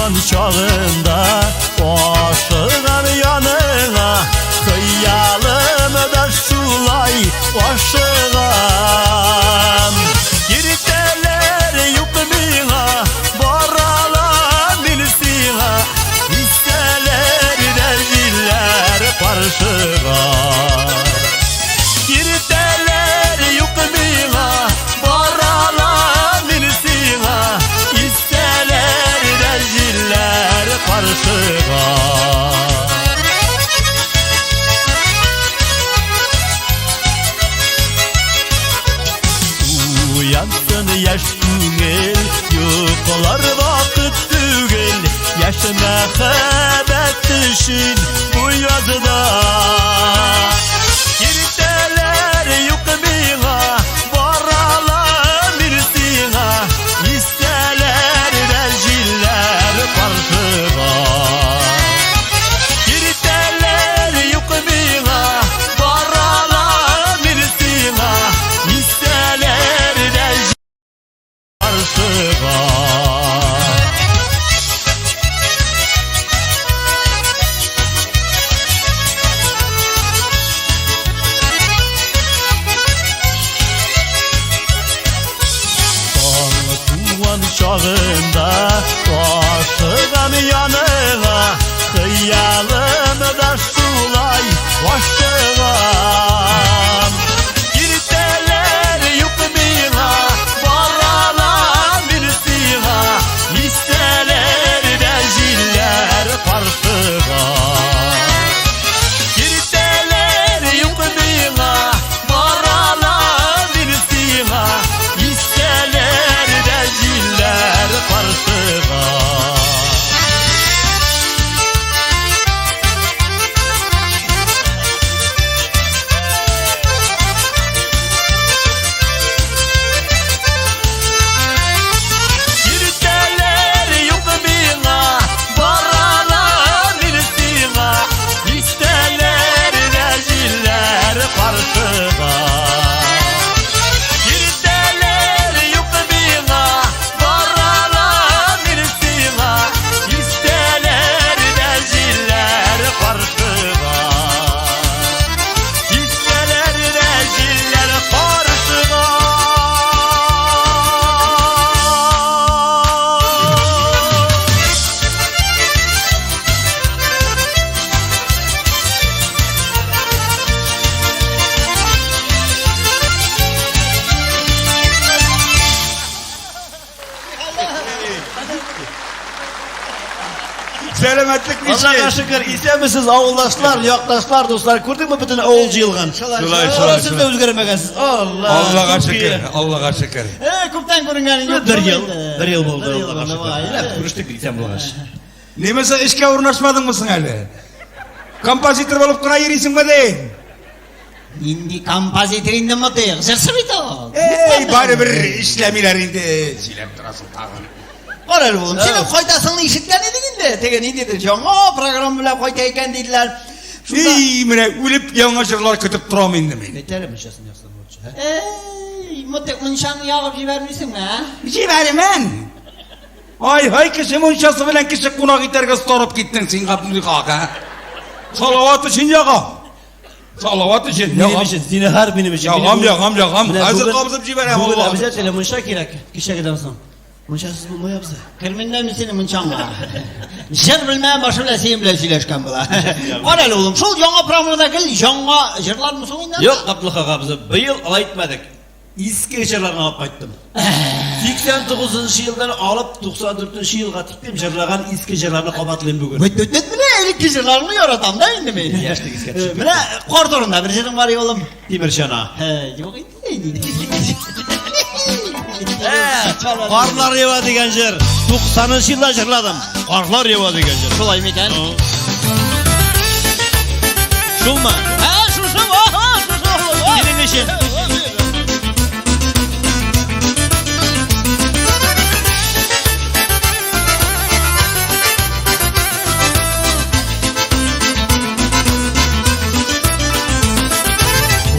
туган чагында ашыгам яныңа, хыялым да шулай ашыгам. Киртәләр юк миңа, баралам мин сиңа, Истәләр дә җилләр каршыга. Киртәләр юк миңа, баралам мин сиңа, Истәләр дә җилләр каршыга. Уянсын яшь күңел, йоклар вакыт түгел, яшь мәхәббәт өчен бу язда. Киртәләр юк миңа, баралам мин сиңа, Истәләр дә җилләр каршыга. Киртәләр юк миңа, баралам мин сиңа, Истәләр дә каршыга. Таң туган чагында ашыгам яныңа, хыялым да шулай ашыгам. Киртәләр юк миңа, баралам мин сиңа, Истәләр дә җилләр каршыга. Киртәләр юк миңа, баралам мин сиңа, Истәләр дә җилләр каршыга. Киртәләр юк миңа, баралам мин сиңа, Истәләр дә җилләр каршыга. Киртәләр юк миңа, баралам мин сиңа, Истәләр дә җилләр каршыга. Истәләр дә җилләр каршыга. Сәламәтлек Аллага ничек? шөкер, исәнмесез авылдашлар, якташлар, дуслар. Күрдеңме бөтен авыл җыелган? Шулай, шулай, Сез дә үзгәрмәгәнсез. Алла. Аллага күп шөкер, кие. Аллага шөкер. Күптән күренгән юк. Бер ел, бер ел булды. Бер ел Аллага булды, шөкер. вай. Менә күрештек исән булгач. Немесе эшкә урнашмадыңмы соң әле? Композитор булып кына йөрисеңме ди? Нинди композитор инде Мотыйк? Җырчы бит ул. Эй, барыбер эшләмиләр инде. Сөйләп торасың тагын. Кара әле, улым, синең кайтасыңны ишеткән идек инде. Теге ниндидер яңа программа белән кайта икән диделәр. Шунда Эй, менә үлеп яңа җырлар көтеп торам инде мин. Әйт әле мунчасын яксаң лучше, ә? Эй, Мотыйк, мунчаны ягып җибәрмисеңме, ә? Җибәрмен. Ай, һай, кеше мунчасы белән кеше кунак итәргә остарып киттең син, Габдулхак, ә? Салават өчен ягам. Салават өчен Минем ягам. өчен, зинһар минем өчен. Ягам, Минем ягам, ягам. Менә Хәзер бүген- кабызып җибәрәм, Бүген Аллаһ. обязательно мунча кирәк, кичәгедән соң. Мунчасыз булмый, абзый. Керминнән мин синең мунчаңа. Җыр белмәгән башы белән синең белән сөйләшкән була. Кара әле, улым, шул яңа программада гел яңа җырлармы соң инде? Юк, Габдулхак абзый, быел алай итмәдек. Иске җырларны алып кайттым. 89 елдан алып 94 елга тиклем җырлаган иске җырларны кабатлыйм бүген. Бит бит бит менә элекке җырларны яратам да инде мин. Яшьлек искә төшеп Менә кар турында бер җырың бар, улым. Тимер чана. Юк инде. Карлар ява дигән җыр. 90 елда җырладым. Карлар ява дигән җыр. Шулай микән? Шулмы? Һә, шушы, аһа, шушы, улым. Синең өчен.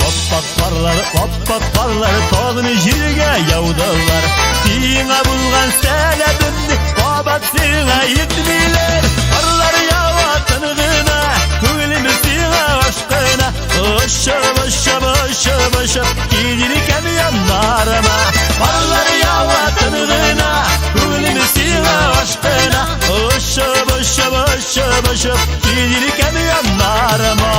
Аппак карлар, аппак карлар тагын җиргә яудылар. Сиңа булган сәләмемне кабат сиңа миңа йитмиләр. Карлар ява тын гына, күңелем сиңа ашкына. Очып, очып, очып, очып, килер икән яннарыма. Карлар ява тын гына, күңелем сиңа ашкына. Очып, очып, очып, очып, килер икән яннарыма.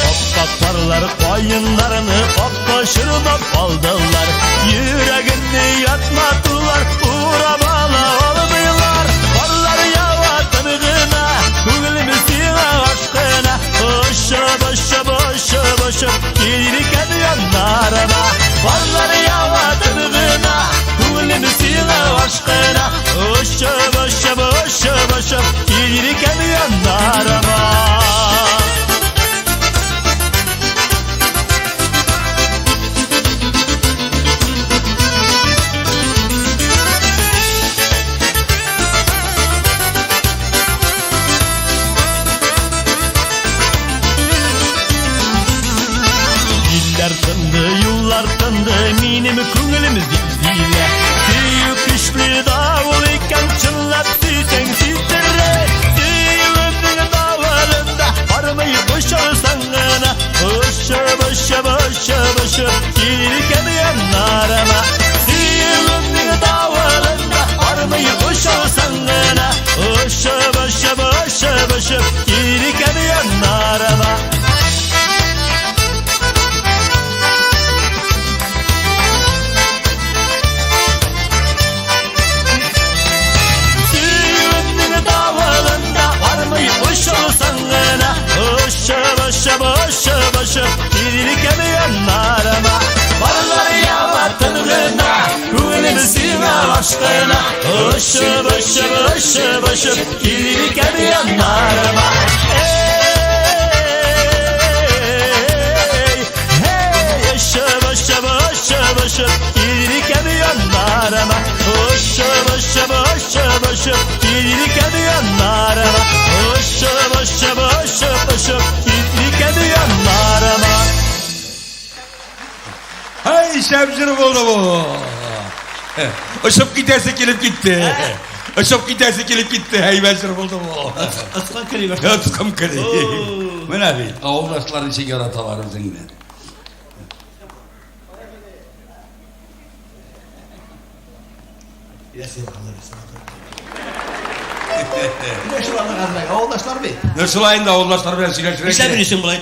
Аппак карлар каеннарны аппашырдап алдылар. Йөрәгемне ятматтылар, урап ала алмыйлар. Карлар ява тын гына, күңелем сиңа ашкына. Очып, очып, очып, очып, килер икән яннарыма. Карлар ява тын гына, күңелем сиңа ашкына. Очып, очып, очып, очып, килер икән яннарыма. Илләр тынды, юллар тынды, минем күңелем зилзилә. Сөю көчле давыл икән, чынлап сөйсәң сиздерә. Сөюемнең давылында бармый очарсаң гына. Очып, очып, очып, очып, килер икән яннарыма. Сөюемнең давылында бармый очарсаң гына. Очып, очып, очып, очып, килер икән яннарыма. Сөюемнең давылында бармый очарсаң гына. Очып, очып, очып, очып, килер икән яннарыма. Карлар ява тын гына, күңелем сиңа ашкына. Очып, очып, очып, очып, килер икән яннарыма. Ey, hey, очып, очып, очып, очып, килер икән яннарыма. Очып, очып, очып, очып, килер икән яннарыма. Очып, очып, очып, очып, килер икән яннарыма. Һай, шәп җыр булды бу. Очып китәсе килеп китте. Очып китәсе килеп китте. Һәйбәт җыр булды бу. Ыскан кери баш. Ыскым кери. Менә бит, авылдашлар ничек яраталар үзеңне. Менә шуларны хәзер авылдашлар бит. Ну шулай инде авылдашлар белән сөйләшергә. Нишләп йөрисең болай?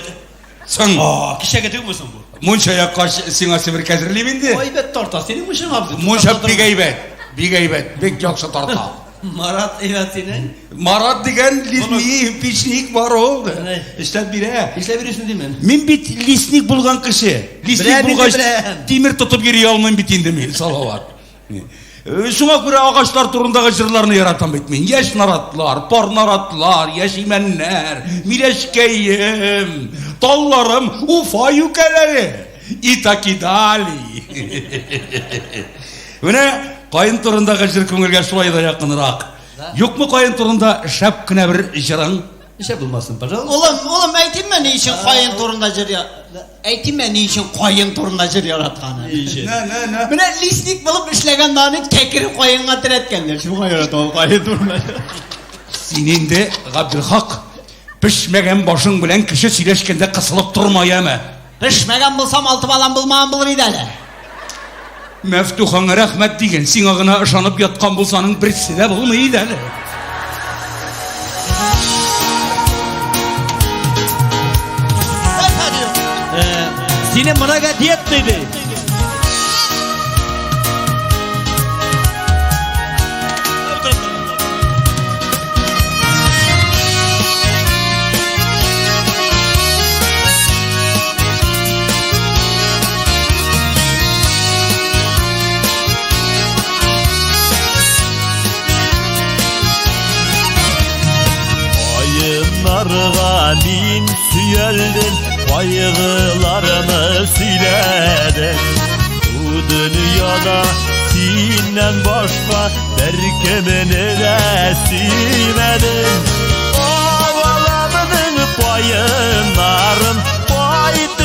Соң, А, кичәге түгелме соң бу? мунча яккач сиңа себерке әзерлим инде. Әйбәт тарта. Синең мунчаң абзый. Мунча бик әйбәт. Бик әйбәт, бик яхшы тарта. Марат әйбәт синең. Марат дигән лесник, печник бар ул. Менә. Эшләп бирә. Нишләп йөрисең димен? Мин бит лесник булган кеше. Лесник Беләм инде, булгач, беләм. тимер тотып йөри алмыйм бит инде мин, Салават. Шуңа күрә агачлар турындагы җырларны яратам бит мин. Яшь наратлар, пар наратлар, яшь имәннәр, миләшкәем, талларым, Уфа юкәләре и так и далее. Менә каен турындагы җыр күңелгә шулай да якынрак. Юкмы каен турында шәп кенә бер җырың? Нишләп булмасын, пожалуйста. Улым, улым, әйтимме ни өчен каен турында җыр я... Әйтимме ни өчен каен турында җыр яратканы? Ни өчен? Нә, нә, нә. Менә лесник булып эшләгәндә аны кәкре каенга терәткәннәр. Шуңа ярата ул каен турында. Син инде, Габделхак, пешмәгән башың белән кеше сөйләшкәндә кысылып торма, яме. Пешмәгән булсам, алты балам булмаган булыр иде әле. Мәфтухаңа рәхмәт диген, сиңа гына ышанып яткан булсаның берсе дә булмый иде әле. Сине многодетный ди. Каеннарга мин сөялдем, кайгыларымны сөйләдем. Бу дөньяда синнән башка беркемне дә сөймәдем. Аваламның каеннарым, кайт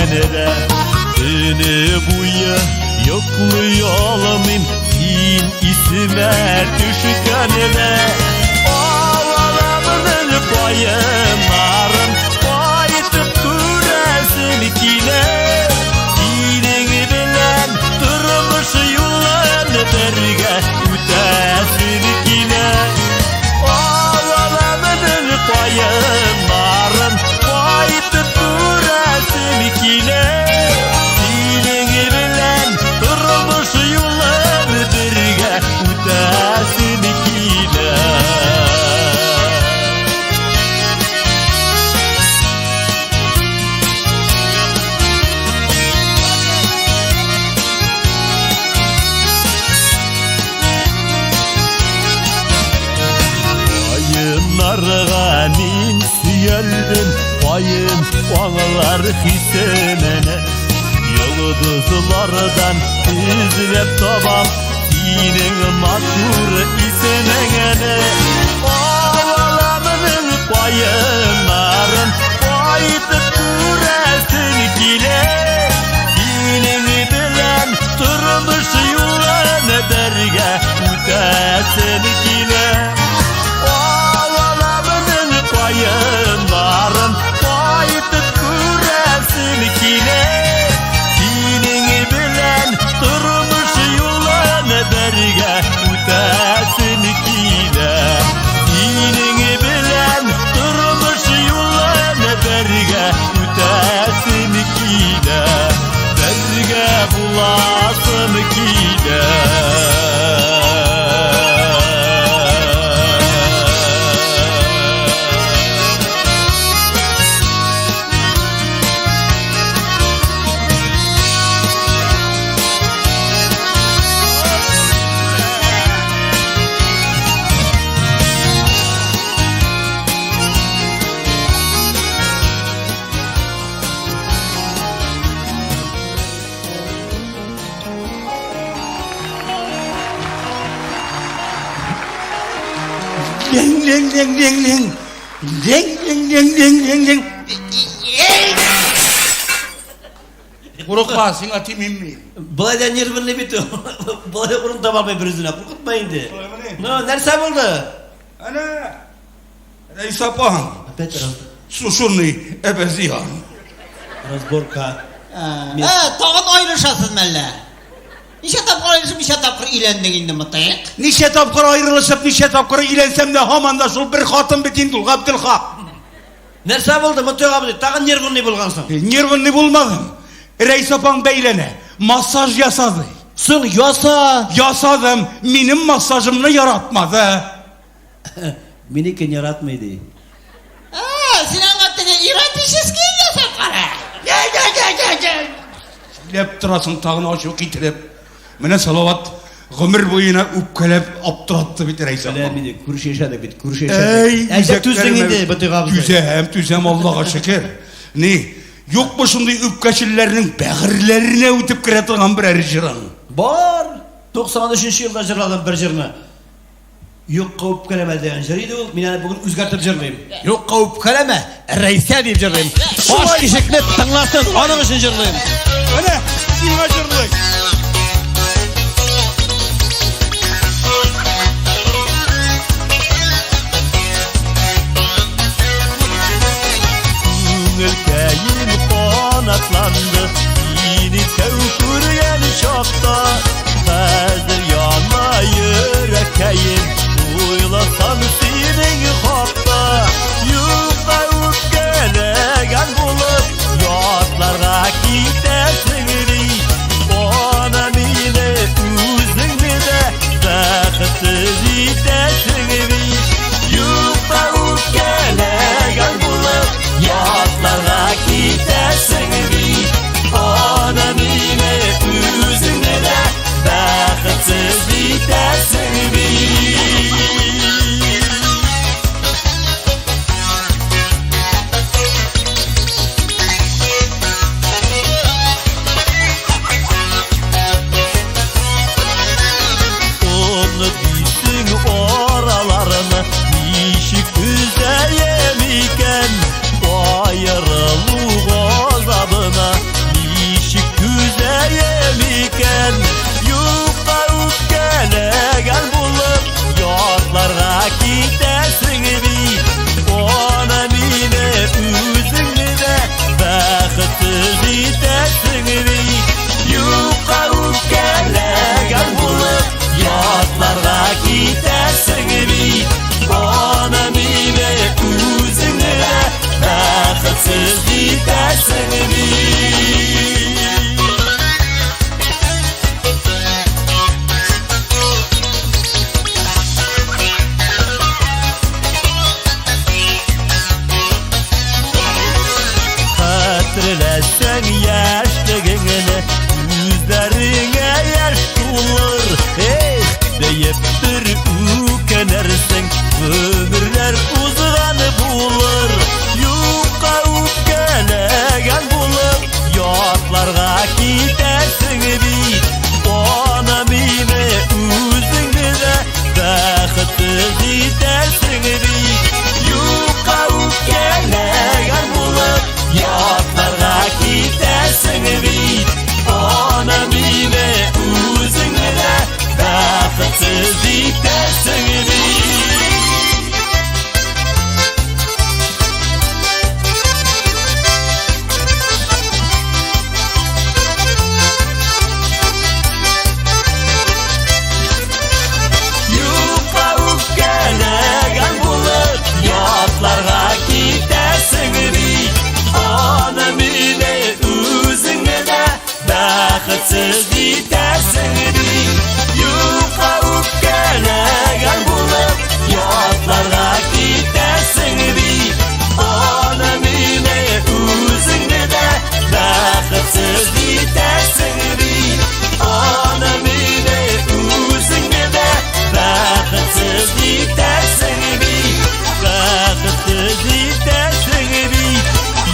төшкәндә. Төне буе йоклый алмыйм, син исемә төшкәндә. Алаламның каеннарын кайтып күрәсем килә. Синең белән тормыш юлын бергә үтәсем килә. Алаламның каеннарын кайтып күрәсем килә. Синең белән тормыш юлын бергә үтәсем килә. Каеннарга мин сөялдем, каен аңлар хисемене. Йолдызлардан эзләп табам синең матур исемеңне. Аваламның каеннарын кайтып күрәсем килә. Синең белән тормыш юлын бергә үтәсем килә. Аваламның каеннарын кайтып күрәсем килә. Синең белән тормыш юлын бергә үтәсем килә. Синең белән тормыш юлын бергә үтәсем килә. Бергә буласым килә. Лең, лең, лең, лең, лең. Лең, лең, лең, лең, лең, лең. Курыкма, сиңа тимим мин. Болай да нервный бит ул. Болай урын таба алмый бер үзенә. Куркытма инде. Шулаймыни? Ну, нәрсә булды? Әнә, Рәис апаң, Опять раз- сушеный әбәзиян. разборка. Ә, тагын аерышасыз мәллә? Ничә тапкыр аерышып, ничә тапкыр өйләндең инде, Мотыйк? Ничә тапкыр аерылышып, ничә тапкыр өйләнсәм дә һаман да шул бер хатын бит инде ул, Габделхак. Нәрсә булды, Мотыйк абзый? Тагын нервный булгансың. Нервный булмадым. Рәис апаң бәйләнә. Массаж ясады. Соң яса. Ясадым. Минем массажымны яратмады. Минекен яратмый ди. Ә, син аңа теге эротический ясап кара. Сөйләп торасың тагын ачу китереп. Менә Салават гомер буена үпкәләп аптыратты бит Рәис Беләм апаң. инде, күрше яшәдек бит, күрше Әй, яшәдек. Әйдә түздең үзәкләремә- инде, Мотыйк абзый. Түзәм, түзәм, Аллага шөкер. Ни, юкмы шундый үпкәчелләрнең бәгырьләренә үтеп керә торган берәр җырың? Бар. 93 елда җырладым бер җырны. Юкка үпкәләмә дигән җыр иде ул. Мин аны бүген үзгәртеп җырлыйм. Юкка үпкәләмә, Рәйсә дип җырлыйм. Баш кишекне тыңласын, аның өчен җырлыйм. Менә, сиңа җырлый. Күңелкәем канатланды, сине тәү күргән чакта. Хәзер яна йөрәккәем, уйласам синең хакта. Юкка үпкәләгән булып, ятларга китәсең ди. Ана мине үзеңне дә бәхетсез итәсең ди. Юкка үпкәләгән булып, ятларга китәсең ди. Ана мине үзеңне дә бәхетсез итәсең бит. Юкка үпкәләгән булып, ятларга китәсең бит. Аны мине үзеңне дә бәхетсез итәсең бит. Аны мине үзеңне дә бәхетсез итәсең бит. Бәхетсез итәсең бит.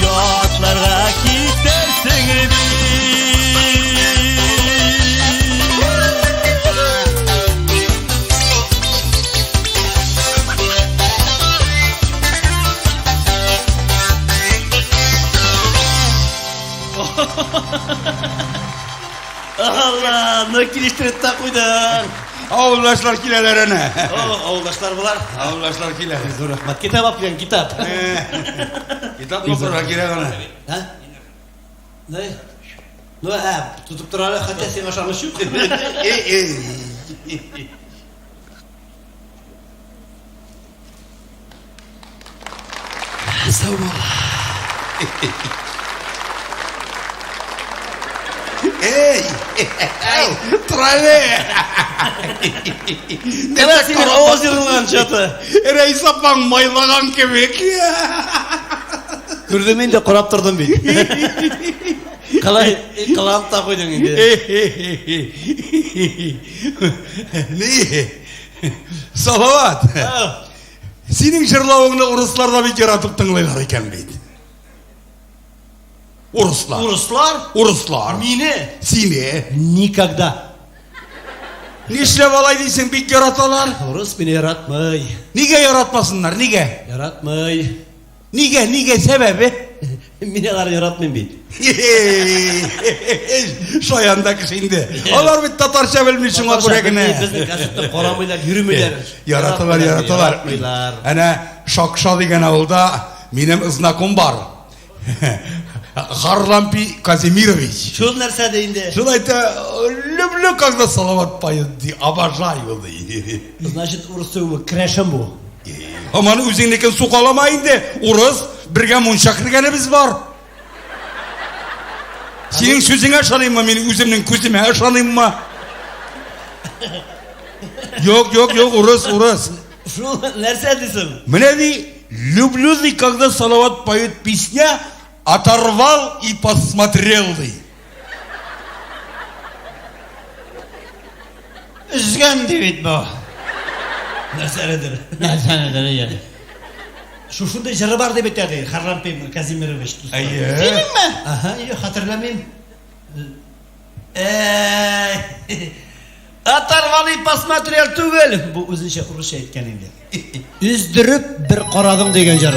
Ятларга китәсең бит. Алла, ну килештереп тә куйдың. Авылдашлар киләләр әнә. О, авылдашлар болар. Авылдашлар килә. Зур рәхмәт. Китап алып килгән, китап. Китап укырга кирәк аны. Һә? Не? Ну, ә, тотып тора әле, хәтта сиңа ышаныч юк. Эй, эй. Сау бул. Эй! Тор әле! Кара синең аваз ерылган чаты. Рәис апаң майлаган кебек. Күрдем инде, карап тордым бит. Калай, кыланып та куйдың инде. Ни? Салават. Синең җырлавыңны урыслар да бик яратып тыңлыйлар икән бит. Урыслар. Урыслар? Урыслар. Мине? Сине. Никогда. Нишләп алай дисең, бик яраталар. Урыс мине яратмый. Нигә яратмасыннар, нигә? Яратмый. Нигә, нигә сәбәбе? Мин аларны яратмыйм бит. Шаян да кеше инде. Алар бит татарча белми, шуңа күрә генә. Безнең концертта карамыйлар, йөрмиләр. Яраталар, яраталар. Яратмыйлар. Әнә Шакша дигән авылда минем знаком бар. Харлампий Казимирович. Шул нәрсә дә инде. Шул әйтә, люблю, когда Салават поет, ди, обожаю, ди. Значит, урыс түгел, крәшен бу. Һаман үзеңнекен сукалама инде. Урыс, бергә мунча кергәнебез бар. Синең сүзеңә ышаныйммы, мин үземнең күземә ышаныйммы? Юк, юк, юк, урыс, урыс. Шул нәрсә дисең? Менә ди, люблю ди, когда Салават поет песня, оторвал и посмотрел ди. Өзгән ди бит бу. Нәрсәнедер? Нәрсәнедер, әйе. Шушындый җыры бар дип әйтә ди Харлампий Казимирович. Әйе. Синеңме? Аһа, юк, хәтерләмим. Әй, Оторвал и посмотрел түгел. Бу үзенчә урысча әйткән инде. Өздереп бер карадың дигән җыр.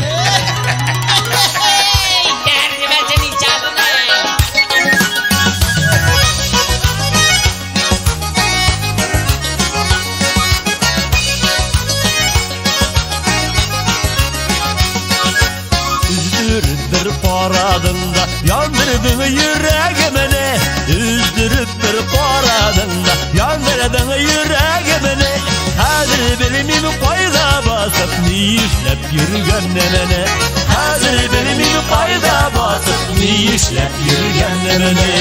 Өздереп бер карадың да, яндырдың йөрәгемне. Өздереп бер карадың да, яндырдың йөрәгемне. Хәзер белмим кайда басып, ни эшләп йөргәнемне. Хәзер белмим кайда басып, ни эшләп йөргәнемне.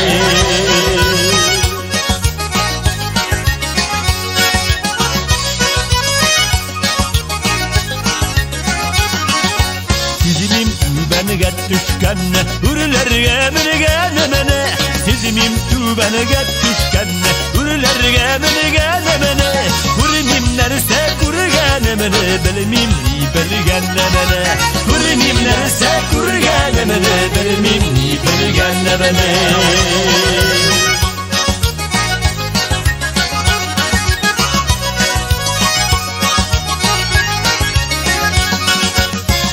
Сизмим түбәнгә төшкәнне, үрләргә менгәнемне. Сизмим түбәнгә төшкәнне, үрләргә менгәнемне. Күрмим нәрсә күргәнемне, белмим ни белгәнемне. Күрмим нәрсә күргәнемне, белмим ни белгәнемне.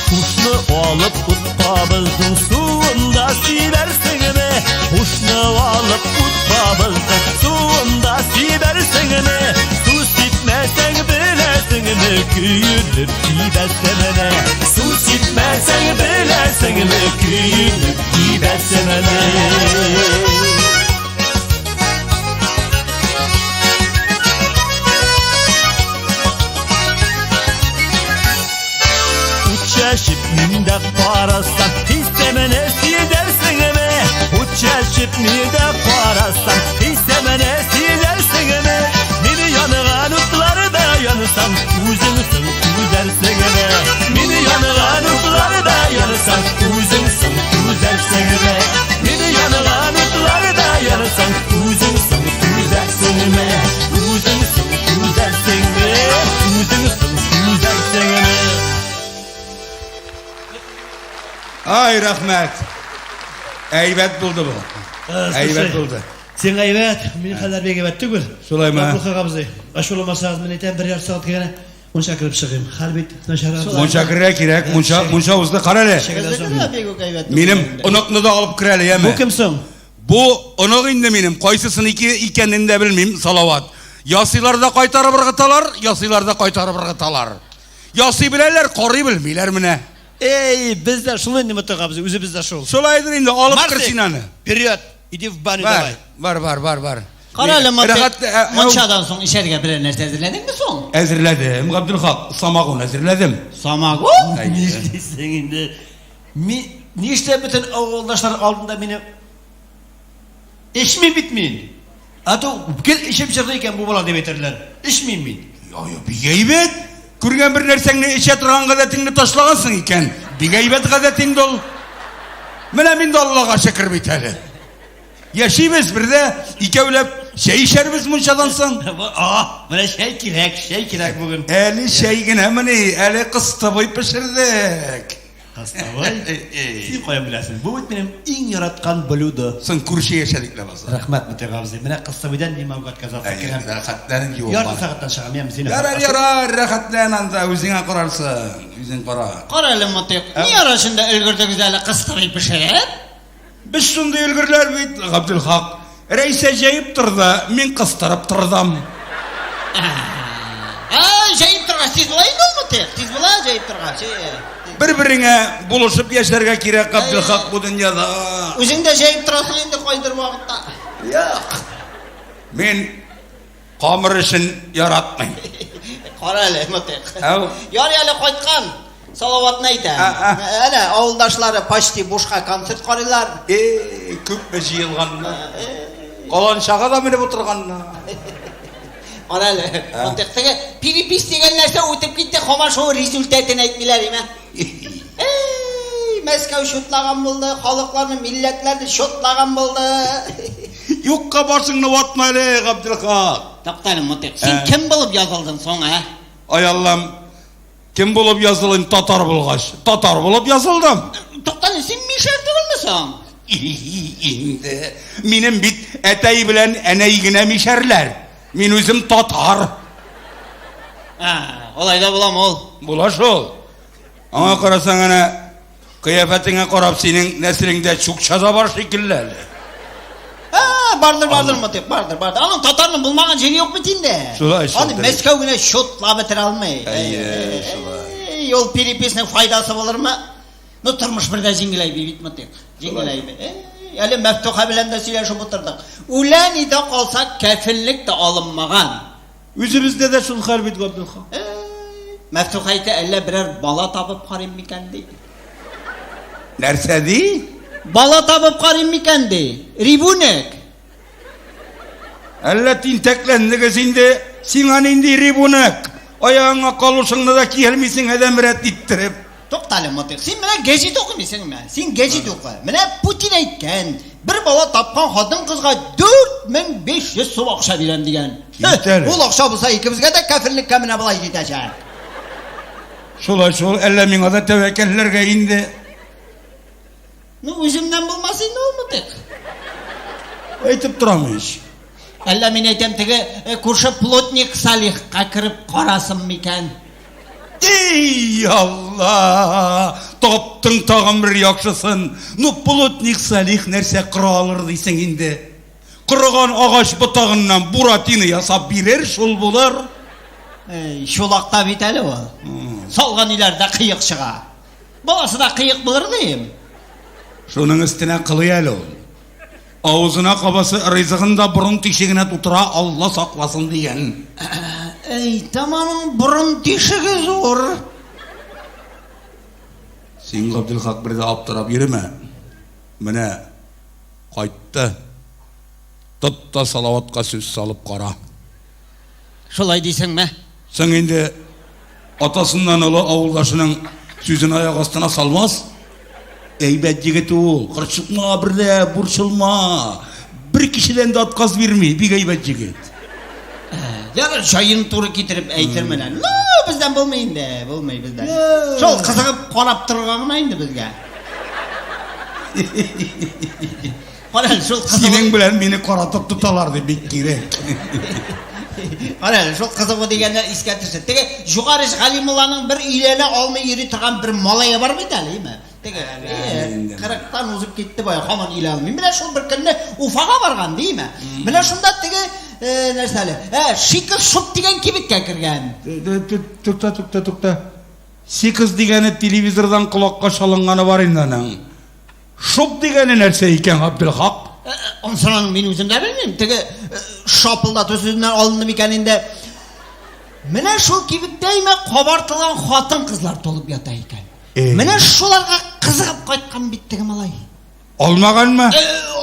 Хушны алып утка безнең суында сибәрсеңме? Хушны алып утка безнең суында сибәрсеңме? Су сипмәсәң беләсеңме, көенеп кибәсеңме? Су сипмәсәң беләсеңме, көенеп кибәсеңме? Ут чәчеп миндә карасаң, хисләмәне сидәрсеңме? Ут чәчеп миндә карасаң, Ай, рәхмәт. Әйбәт булды бу. Әйбәт булды. Син әйбәт, минем хәлләр бик әйбәт түгел. Шулаймы? Габдулхак абзый, ачуламасагыз, мин әйтәм, бер ярты сәгать генә мунча кереп чыгыйм. Хәл бит начар. Мунча керергә кирәк, мунча, мунча узды. Кара әле. Минем оныкны да алып кер әле, яме. Бу кем соң? Бу онык инде минем, кайсысыныкы икәнен дә белмим, Салават. Ясыйлар да кайтарып ыргыталар, ясыйлар да кайтарып ыргыталар. Ясый беләләр, карый белмиләр менә. Эй, без дә шул инде, Мотык абзый, үзебез дә шул. Шулайдыр инде, алып кер син аны. Вперед, иди в баню Бар, давай. бар, бар, бар, бар. Кара әле, Мотык, Рәхәт, ә, ә, мунчадан соң эчәргә берәр нәрсә әзерләдеңме соң? Әзерләдем, Габделхак, самогон әзерләдем. Самогон? Нишлисең инде? Ми, нишләп бөтен авылдашлар алдында мине эчмим бит мин. А то гел эчеп җырлый икән бу бала дип әйтерләр. Эчмим мин. Я, я, бик әйбәт. Күргән бер нәрсәңне эчә торган гадәтеңне ташлагансың икән. Бик әйбәт гадәт инде ул. Менә мин дә Аллага шөкер бит әле. Яшибез бердә, икәүләп чәй эчәрбез мунчадан соң. А, менә чәй кирәк, чәй кирәк бүген. Әле чәй генәмени, әле кыстыбый пешердек. Кыстыбый? Син каян беләсең? Бу бит минем иң яраткан блюдо. Соң күрше яшәдек ләбаса. Рәхмәт, Мөтәк абзый. Менә кыстыбыйдан не могу отказаться. Керәм. Рәхәтләнеп юл. Ярты сәгатьтән чыгам, яме, Зинһар. Ярар, ярар, рәхәтлән анда, үзеңә карарсың. Үзең кара. Кара әле, Мотыйк, ни арасында өлгердегез әле кыстыбый пешереп? Без шундый өлгерләр бит, Габделхак. Рәйсә җәеп торды, мин кыстырып тордым. Ә, җәеп торгач тиз була инде ул, Мотыйк. Тиз була җәеп торгач. Бер-береңә булышып яшәргә кирәк, Габделхак, бу дөньяда. Үзең дә җәеп торасың инде кайдыр вакытта. Юк. Мин Камыр эшен яратмыйм. Кара әле, Мотыйк. Әү. Ярый әле кайткан. Салаватны әйтә. Әнә, авылдашлары почти бушка концерт карыйлар. Э, күпме җыелганнар. Каланчага да менеп утырганнар. Кара әле, Мотыйк, теге перепись дигән нәрсә үтеп китте, һаман шул результатын әйтмиләр, име? Эй, Мәскәү чутлаган булды, халыкларны, милләтләрне чутлаган булды. Юкка башыңны ватма әле, Габделхак. Тукта әле, Мотыйк, син кем булып язылдың соң, ә? Ай Аллам, кем булып язылыйм татар булгач? Татар булып язылдым. Тукта әле, син мишәр түгелме соң? Инде минем бит әтәй белән әнәй генә мишәрләр. Мин үзем татар. Ә, алай да буламы ул? Була шул. Аңа карасаң әнә кыяфәтеңә карап синең нәселеңдә чукча да бар шикелле әле. Ә, бардыр, бардыр, Мотыйк, бардыр, бардыр. Аның татарның булмаган җире юк бит инде. Шулай шул. Аны Мәскәү генә чутлап бетерә алмый. Әйе, шулай. Ул переписның файдасы булырмы? Ну, тормыш бер дә җиңеләйми бит, Мотыйк. Җиңеләйми. Әле Мәфтуха белән дә сөйләшеп утырдык. Үлә ни дә калса, кәфенлек тә алынмаган. Үзебездә дә шул хәл бит, Габделхак. Мәфтуха әйтә, әллә берәр бала табып карыйм микән, ди. Нәрсә ди? Бала табып карыйм микән, ди. Рибунек. Әллә тинтәкләндегез инде? Сиңа нинди рибунек? Аягыңа калушыңны да киялмисең адәм рәт иттереп. Туктале, Мотыйк, син менә гәҗит укымыйсыңмы? Син гәҗит укы. Менә Путин әйткән, бер бала тапкан хатын-кызга 4500 сум акча бирәм дигән. Кит әле. Ул акча булса икебезгә дә кәфенлеккә менә болай җитәчәк. Шулай шул, әллә миңа да тәвәккәлләргә инде. Ну, үземнән булмас инде ул, Мотыйк. Әйтеп торам ич. Әллә мин әйтәм, теге э, күрше плотник Салихка кереп карасын микән? Эй, Алла! Таптың тагын бер яхшысын. Ну, плотник Салих нәрсә кыра алыр дисең инде? Корыган агач ботагыннан буратино ясап бирер, шул булыр. Эй, чулакта бит әле ул. Салган өйләрдә кыек чыга. Баласы да кыек булыр дим. Шуның өстенә кылый әле ул. Авызына кабасы ризыгын да борын тишегенә тутыра, Алла сакласын дигән. Әйтәм аның борын тишеге зур. Син, Габделхак, бер дә аптырап йөрмә. Менә кайтты. Тот та Салаватка сүз салып кара. Шулай дисеңме? Соң инде атасыннан олы авылдашының сүзен аяк астына салмас. Әйбәт егет ул, кырчыкма бер дә, борчылма. Бер кешедән дә отказ бирми, бик әйбәт егет. Ярар, җаен туры китереп әйтермен әле. Ну, бездән булмый инде, булмый бездән. Шул кызыгып карап торырга гына инде безгә. Кара әле, шул кызы. Синең белән мине каратып тоталар ди, бик кирәк. Кара әле, шул кызыгу дигәннәр искә төште. Теге Югарыш Галимулланың бер өйләнә алмый йөри торган бер малае бар бит әле, име? Теге, кырыктан узып китте бая, һаман өйләнә алмый. Менә шул бер көнне Уфага барган, диме? Менә шунда теге нәрсә әле? Шикс шоп дигән кибеткә кергән. Тукта, тукта, тукта. Сикс дигәне телевизордан колакка чалынганы бар инде аның. Шоп дигәне нәрсә икән, Габделхак? Ансын аның мин үзем дә белмим. Теге шапылдату сүзеннән алынды микән инде? Менә шул кибеттә имә кабартылган хатын-кызлар тулып ята икән. Менә шуларга кызыгып кайткан бит теге малай. Алмаганмы?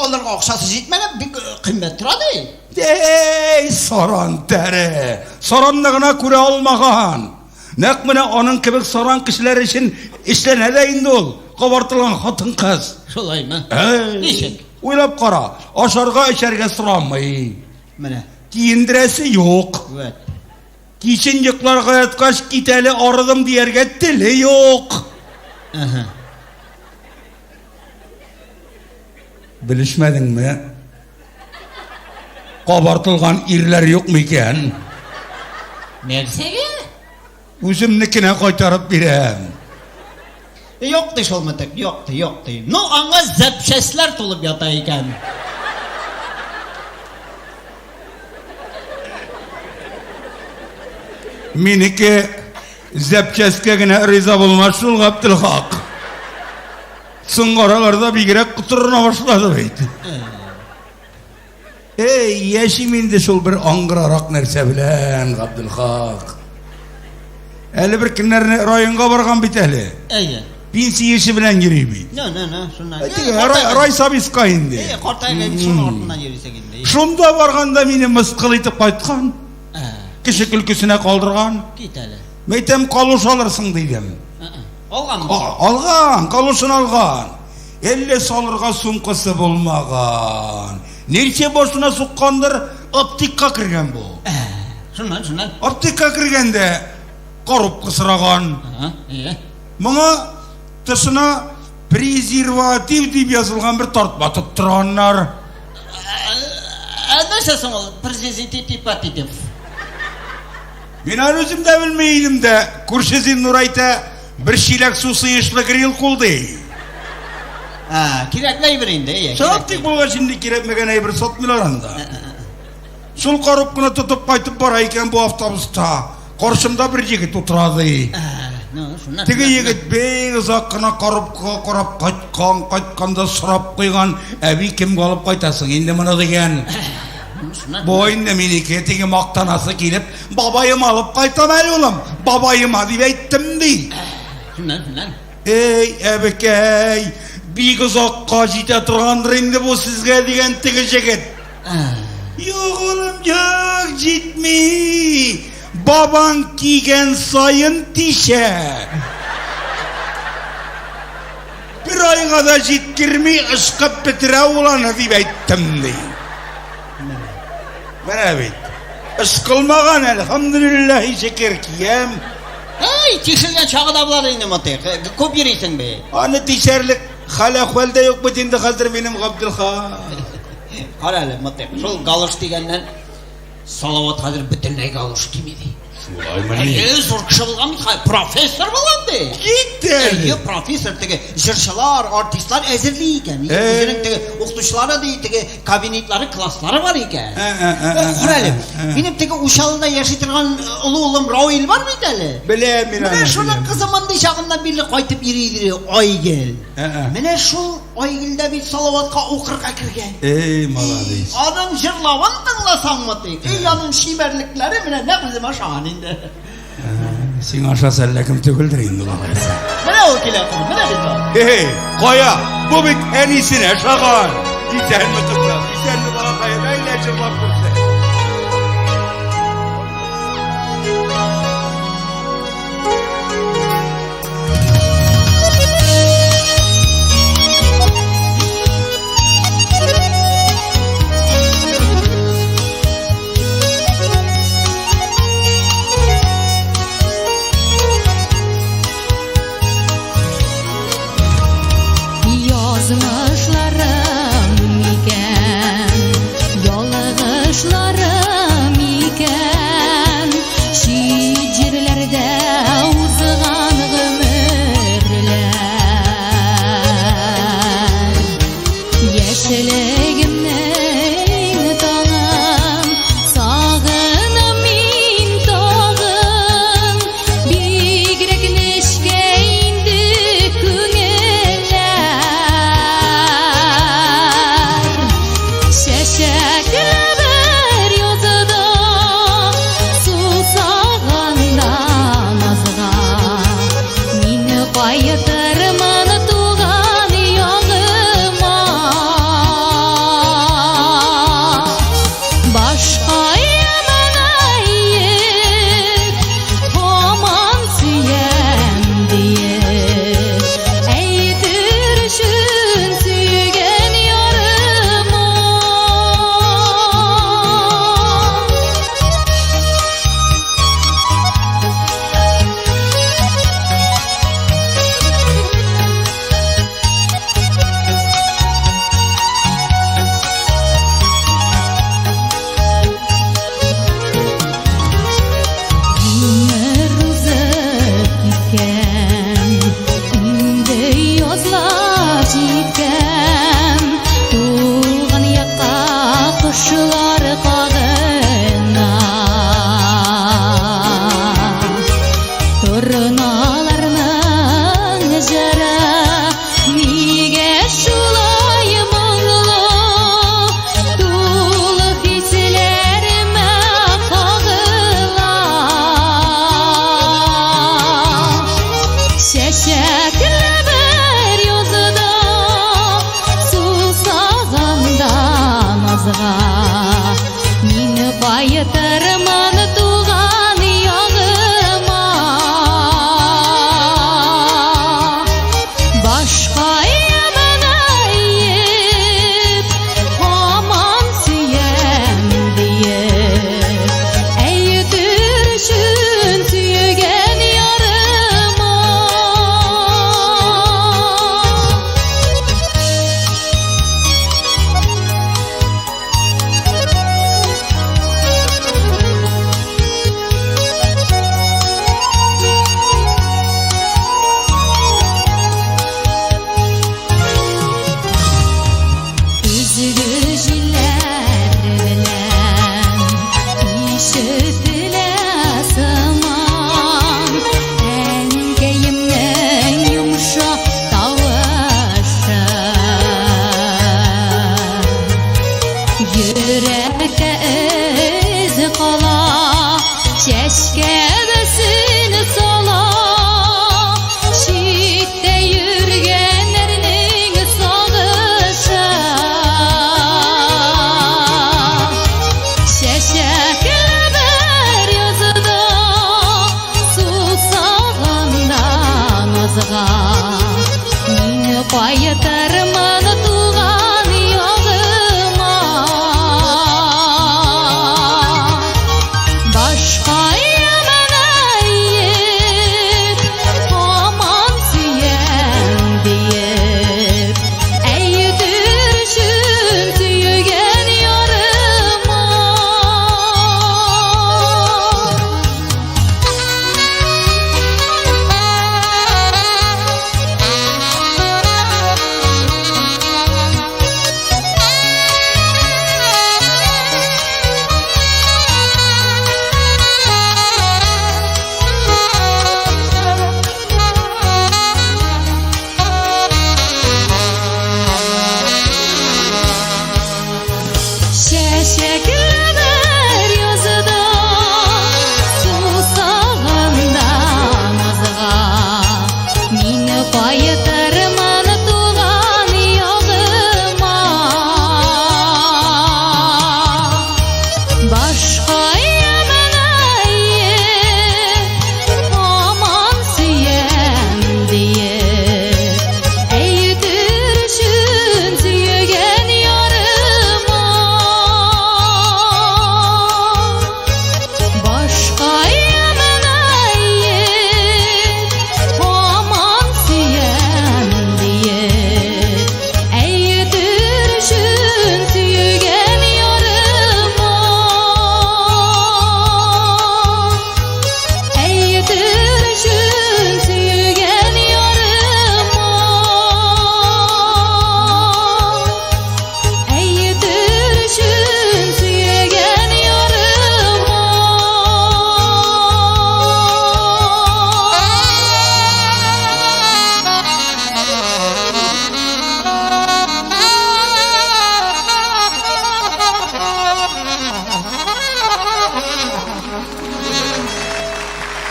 Алырга акчасы җитмәгән, бик кыйммәт тора ди. Эй, саран тәре! Саранны гына күрә алмаган. Нәкъ менә аның кебек саран кешеләр өчен эшләнә дә инде ул, кабартылган хатын-кыз. Шулаймы? Ничек? Уйлап кара, ашарга, эчәргә сорамый. Менә. Киендерәсе юк. Вәт. Кичен йокларга яткач, кит әле, арыдым дияргә теле юк. Әһә. Белешмәдеңме? Кабартылган ирләр юк микән? Нәрсәгә? Үземнекенә кайтарып бирәм. Юк ди шул мытык, юк ди, юк ди. Ну, аңа зәпчәсләр тулып ята икән. Минеке зәпчәскә генә риза булмас шул Габделхак. Соңгы араларда бигрәк котырына башлады бит. Эй, яшим инде шул бер аңгырарак нәрсә белән, Габделхак. Әле бер көннәрне районга барган бит әле. Әйе. Пенсия эше белән йөри бит. Ну, ну, ну, шуннан. Райсобеска инде. Әйе, картайган шуның артыннан йөрисең инде. Шунда барганда мине мыскыл итеп кайткан. Кеше көлкесенә калдырган. Кит әле. Мәйтәм, калуш алырсың дидем. Алганмы? Алган, калушын алган. Әллә салырга сумкасы булмаган. Ничә башына суккандыр, аптекка кергән бу. Шуннан, шуннан. Аптекка кергәндә коробка сораган. Моңа тышына презерватив дип язылган бер тартма тоттырганнар. Ә нәрсә соң ул презерватив? Мин аны үзем дә белми идем дә, күрше Зиннур әйтә, бер чиләк су сыешлы грил кул ди. А, кирәкле әйбер инде, әйе. Сатык булгач инде кирәкмәгән әйбер сатмыйлар анда. Шул коробканы тотып кайтып бара икән бу автобуста. Каршымда бер егет утыра ди. Теге егет бик озак кына коробкага карап кайткан, кайтканда сорап куйган, әби кемгә алып кайтасың инде моны дигән. Бу инде минеке, теге мактанасы килеп, бабаем алып кайтам әле улым, бабаема дип әйттем ди. Эй, әбекәй, бик озакка җитә торгандыр инде бу сезгә дигән теге җегет. Юк, улым, юк, җитми. Бабаң кигән саен тишә. Бер айга да җиткерми, ышкып бетерә ул аны, дип әйттем, ди. Менә бит. Ышкылмаган, әлхәмдүлилләһи, шөкер, киям. Әй, тишелгән чагы да була инде, Матыйк. Күп йөрисең бит. Аны тишәрлек хәл-әхвәл дә юк бит инде хәзер минем, Габделхан. Кара әле, Матыйк, шул галош дигәннән Салават хәзер бөтенләй галош кими ди. Шулаймыни? Әйе, зур кеше булган бит, хәзер профессор булган ди. Кит әле. Әйе, профессор теге җырчылар, артистлар әзерли икән. Үзенең теге укытучылары ди, теге кабинетлары, класслары бар икән. Кара әле, минем теге Учалыда яши торган олы улым Рауил бар бит әле. Беләм мин аны. Менә шуның кызы мондый чагыннан бирле кайтып йөри иде, Айгөл. Менә шул Айгөл дә бит Салаватка укырга кергән. Эй, молодец. Аның җырлавын тыңласаң, Мотыйк, эй, аның чибәрлекләре менә нәкъ үземә ошаган инде. Сиңа ошаса әллә кем түгелдер инде ул алайса. Менә ул килә, кызым, менә бит ул. Эй, кая? Бу бит әнисенә ошаган. Исәнме, кызым, исәнме, балакаем, әйдә җырлап күрсәт. Язмыш. Яшьлегемнең таңын сагынам мин тагын. Бигрәк нечкә инде күңелләр. Чәчәкле бер язда сусаганда назга мин кайтырмын туган ягыма. Башкаемны иеп, һаман сөям диеп, әйтер өчен сөйгән ярыма. Гомер узып киткән, инде язлар җиткән, туган якка кошлар кагына. Торналарның җыры нигә шулай моңлы, тулы хисләремә кагыла. Чәчәкле бер язда сусаганда назга мин кайтырмын туган ягыма. Башкаемны иеп, һаман сөям диеп, әйтер өчен сөйгән ярыма. Көзге җилләр белән ишетелә сыман әнкәемнең йомшак тавышы. Йөрәктә эз кала, чәчкә бәсен сала, читтә йөргәннәрнең сагышы. Чәчәкле бер язда сусаганда назга мин кайтырмын туган ягыма. Башкаемны иеп, һаман сөям диеп, әйтер өчен сөйгән ярыма.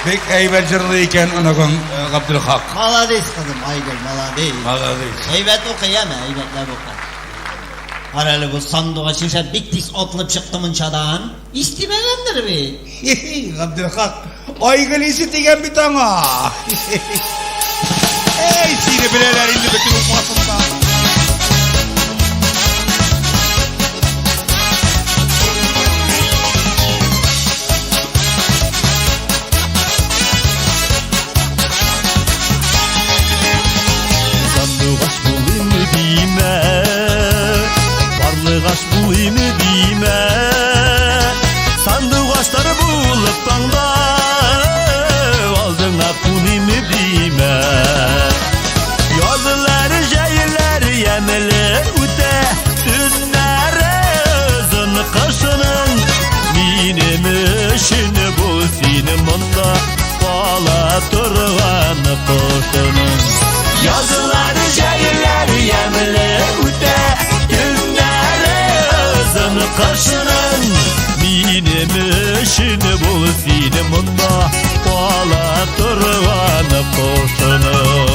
Бик әйбәт җырлый икән оныгың э, Габделхак. Молодец, кызым, Айгөл, молодец. Молодец. Әйбәт укый, әме, әйбәтләп укый. Кара әле бу сандугач нишләп бик тиз атылып чыкты мунчадан? Ис тимәгәндер бит. Габделхак, Айгөл исе тигән бит аңа. Әй, сине беләләр инде бөтен Уфасында. Сандугач булыйм димә, Карлыгач булыйм димә. Сандугачлар булып таңда Алдыңа куныйм димә. Язлар, җәйләр ямьле үтә, Төннәре озын кышының. Минем өчен бу син монда кала торган кошының. Язлар, җәйләр ямьле үтә, Төннәре озын кышының. Минем өчен бу син монда кала торган кошының.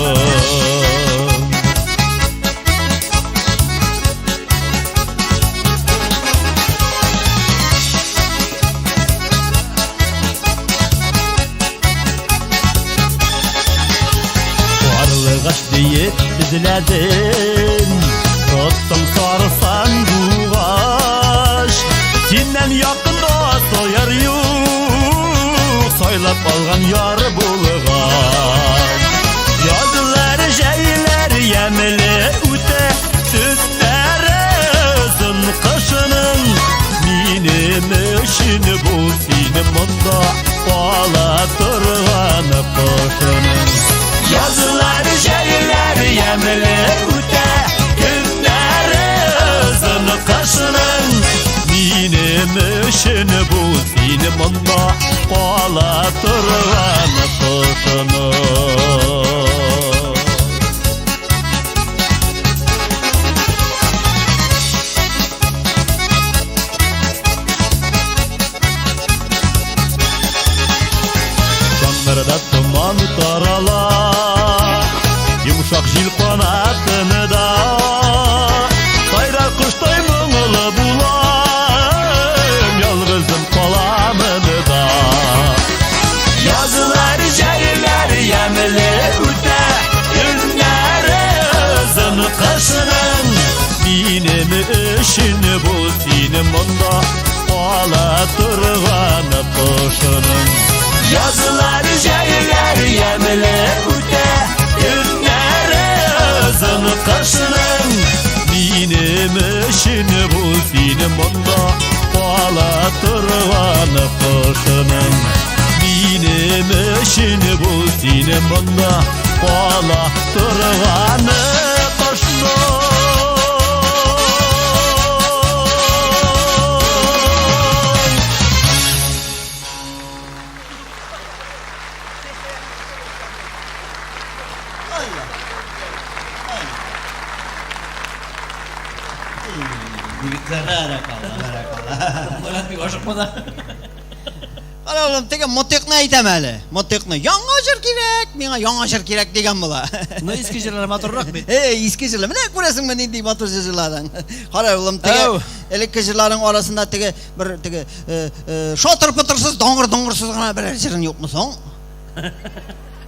Карлыгач диеп эзләдем, Тоттың сары сандугач. Синнән якын асыл яр юк, Сайлап алган яр булгач. Язлар, җәйләр ямьле үтә, Төннәре озын кышының. Минем өчен бу син монда кала торган кошының. Язлар, җәйләр ямьле үтә, Көннәре озын кышының. Минем өчен бу син монда кала торган кошының. Таңнарда томан тарала, Йомшак җил канатында. Сайрар коштай моңлы булам, Ялгызым каламын да. Язлар, җәйләр ямьле үтә, Көннәре озын кышының. Минем өчен бу син монда кала торган кошының. Язлар, җәйләр ямьле үтә, Көннәре озын кышының. Минем өчен бу син монда кала торган кошының. Минем өчен бу син монда кала торган кошның. Егетләр. Бәрәкалла, бәрәкалла. Марат бик ашыкма да. Кара улым, теге мотыкны әйтәм әле. Мотыкны. Яңа җыр кирәк, миңа яңа җыр кирәк дигән була. Ну, иске җырлар матуррак бит. Эй, иске җырлар. Менә күрәсеңме нинди матур җырларың. Кара улым, теге Әү. элекке җырларың арасында теге бер теге шатыр-пытырсыз, даңгыр-доңгырсыз гына берәр җырың юкмы соң?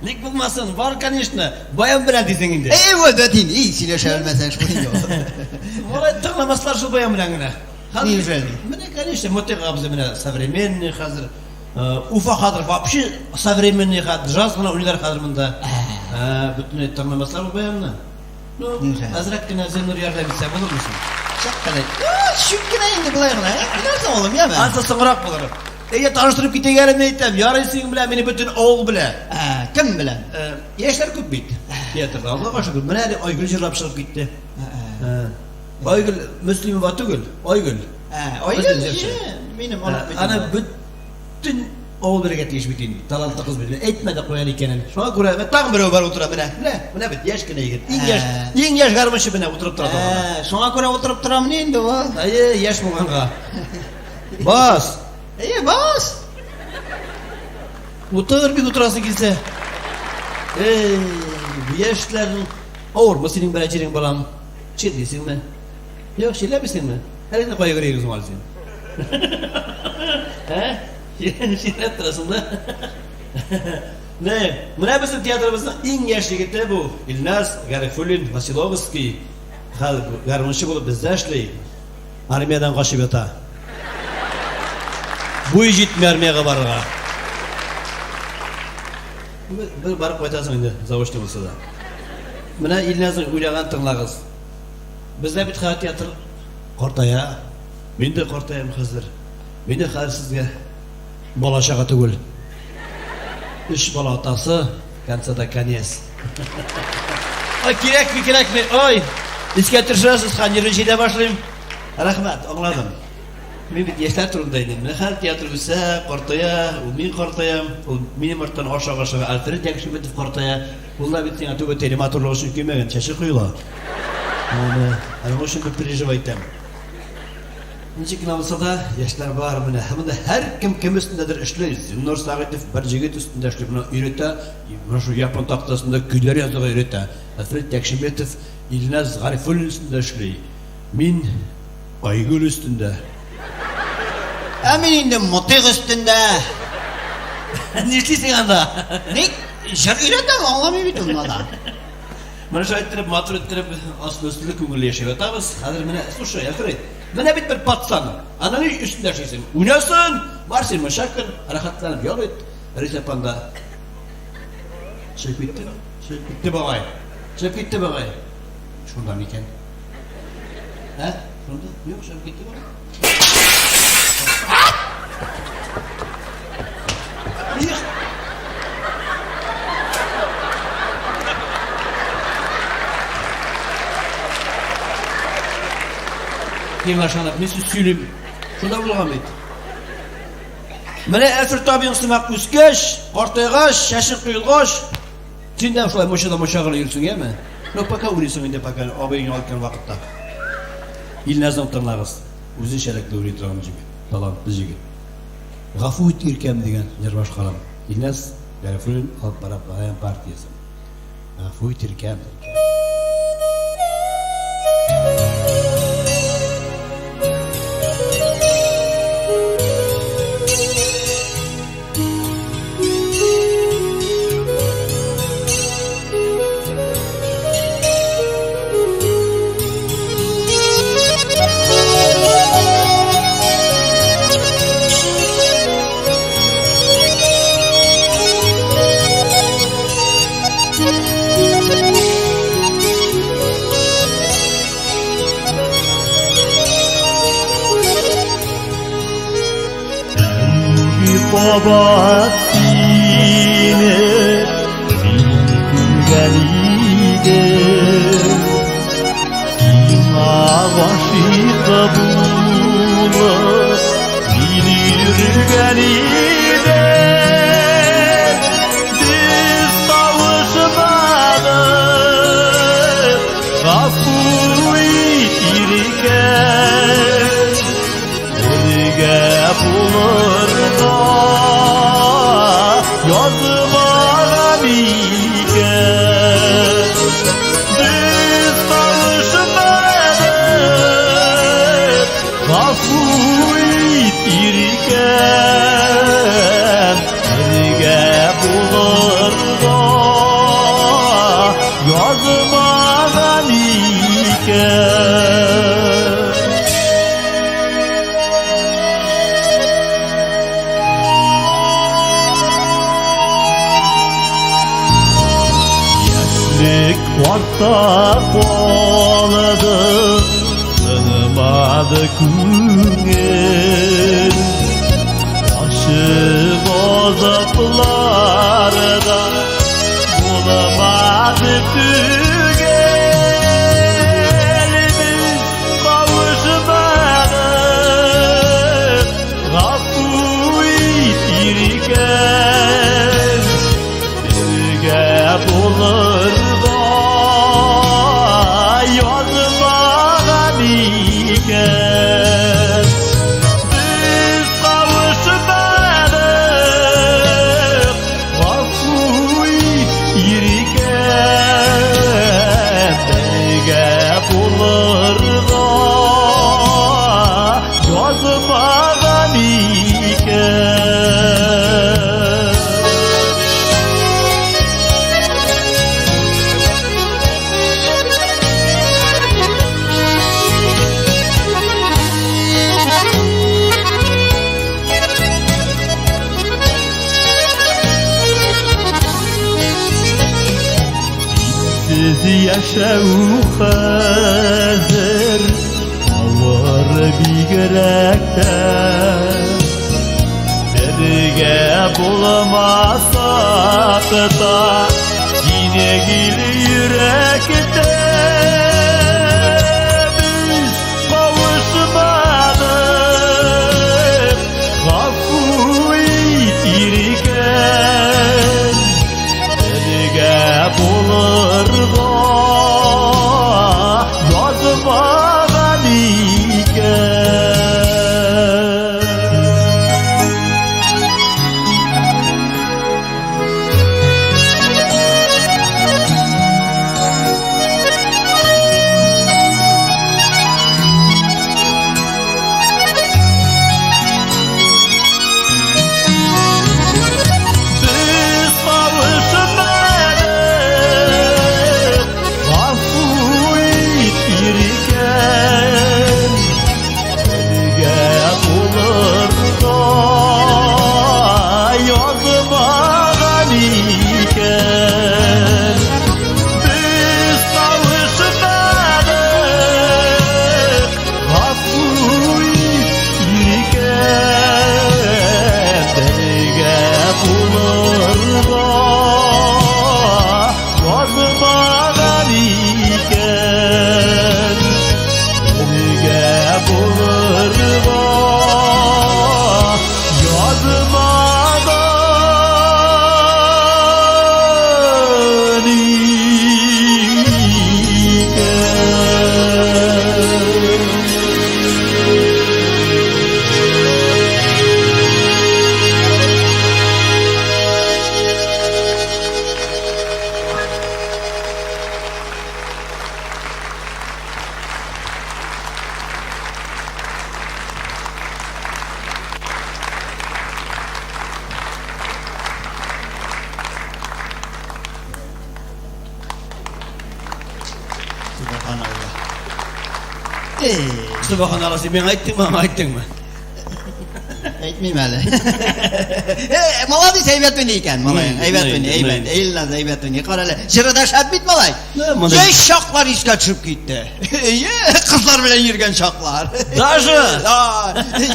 Ник булмасын, бар, конечно. Баян белән дисең инде. Эй, вот инде, эй, сөйләшә белмәсәң шул инде. Болай тыңламаслар шул баян белән генә. Хәзер- Неужели? Менә, конечно, Мотыйк абзый менә современный хәзер. Уфа хәзер вообще современный хәзер, джаз гына уйныйлар хәзер монда. Бөтенләй тыңламаслар бу баянны. Ну, Неужели? әзрәк кенә Зиннур ярдәм итсә булырмы соң? Чак кына. Чүп кенә инде болай гына. Нәрсә улым, яме? Ансы соңрак булыр. Әйе, таныштырып китик әле, мин әйтәм. Ярый синең белән мине бөтен авыл белә. Кем белән? Яшьләр күп бит. Театрда Аллага шөкер. Менә әле Айгөл җырлап чыгып китте. Айгөл Мөслимова түгел, Айгөл. Айгөл, Безнең җырчы. минем онык бит. Аны бөтен авыл белергә тиеш бит инде. Талантлы кыз бит. Әйтмә дә куян икәнен. Шуңа күрә менә тагын берәү бар утыра менә. Менә, менә бит яшь кенә егет. Иң яшь, иң яшь гармунчы менә утырып тора тагын. Шуңа күрә утырып торамыни инде ул? Әйе, яшь булганга. Бас. Әйе, бас. Утыр, бик утырасың килсә. Эй, яшьләрнең авырмы синең берәр җирең, балам? Чирлисеңме? Юк, чирләмисеңме? Әле инде кая йөрисең соң әле син? Ә? Чирләп торасың да. Менә, менә безнең театрыбызның иң яшь егете бу, Илназ Гарифуллин Василовский. Хәзер гармунчы булып бездә эшли. Армиядән качып ята. Буй җитми армиягә барырга. Бер барып кайтасың инде, заочно булса да. Менә Илназның уйлаган тыңлагыз. Бездә бит хәзер театр картая. Мин дә картаям хәзер. Мин дә хәзер сезгә бала чага түгел. Өч бала атасы, конца да конец. Ай, кирәкми, кирәкми. Ай, искә төшерәсез, хәзер нервничать башлыйм. Рәхмәт, аңладым. Мин бит яшьләр турында әйтәм. Менә хәзер театр үсә, картая, ул мин картаям, ул минем арттан ашыга-ашыга Альфред Якшиметов картая. Ул да бит сиңа түбәтәйле матурлык өчен кимәгән, чәче коела. Менә, аның өчен бер переживать итәм. Ничек кенә булса да, яшьләр бар менә. Һәм монда һәркем кем өстендәдер эшли. Зиннур Сәгыйтов бер җегет өстендә эшли, менә өйрәтә, менә шул япон тактасында көйләр язырга өйрәтә. Альфред Якшиметов Илназ Гарифуллин өстендә эшли. Мин Айгөл өстендә. Ә мин инде Мотыйк өстендә. Нишлисең анда? Ник? Җыр өйрәтәм, аңламый бит ул надан. Менә шулай иттереп, матур иттереп, аслы-өсле күңелле яшәп ятабыз. Хәзер менә, слушай, Альфред, менә бит бер пацан. Аны ни өстендә эшлисең? Уйнасын! Бар син мунча кер, рәхәтләнеп ял ит. Рәйсә апаң да чыгып китте. Чыгып китте бабай. Чыгып китте бабай. Шунда микән? Ә? Шунда? Юк, чыгып китте бабай. Их! Миңа ышанып, мин сүз сөйлим. Шунда булган бит. Менә Әфер табиң сымак үскәч, картайгач, чәчең коелгач, син дә шулай мунчада мунча гына йөрсең, яме? Ну, пока уйлыйсың инде, пока абыең ял иткән вакытта. Илназның тыңлагыз. Үзенчәлекле уйлый торган җегет, талантлы җегет. Гафу ит, иркәм дигән җыр башкарам. Илназ Гарифуллин алып бара баян партиясен. Гафу ит, иркәм. Кабат сине мин күргән идем. Сиңа гашыйк булып мин йөргән идем. Без кавышмадык, гафу ит, иркәм. Бергә булырга язмаган икән. Без кавышмадык, гафу ит, иркәм. Бергә булырга язмаган икән. Яшьлек артта калды, тынмады күңел. Ачы газапларда булмады түгел. Без кавышмадык, гафу ит, иркәм. Бергә булырга язмаган икән. Яшәү хәзер авыр бигрәк тә. Бергә булмасак та, сине гел йөрәктә. Без кавышмадык, гафу ит, иркәм. Бергә булырга язмаган икән. Без кавышмадык, гафу ит, иркәм. Бергә булырга язмаган икән. Без кавышмадык, гафу ит, иркәм. Бергә булырга язмаган икән. Бергә булырга язмаган икән. Субханалла. Эй, Субханалла, син миңа әйттеңме, аңа әйттеңме? Әйтмим әле. Э, молодец, әйбәт уйный икән, малай. Әйбәт уйный, әйбәт. Илназ әйбәт уйный. Кара әле. Җыры да шәп бит, малай. Яшь чаклар искә төшеп китте. Әйе, кызлар белән йөргән чаклар. Даже? Да,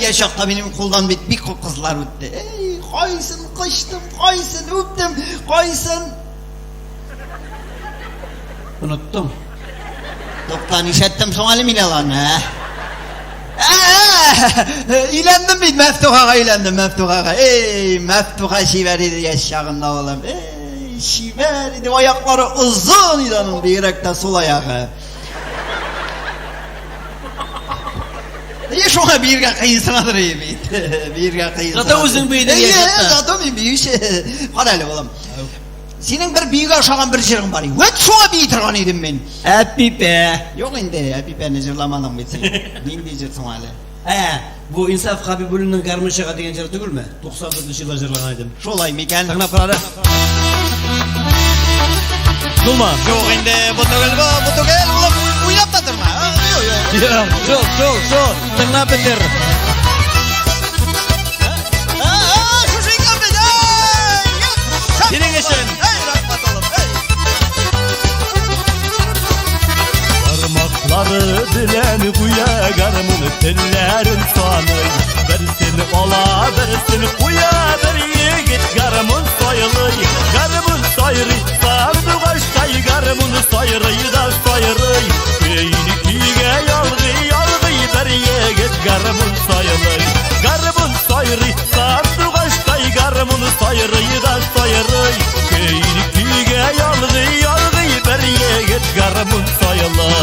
яшь чакта минем кулдан бит бик күп кызлар үтте. Эй, кайсын кочтым, кайсын үптем, кайсын Оныттым. Тукта, нишләттем соң әле мин аларны, ә? Өйләндем бит, Мәфтухага өйләндем, Мәфтухага. Эй, Мәфтуха чибәр иде яшь чагында, улым. Эй, чибәр иде, аяклары озын иде аның, бигрәк тә сул аягы. И шуңа биергә кыенсынадыр бит. Биергә кыенсынадыр. Зато үзең биедің яшь чакта. Зато мин биюче. Кара әле, улым. Синең бер биюгә ошаган бер җырың бар. Вәт шуңа бии торган идем мин. Әпипә. Юк инде, Әпипәне җырламадың бит син. Нинди җыр соң әле? Ә, бу Инсаф Хабибуллинның Гармунчыга дигән җыры түгелме? 94 елда җырлаган идем. Шулай микән? Тыңлап кара әле. Шулмы? Юк инде, бу түгел бу, бу түгел, улым, уйлап та торма. Юк, юк. Юк, шул, шул, шул. Тыңлап бетер. Шушы икән бит. Эй, Синең өчен. Эй, рәхмәт, улым. Эй. Бармаклары белән гүя гармун телләрен саный. Берсен ала, берсен куя, бер егет гармун сайлый. Гармун сайрый, сандугачтай гармун сайрый да сайрый. Көйне көйгә ялгый, ялгый бер егет гармун сайлый. Гармун сайрый, сандугачтай гармун сайрый да сайрый. Көйне көйгә ялгый, ялгый бер егет гармун сайлый.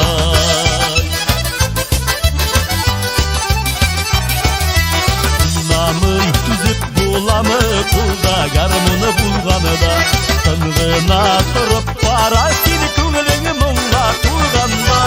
Намый түзеп буламы кулда гармуны булганы да. Тын гына торып бара син күңелең моңга тулганда.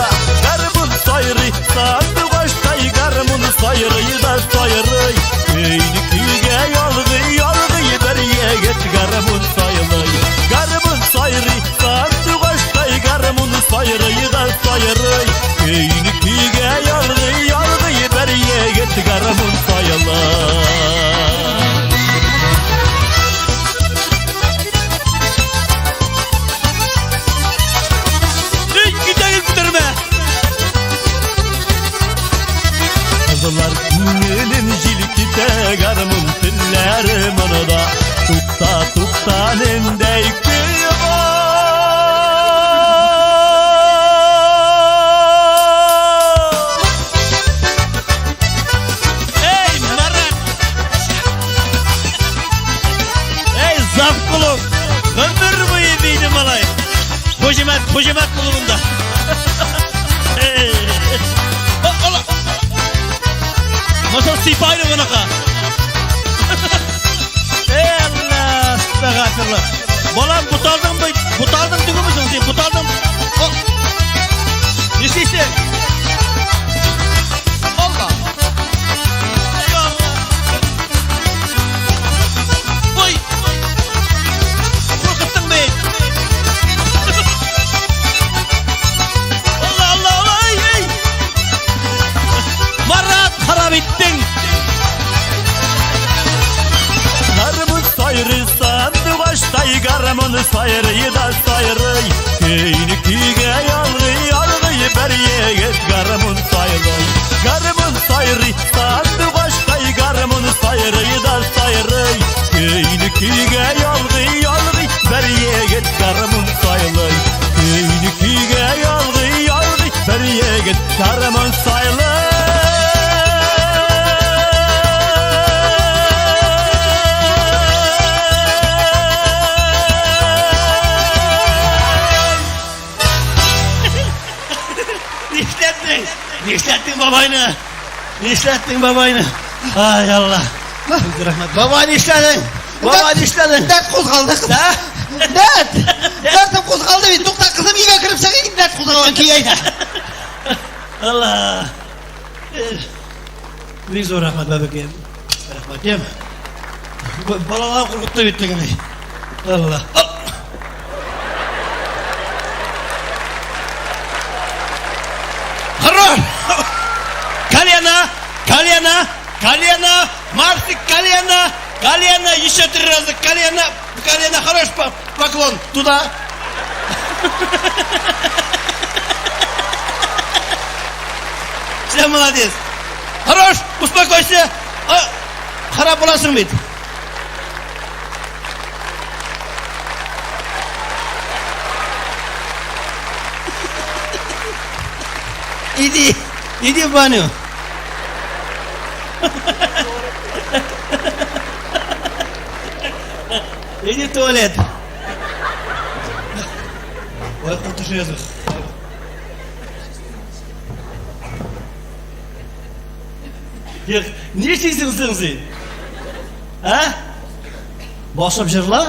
Гармун сайрый, сандугачтай гармун сайрый да сайрый. Көйне көйгә ялгый, ялгый бер егет гармун сайлый. Гармун сайрый, сандугачтай гармун сайрый да сайрый. Көйне көйгә ялгый, ялгый бер егет гармун сайлый. Ишетә гармун телләре монда. Тукта, тукта, нендәй көй бар. Эй, Марат! Эй, завклуб! Гомер буе биде малай. Хуҗимәт, Хуҗимәт клубында. Эй! Алла! Masal сипайны моныка. Эй, Алла, астагфирулла. Балам, буталдың бит. Буталдың түгелмесең син? Буталдың. О! Нишлисең? Алла! Эй, Алла! Ой! Куркыттың бит. Алла, Алла, Алла, эй, эй! Марат, харап иттең. Гармун сайрый сандугачтай, гармун сайрый да сайрый. Көйне көйгә ялгый, ялгый бер егет гармун сайлый. Гармун сайрый сандугачтай, гармун сайрый да сайрый. Көйне көйгә ялгый, ялгый бер егет гармун сайлый. Көйне көйгә ялгый, ялгый бер егет гармун сайлый. Нишләттең? Нишләттең бабайны? Нишләттең бабайны? Ай, Алла. Рәхмәт. Бабай, нишләдең? Бабай, нишләдең? Дәрт кузгалды, кызым. Дәрт! Дәртем кузгалды бит. Тукта, кызым, өйгә кереп чыгыйм, дәрт кузгалган көй әйтә. Алла. Бик зур рәхмәт, бабакаем. Рәхмәтем. Балалар куркытты бит тегене. Алла. Хорош! Колено, колено, колено, Марсик, колено, колено, еще три раза колено, колено, хорош поклон, туда. Все, молодец. Хорош, успокойся. А, харап буласың бит. Иди, иди в баню. Иди в туалет. Ой, кул төшерәсең. Юк, нишлисең соң син? А? Басып җырла?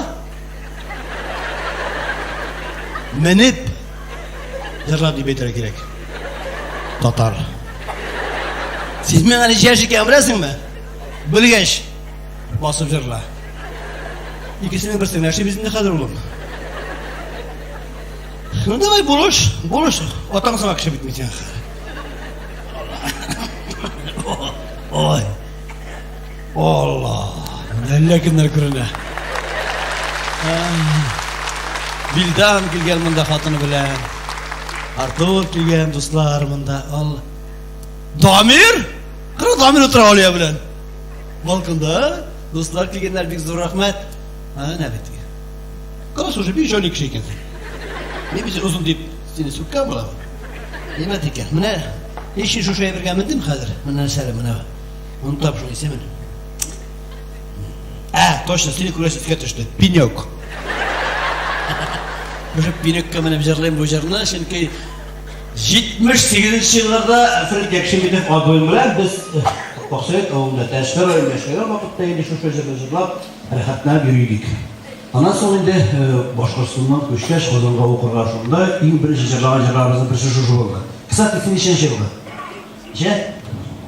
Менеп җырла дип әйтергә кирәк. Татар. Син миңа ничә яшь икәнен беләсеңме? Белгәч, басып җырла. Икесенең берсен яшибез инде хәзер, улым. Ну давай, булыш, булыш. Атаң сыңа кеше бит мин сиңа. Ой. Алла. Әллә кемнәр күренә. Билдан килгән монда хатыны белән. Артур килгән, дуслар монда. Алла. Дамир? Кара, Дамир утыра Алия белән. Балконда. Дуслар килгәннәр, бик зур рәхмәт. Әнә бит. Кара, слушай, бик җайлы кеше икәнсең. Мин бит озын дип сине сүккән булам. Әйбәт икән. Менә ни өчен шушы әйбергә мендем хәзер? Менә нәрсә әле, менә. Онытам шуның исемен. Ә, точно, сине күрәс искә төште. Пенек. Уже пенекка менеп җырлыйм бу җырны, чөнки 78 елларда Фред Якшиметов абыем белән без Аксовет авылында Тәшбер районында яшәгән вакытта инде шушы җырны җырлап, рәхәтләнеп йөри идек. Аннан соң инде Башкортстаннан күчкәч, Казанга укырга шунда иң беренче җырлаган җырларыбызның берсе шушы булды. Кстати, син ничәнче елгы? Ничә?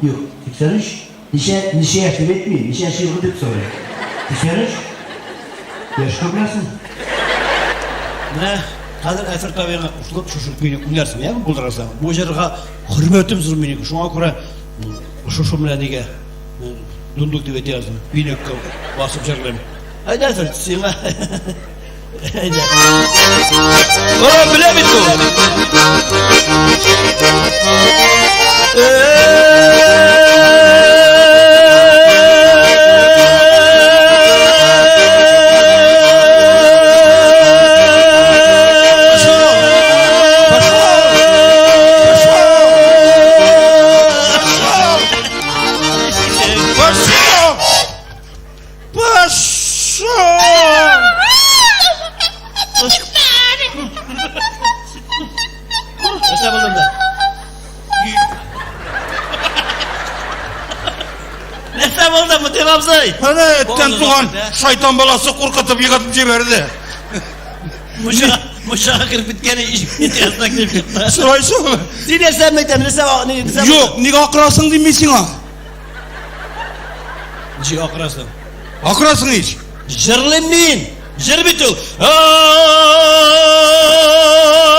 Юк, 83? Ничә, ничә яшь дип әйтмим, ничәнче елгы дип сорыйм. 83? Яшь күп беләсең. Менә хәзер Әсер табигына кушылып шушы көйне уйнарсың, яме булдырасың. Бу җырга хөрмәтем зур минем. Шуңа күрә шушы менә нигә дундук дип әйтә яздым. Пенекка басып җырлыйм. Әйдә, Әсер, сиңа. Әйдә. Кара, белә бит ул. Нәрсә булды, Мутыйк абзый? Әнә эттән туган шайтан баласы куркытып егытып җибәрде. Мунчага, мунчага кереп киткән ишек астына килеп чыкты. Шулай шул. Син нәрсә әйтәм, нәрсә, нәрсә? Юк, нигә акырасың дим мин сиңа? Ничек акырасың? Акырасың ич. Җырлыйм мин. Җыр бит ул.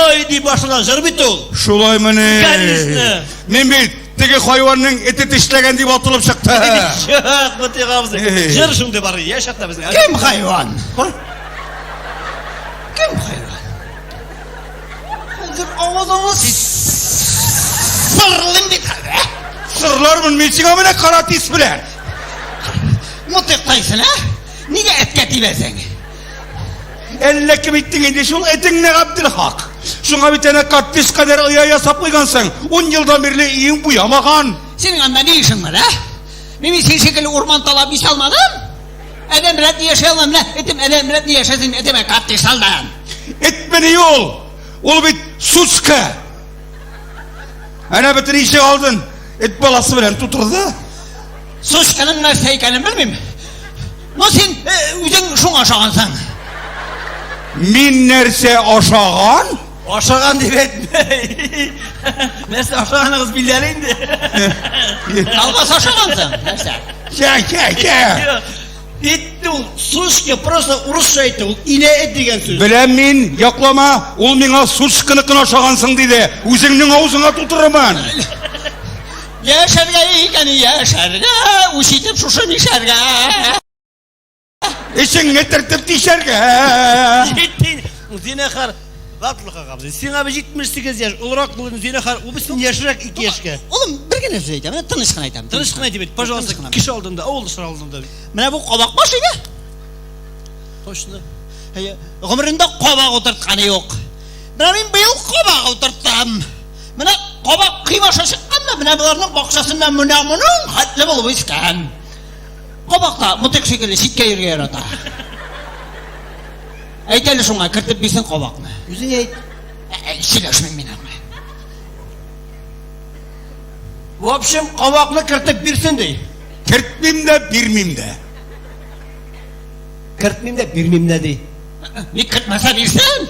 Ай дип башланган җыр бит ул. Шулаймыни? Конечно. Мин бит теге хайванның эте тешләгән дип атылып чыкты. Юк, Мутыйк абзый. Җыр шундый бар, яшь чакта безнең. Кем хайван? Кем хайван? Хәзер авызыңны сырлыйм бит хәзер. Ә? Сырлармын мин сиңа менә кара тис белән. Мутыйк тайсын, ә? Нигә эткә тибәсең? Әллә кем иттең инде шул этеңне, Габделхак. Шуңа бит әнә коттедж кадәр оя ясап куйгансың. Ун елдан бирле өең буямаган. Синең анда ни эшең бар, ә? Мин бит син шикелле урман талап исә алмадым. Адәм рәтле яши алмам, менә этем адәм рәтле яшәсен, этемә коттедж салдым. Этмени ул? Ул бит сучка. Әнә бөтен ишек алдын эт баласы белән тутырды. Сучканың нәрсә икәнен белмим. Ну син э, үзең шуңа ашагансың. Мин нәрсә ашаган? Ашаган дип әйтмә. Нәрсә ашаганыгыз билгеле инде. Колбаса ашагансың. Нәрсә? Чә, чә, чә. Ит ул сучка просто урысча әйтте ул инә эт дигән сүз. Беләм мин, яклама, ул миңа сучканыкын ашагансың диде. Үзеңнең авызыңа тутырырмын. Яшәргә икән, яшәргә, үч итеп шушы мишәргә. Эчеңне төртеп тишәргә. Җитте. Зинахар, Габдулхак абзый, сиңа бит 78 яшь, олырак булын зинахар, ул бит яшьрәк 2 яшькә. Улым, бер генә сүз әйтәм, менә тыныч кына әйтәм. Тыныч кына әйтеп әйт, пожалуйста, кеше алдында, авылдашлар алдында. Менә бу кабак баш иде. Точно. Әйе, гомерендә кабак утыртканы юк. Менә мин быел кабак утырттым. Менә кабак кыймаша чыккан да, менә боларның бакчасында менә моның хәтле булып үскән. Кабак та мотык шикелле читкә йөрергә ярата. Әйт әле шуңа, кертеп бирсен кабакны. Үзең әйт. Сөйләшмим мин аның белән. В общем, кабакны кертеп бирсен ди. Кертмим дә, бирмим дә. Кертмим дә, бирмим дә ди. Ник кертмәсә бирсен?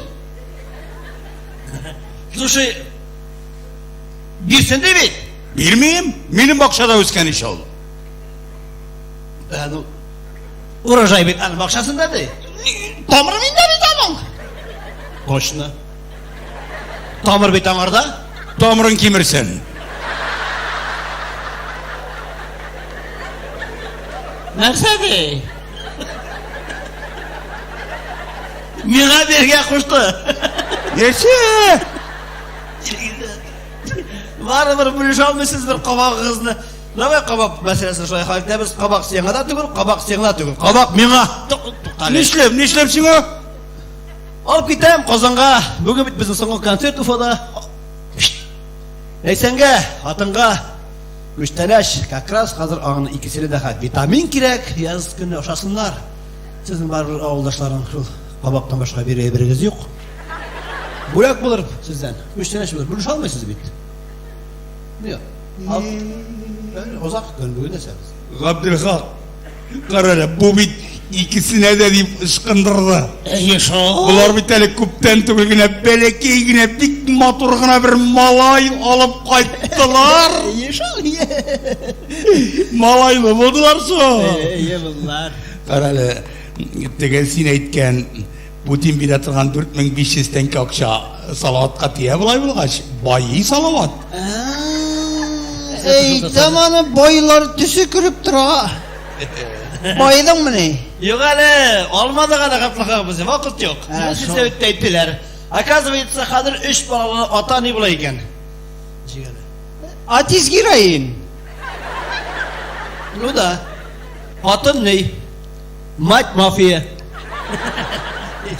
Слушай, бирсен ди бит. Бирмим. Минем бакчада үскән ич ул. Ә, ну, урожай бит аның бакчасында ди. Тамыры миндә бит аның. Точно. Тамыр бит аңарда. Тамырын кимерсен. Нәрсә ди? Миңа биргә кушты. Нәрсә? Барыбер бүлешә алмыйсыз бер кабагыгызны. Давай кабак мәсьәләсен шулай хәл итәбез. Кабак сиңа да түгел, кабак сиңа да түгел. Кабак миңа. Нишләп, нишләп сиңа? Алып китәм Казанга. Бүген бит безнең соңгы концерт Уфада. Ләйсәнгә, хатынга күчтәнәч, как раз хәзер аның икесенә дә хәт витамин кирәк, яз көне ашасыннар. Сезнең барыбер авылдашларың шул кабактан башка бер әйберегез юк. Бүләк булыр сездән. Күчтәнәч булыр. Бүлешә алмыйсыз бит. Юк. Озак көн бүген нәрсә без. Габделхак, кара әле, бу бит икесенә дә дип ычкындырды. Әйе шул. Болар бит әле күптән түгел генә бәләкәй генә бик матур гына бер малай алып кайттылар. Әйе шул. Малайлы булдылар шул. Әйе булдылар. Кара әле, теге син әйткән Путин бирә торган 4500 тәңкә акча Салаватка тия болай булгач, байый Салават. Әйтәм аны байлар төсе кереп тора. Байдыңмыни? Юк әле, алмадык әле Габделхак абзый, вакыт юк. Сельсоветта әйттеләр. Оказывается, хәзер өч балалы ата ни була икән? Ничек әле? Атис героин. Ну да. Хатын ни? Мать мафия.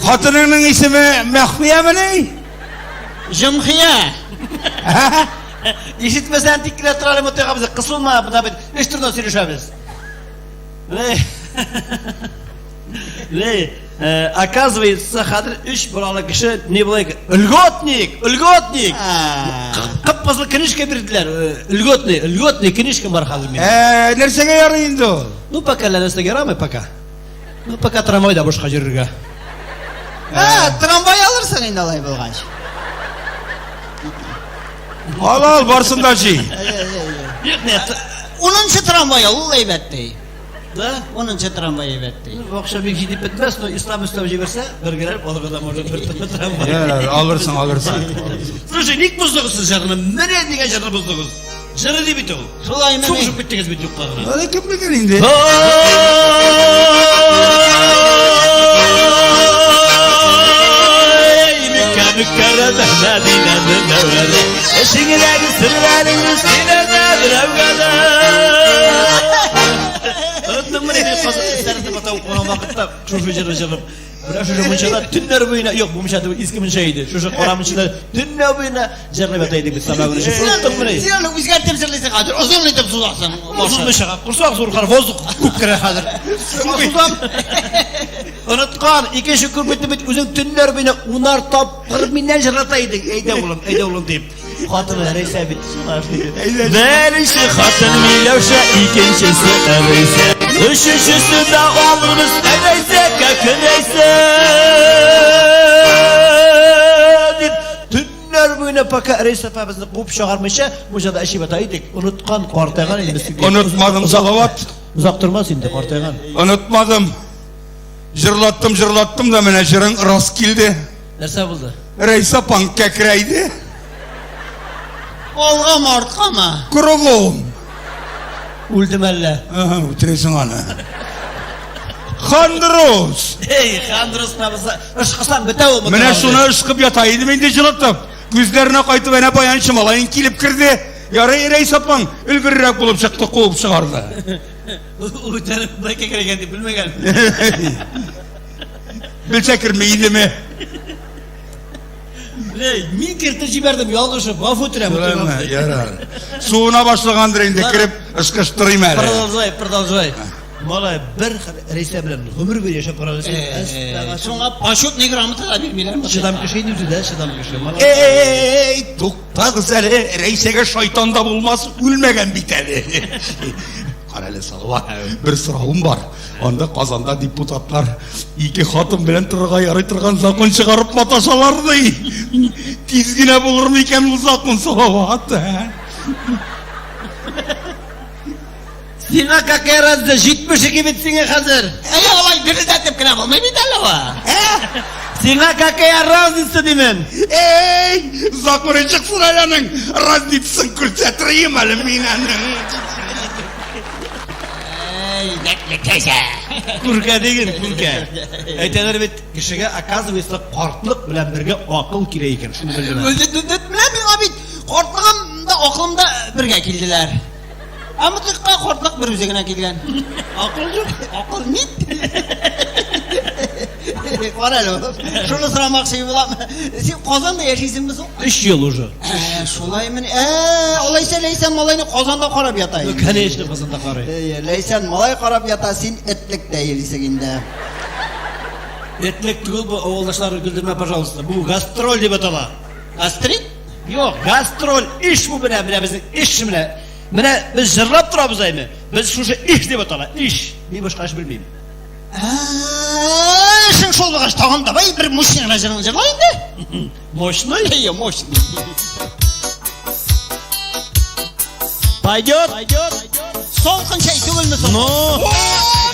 Хатыныңның исеме Мәхфиямени? Җомхия. Ишетмәсәң тик кенә тор әле Мотыйк абзый, кысылма, менә бит эш турында сөйләшәбез. Лей. Лей. Оказывается, хәзер өч балалы кеше не болай льготник, льготник. Кып-кызыл книжка бирделәр. Льготный, льготный книжка бар хәзер минем. Ә, нәрсәгә ярый инде ул? Ну, пока нәрсәгә ярамый пока. Ну, пока трамвайда бушка йөрергә. Ә, трамвай алырсың инде алай булгач. Ал, ал, барсын да җый. Юк, нет. Унынчы трамвай ал, ул әйбәт ди. Да? Унынчы трамвай әйбәт ди. Ну, акча бик җитеп бетмәс, но ислам өстәп җибәрсә, бергәләп алырга да может бер трамвай. Ярар, алырсың, алырсың. Слушай, ник боздыгыз сез җырны? Менә дигән җырны боздыгыз. Җыры ди бит ул. Шулаймыни? Сугышып киттегез бит юкка гына. Әле кем белгән инде? Эшеңдәге серләреңне сөйләмә берәүгә дә. Оныттыңмы ни, Казан сәрәтеп атау куган вакытта шушы җырны җырлап. Менә шушы мунчада төннәр буена, юк, бу мунча түгел, иске мунча иде. Шушы кара мунчада төннәр буена җырлап ята идек без самогон эчеп. Оныттыңмыни? Син аны үзгәртеп җырлыйсың хәзер, озын итеп сузасың. Озын чыга. Корсак зур хәзер, воздух күп керә хәзер. Сузам. Оныткан, икенче көн бит бит үзең төннәр буена унар тапкыр миннән җырлата идең. Әйдә улым, әйдә улым дип. Хатыны Рәйсә бит шулай диде. Беренче хатын Миләүшә, икенчесе Рәйсә. Өченчесе дә алырбыз Рәйсә, Рәйсә. Дип төннәр буена пока Рәйсә апа безне куып чыгармыйча, мунчада эчеп ята идек. Оныткан, картайган инде без. Онытмадым, Салават. Озак тормас инде, картайган. Онытмадым. Җырлаттым, җырлаттым да менә җырың рас килде. Нәрсә булды? Рәйсә апаң кәкрәйде. Алгамы, арткамы? Кругом. Үлдем әллә? Ага, үтерәсең аны. Хандрус! Эй, хандрус набыза. Ышкысаң бетә ул. Менә шуны ышкып ята идем инде җылытып. Күзләренә кайтып әнә баянчы малаең килеп керде. Ярый Рәйсә апаң өлгеррәк булып чыкты, куып чыгарды. Ул үтереп бер кәкрәйгән дип белмәгән. Белсә керми идеме? Лей, мин кертеп җибәрдем, ялгышып, гафу үтерәм. Шулаймы? Ярар. Суына башлагандыр инде, кереп ышкыштырыйм әле. Продолжай, продолжай. Малай, бер Рәйсә белән гомер буе яшәп карагыз. Шуңа почетный грамота да бирмиләр. Чыдам кеше инде үзе дә, чыдам кеше. Малай. Эй, туктагыз әле, Рәйсәгә шайтан да булмас, үлмәгән бит әле. Карале, Салават, бер соравым бар. Анда Казанда депутатлар ике хатын белән торырга ярый торган закон чыгарып маташалар ди. Тиз генә булыр микән ул закон, Салават? ә? Сиңа какая разница, 72 бит сиңа хәзер. Әй, алай дерелдәтеп кенә булмый бит әле ул. Сиңа какая разница димен. Эй, законы чыксын әле аның, разницасын күрсәтерем әле мин аның. Әй, дәртле кәҗә. Күркә диген, күркә. Әйтәләр бит, кешегә оказывается картлык белән бергә акыл кирәк икән, шуны белдем. Менә миңа бит картлыгым да акылым да бергә килделәр. Ә мытыкка картлык бер үзе генә килгән. Акыл юк. Акыл нит. Кара әле, шуны сорамакчы булам. Син Казанда яшисеңме соң? 3 ел уже. Ә, шулаймыни? Ә, алайса Ләйсән малайны Казанда карап ята Ну, инде. конечно, Казанда карый. Әй, Ләйсән малай карап ята, син этлектә йөрисең инде. Этлек түгел бу, авылдашлар көлдермә, пожалуйста. Бу гастроль дип атала. Гастрит? Юк, гастроль эш бу менә, менә безнең эш менә. Менә без җырлап торабыз әйме. Без шушы эш дип атала, эш. Мин башка эш белмим. Ә, эшең шул булгач, тагын давай бер мощный гына җырыңны җырла инде. Мощный? Әйе, мощный. Пойдет? Салкын чәй түгелме соң? Ну? О,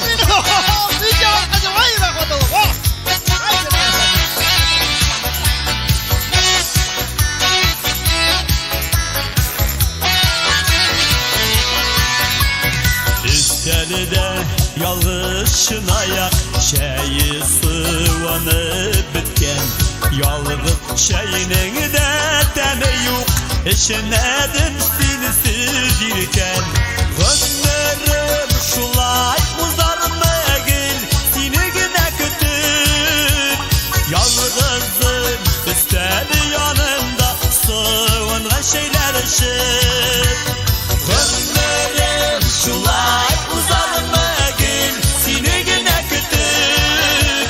мин бик яраткан җыр. Ай, рәхмәт улым. О! Ай, рәхмәт. Өстәлдә ялгыз чынаяк чәе суынып беткән. Ялгыз чәйнең дә тәме юк, эчмәдем синсез иркән. Гомерем шулай узармы гел, сине генә көтеп. Ялгызым өстәл янында суынган чәйләр эчеп. Гомерем шулай узармы гел, сине генә көтеп.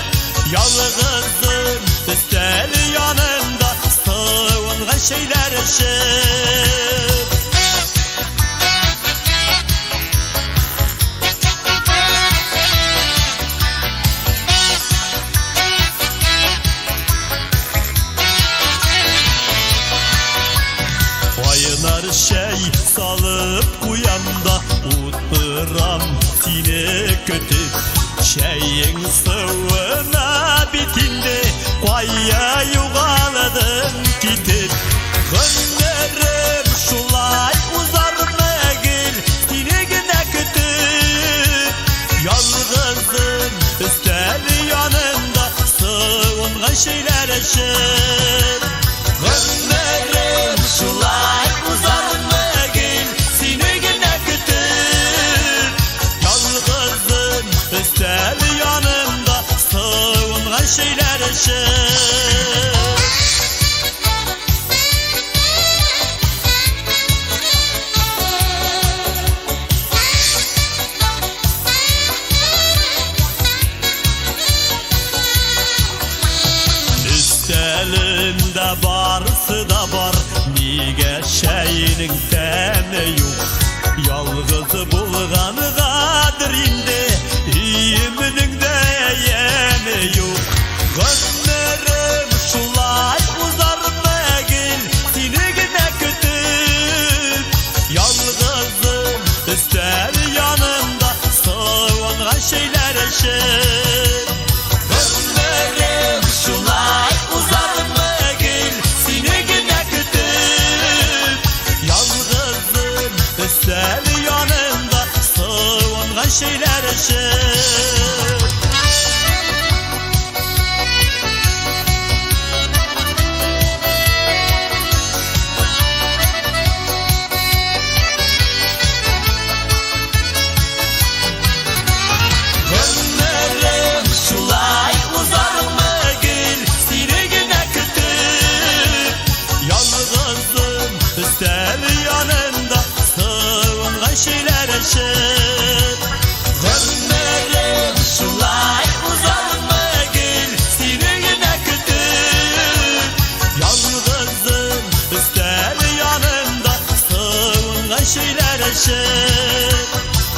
салып куям да утырам сине көтеп. Чәең суына бит инде, кая югалдың китеп. Гомерем шулай узармы гел, сине генә көтеп. Ялгызым өстәл янында суынган чәйләр эчеп. Гомерем шулай узармы гел, сине генә көтеп. Ялгызым өстәл янында суынган чәйләр эчеп. Өстәлемдә барысы да бар, нигә чәйнең тәме юк? Ялгыз булгангадыр инде, өемнең дә яме юк. Гомерем шулай узармы гел, сине генә көтеп. Ялгызым өстәл янында суынган чәйләр эчеп. Гомерем шулай узармы гел, сине генә көтеп. Ялгызым өстәл янында суынган чәйләр эчеп. Гомерем шулай узармы гел, сине генә көтеп. Ялгызым өстәл янында суынган чәйләр эчеп. Гомерем шулай узармы гел, сине генә көтеп. Ялгызым өстәл янында суынган чәйләр эчеп.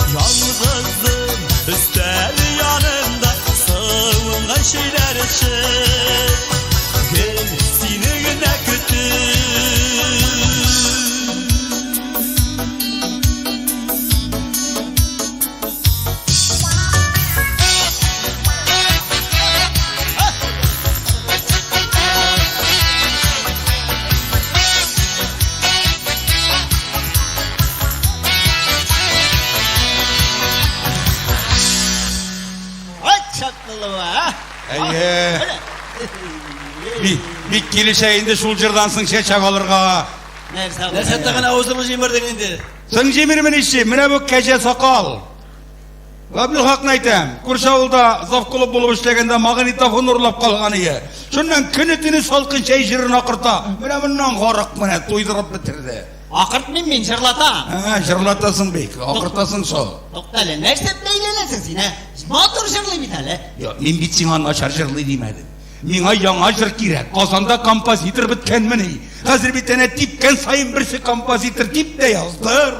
Ялгызым өстәл янында суынган чәйләр эчеп. Гел сине генә көтеп. Ай, чаклылыгы, а? Әйе. Бик, бик килешә инде шул җырдан соң чәчәк алырга. Нәрсә Нәрсә тагын авызыңны җимердең инде? Соң җимермен ичи, менә бу кәҗә сакал. Габделхакны әйтәм, күрше авылда завклуб булып эшләгәндә магнитофон урлап калган ие. Шуннан көне-төне салкын чәй җырын акырта. Менә моннан гарык менә туйдырып бетерде. Акыртмыйм мин, җырлатам. Ә, җырлатасың бик, акыртасың шул. Тукта әле, нәрсә бәйләнәсең син, ә? Матур җырлый бит әле. Я, мин бит сиңа начар җырлый димәдем. Миңа яңа җыр кирәк. Казанда композитор беткәнмени? Хәзер бит әнә типкән саен берсе композитор дип тә яздыр.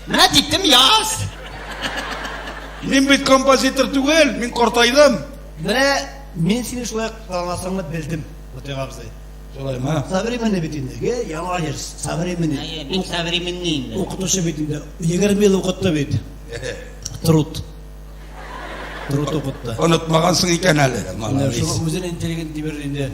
Менә типтем, яз. Мин бит композитор түгел, мин картайдым. Менә мин сине шулай кыланасыңны белдем, Мотыйк абзый. Шулаймы? Современный бит инде, ге, яңа җыр, современный. Әйе, бик современный инде. Укытучы бит инде, 20 ел укытты бит. Труд. Труд укытты. Онытмагансың икән әле. Менә Молодец. шул үзен интеллигент дип йөрде инде.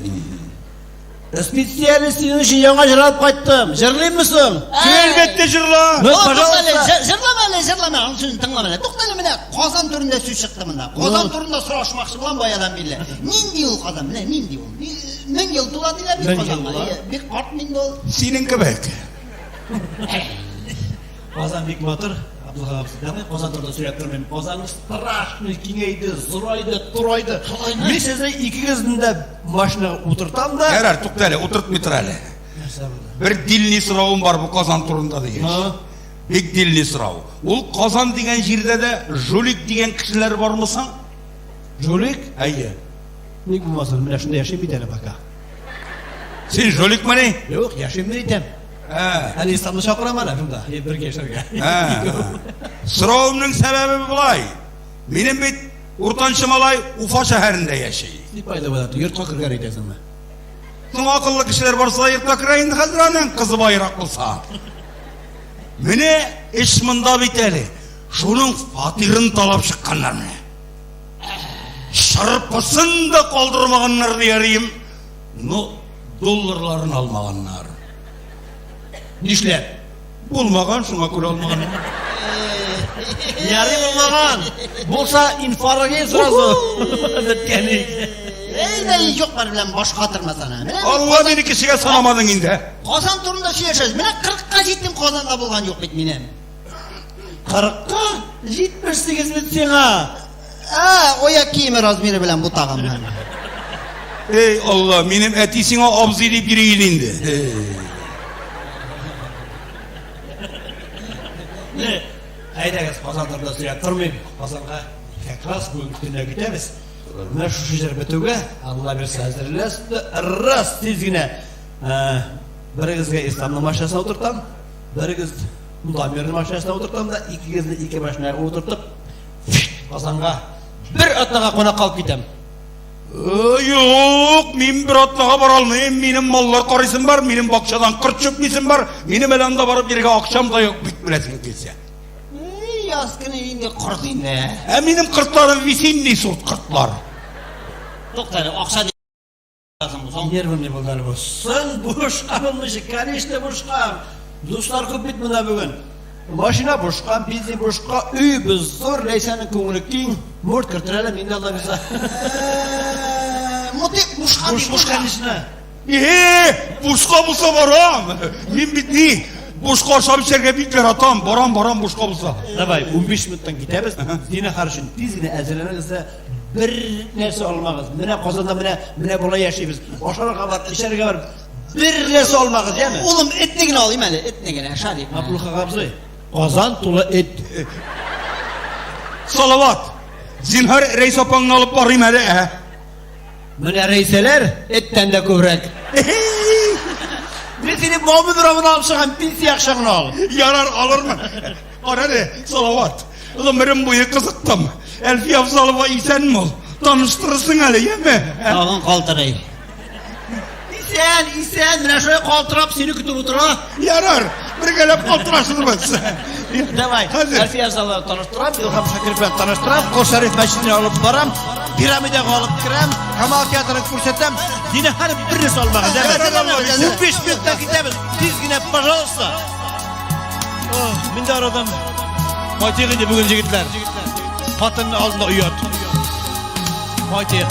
Специально синең өчен яңа җыр алып кайттым. Җырлыйммы соң? Син әлбәттә җырла. Ну, О, тукта әле, пожалуйста. җырлама әле, җырлама, аның сүзен тыңлама әле. Тукта әле, менә Казан турында сүз чыкты монда. Казан Ну. турында сорашмакчы булам баядан бирле. Нинди ул Казан? Менә нинди ул? Мең ел тула диләр бит Мең ел Казанга. тула. Әйе, Бик карт инде ул. Синең кебек. Казан бик матур. Абдулхак абзый, давай Казан турында сөйләп тормыйм. Казан страшный киңәйде, зурайды, турайды. Мин сезне икегезне дә машинага утыртам да. Ярар, тукта әле, утыртмый тор әле. Нәрсә булды? Бер дилни соравым бар бу Казан турында дигәч. Ну? Бик дилни сорау. Ул Казан дигән җирдә дә жулик дигән кешеләр бармы соң? Жулик? Әйе. Ник булмасын, менә шунда яшим бит әле пока. Син жуликмыни? Юк, яшим мин әйтәм. Ә. Әле Исламны чакырам әле шунда, бергә яшәргә. Ә. Соравымның сәбәбе болай. Минем бит уртанчы малай Уфа шәһәрендә яши. Ни файда була? Йортка кергән әйтәсеңме? Соң акыллы кешеләр барса йортка керә инде хәзер аның кызы баерак булса. Менә эш монда бит әле. Шуның фатирын талап чыкканнар менә. Шырпысын да калдырмаганнар диярим. Ну, долларларын алмаганнар. Нишләп? Булмаган, шуңа күрә алмаганнар. Ярый булмаган. Булса инфаркт сразу. Беткән. Әйдә, юк бар белән баш катырмасана. Менә Алла мине кешегә санамадың инде. Казан турында сөйләшәбез. Менә 40-ка җиттем, Казанда булган юк бит минем. 40-ка 78 бит сиңа. Ә, аяк киеме размеры белән бутаганнар. Эй, Алла, минем әти сиңа абзый дип йөри иде инде. Не, әйдәгез, Казан турында сөйләп тормыйм. Казанга как раз бүген төнлә китәбез. Менә шушы җыр бетүгә, Алла бирсә, әзерләс, раз тиз генә. Берегезгә Исламның машинасына утыртам, берегез Дамирның машинасына утыртам да, икегезне ике машинага утыртып, Казанга бер атнага кунакка алып китәм. Юк, мин бер атнага бара алмыйм. Минем маллар карыйсым бар, минем бакчадан корт чүплисем бар. Минем әле анда барып йөрергә акчам да юк бит, беләсең килсә. Яз көне инде корт инде. Ә минем кортларым весенний сорт кортлар. Тукта әле, акча Нервым не булды әле бу. Соң бушка булмыйча, конечно, бушка. Дуслар күп бит монда бүген. Машина бушка, бензин бушка, өебез зур, Ләйсәнең күңеле киң. Морт кертер әле, мин дә Алла бирса. Мотык бушка ди, бушка, конечно. Э, бушка булса барам. Мин бит ни, бушка ашап эчәргә бик яратам. Барам, барам бушка булса. Давай, 15 минуттан китәбез. Зинһар өчен тиз генә әзерләнегез дә Бер нәрсә алмагыз. Менә Казанда менә менә болай яшибез. Ашарга бар, эчәргә бар. Бер нәрсә алмагыз, яме? Улым, этне генә алыйм әле, этне генә, Шарик. Абдулхак абзый, Казан тулы эт. Салават, зинһар Рәйс апаңны алып барыйм әле, ә? Менә рәйсәләр эттән дә күбрәк. Мин сине Бауман урамына алып чыгам, пенсия акчаңны ал. Ярар, алырмын. Кара әле, Салават, гомерем буе кызыктым. Әлфия Афзалова исәнме ул? Таныштырырсың әле, яме? Тагын калтырый. Исән, исән, менә шулай калтырап сине көтеп утыра. Ярар, бергәләп калтырашырбыз. Давай, Хәзер. Әлфия Афзалова таныштырам, Илһам Шакиров белән таныштырам, Кол Шәриф мәчетенә алып барам, пирамидага алып керәм, Камал театрын күрсәтәм. Зинһар бер нәрсә алмагыз, әмма. 15 минутта китәбез. Тиз генә, пожалуйста. Мин дә арадым. Кайтыйк инде бүген, егетләр. Хатынның алдында оят. Кайтыйк.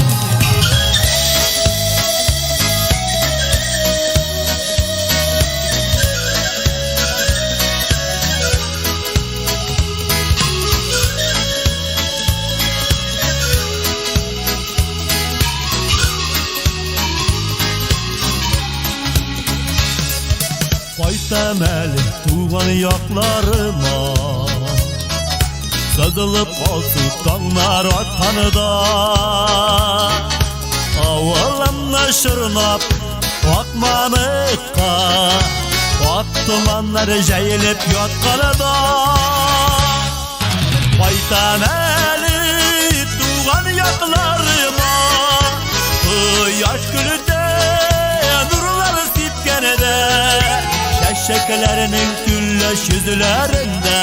Кайтам әле туган якларыма Сызылып алсу таңнар атканда Авылымны чорнап Акмамыкка Ак томаннар җәелеп ятканда Кайтам әле туган якларыма Кояш көлде нурлар сипкәндә Чәчәкләрнең көлләш йөзләрендә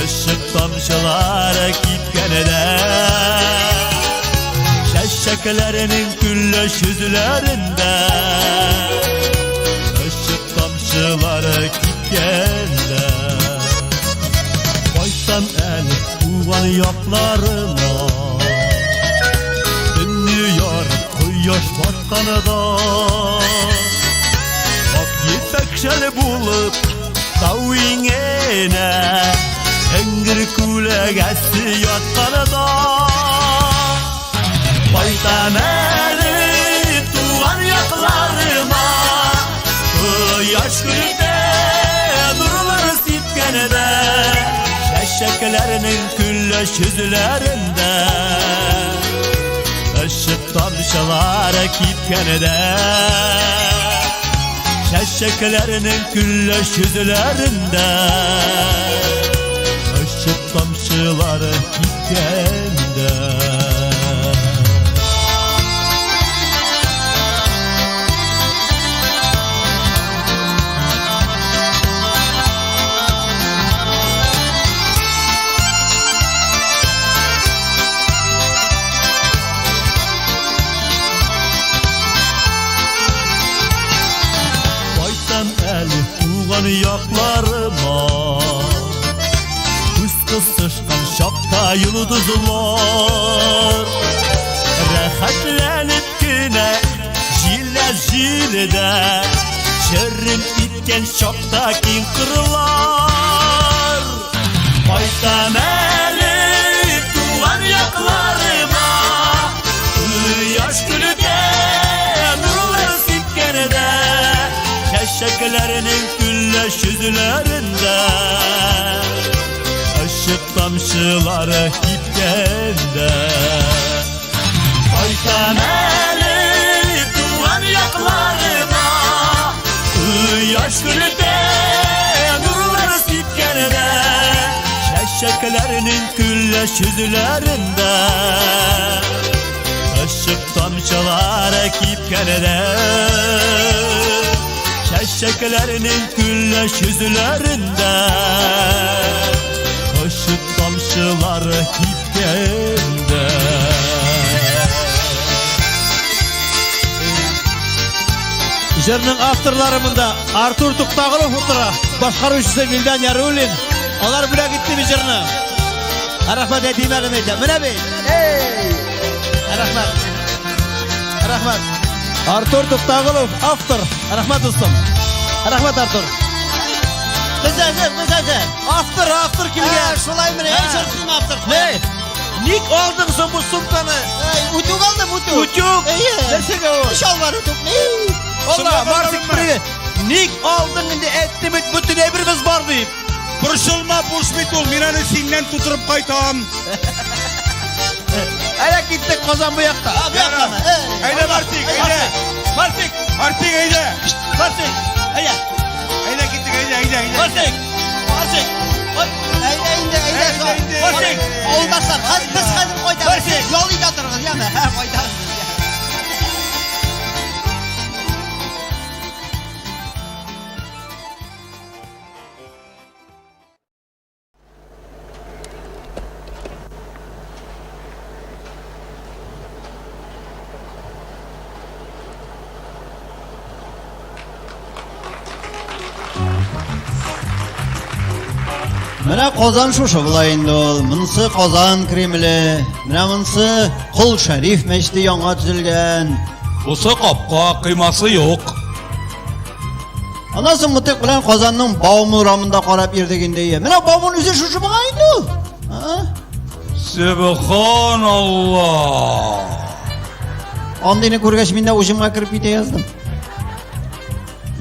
Ышык тамчылары кипкәндә Чәчәкләрнең көлләш йөзләрендә Ышык тамчылары кипкәндә Кайтам әле туган якларыма Төнне ярып кояш батканда Ак ефәк шәл булып тау иңенә Эңгер күләгәсе ятканда Кайтам әле туган якларыма Кояш көлде нурлар сипкәндә Чәчәкләрнең көлләш йөзләрендә Ышык тамчылары кипкәндә Чәчәкләрнең көлләш йөзләрендә Ышык тамчылары кипкәндә якларыма. Күз кысышкан чакта йолдызлар Рәхәтләнеп кенә җилә җилдә Черем иткән чакта киң кырлар Кайтам әле туган якларыма Кояш көлүдә нурлар сипкәндә Чәчәкләрнең көлләш йөзләрендә Ышык тамчылары кипкәндә Кайтам әле туган якларыма Кояш көлүдә нурлар сипкәндә Чәчәкләрнең көлләш йөзләрендә Ышык тамчылары кипкәндә Чәчәкләрнең көлләш йөзләрендә Ышык тамчылары кипкәндә Җырның авторлары монда Артур Туктагылов утыра, башкаручысы Вилдан Яруллин. Алар бүләк итте бу җырны. Рәхмәт әйтим әле әйтәм. Менә бит. Эй! Рәхмәт. Рәхмәт. Артур Туктагылов, автор. Рәхмәт дустым. Рәхмәт, Артур. Без әзер, без әзер. Автор, автор килгән. Шулай менә, әй җырчым автор. Ней? Ник алдың соң бу сумканы? Эй, утюг алдым, утюг. Утюг? Әйе. Нәрсәгә ул? Чалбар утюг. Эй. Алла, Марсик, привет. Ник алдың инде әйтте бит, бөтен әйберебез бар дип. Борчылма, буш бит ул, мин аны синнән тутырып кайтам. Әйдә киттек Казан бу якта. А, бу яктамы? Эй. Әйдә, Марсик, әйдә. Марсик, Марсик, әйдә. Марсик, әйдә. Әйдә киттек, әйдә, әйдә, әйдә. Марсик, Марсик. Әйдә инде, әйдә. Әйдә инде. Марсик. Авылдашлар, хәзер без хәзер кайтабыз. Марсик. Ял итә торыгыз, яме. Һә, кайтабыз. Менә Казан шушы була инде ул. Монысы Казан Кремле, менә монысы Кол Шәриф мәчете яңа төзелгән. Бусы капка, кыймасы юк. Аннан соң Мытык белән Казанның Бауман урамында карап йөрдек инде. Менә Бауман үзе шушы була инде ул. А? Сөбханалла. Андыйны күргәч мин дә уҗымга кереп китә яздым.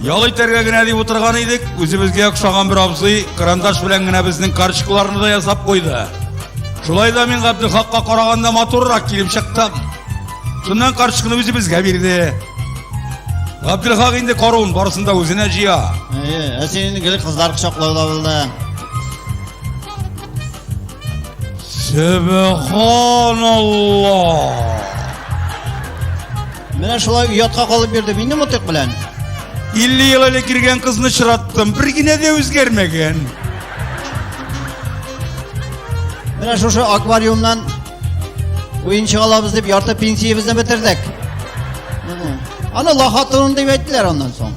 Ял итәргә генә дип утырган идек, үзебезгә охшаган бер абзый карандаш белән генә безнең карточкаларны да ясап куйды. Шулай да мин Габделхакка караганда матуррак килеп чыктым. Шуннан карточканы үзебезгә бирде. Габделхак инде карун барысын да үзенә җыя. Әйе, ә син инде гел кызлар кочаклауда булдың. Сөбханалла. Менә шулай оятка калып йөрдем инде Мытык белән. 50 ел элек киргән кызны очраттым, бер генә дә үзгәрмәгән. Менә шушы аквариумнан уенчык алабыз дип ярты пенсиябезне бетердек. Аны лохотрон дип әйттеләр аннан соң.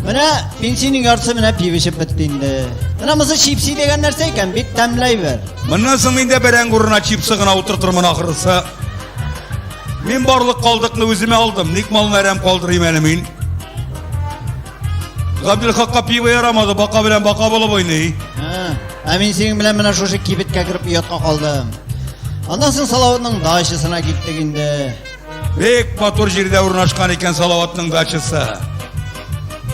Менә пенсиянең яртысы менә пиво эчеп бетте инде. Менә монысы чипси дигән нәрсә икән, бик тәмле әйбер. Моннан соң мин дә бәрәңге урынына чипсы гына утыртырмын ахрысы. Мин барлык калдыкны үземә алдым. Ник малны әрәм калдырыйм әле мин? Габделхакка пиво ярамады, бака белән бака булып уйный. Ә мин синең белән менә шушы кибеткә кереп оятка калдым. Аннан соң Салаватның дачасына киттек инде. Бик матур җирдә урнашкан икән Салаватның дачасы.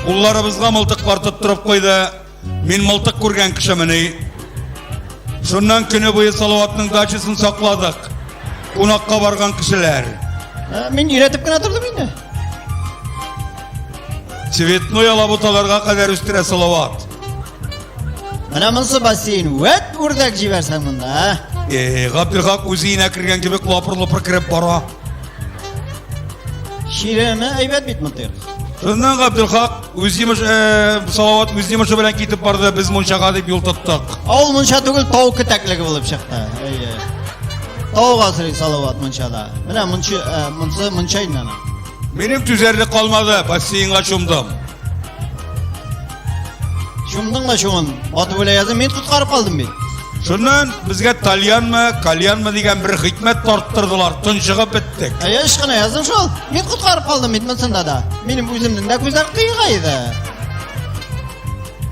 Кулларыбызга мылтыклар тоттырып куйды. Мин мылтык күргән кешемени. Шуннан көне буе Салаватның дачасын сакладык. Кунакка барган кешеләр. Мин өйрәтеп кенә тордым инде. Цветной алабуталарга кадәр үстерә Салават. Менә монысы бассейн. Вәт үрдәк җибәрсәң монда, ә? Э, Габделхак үзе өенә кергән кебек лапыр-лопыр кереп бара. Чиреме әйбәт бит мытык. Шуннан Габделхак үз йомыш, э, Салават үз йомышы белән китеп барды, без мунчага дип юл тоттык. Авыл мунча түгел, тау кетәклеге булып чыкты. Әйе. Тауга сорый Салават мунчада. Менә мунча, э, монысы мунча инде аның. Минем түзәрлек калмады, бассейнга чумдым. Чумдың да чумын. Батып үлә яздым, мин коткарып калдым бит. Шуннан безгә тальянмы, кальянмы дигән бер хикмәт тарттырдылар, тончыгып беттек. Әйе, ычкына яздым шул. Мин коткарып калдым бит монсында да. Минем үземнең дә күзләр кыегайды.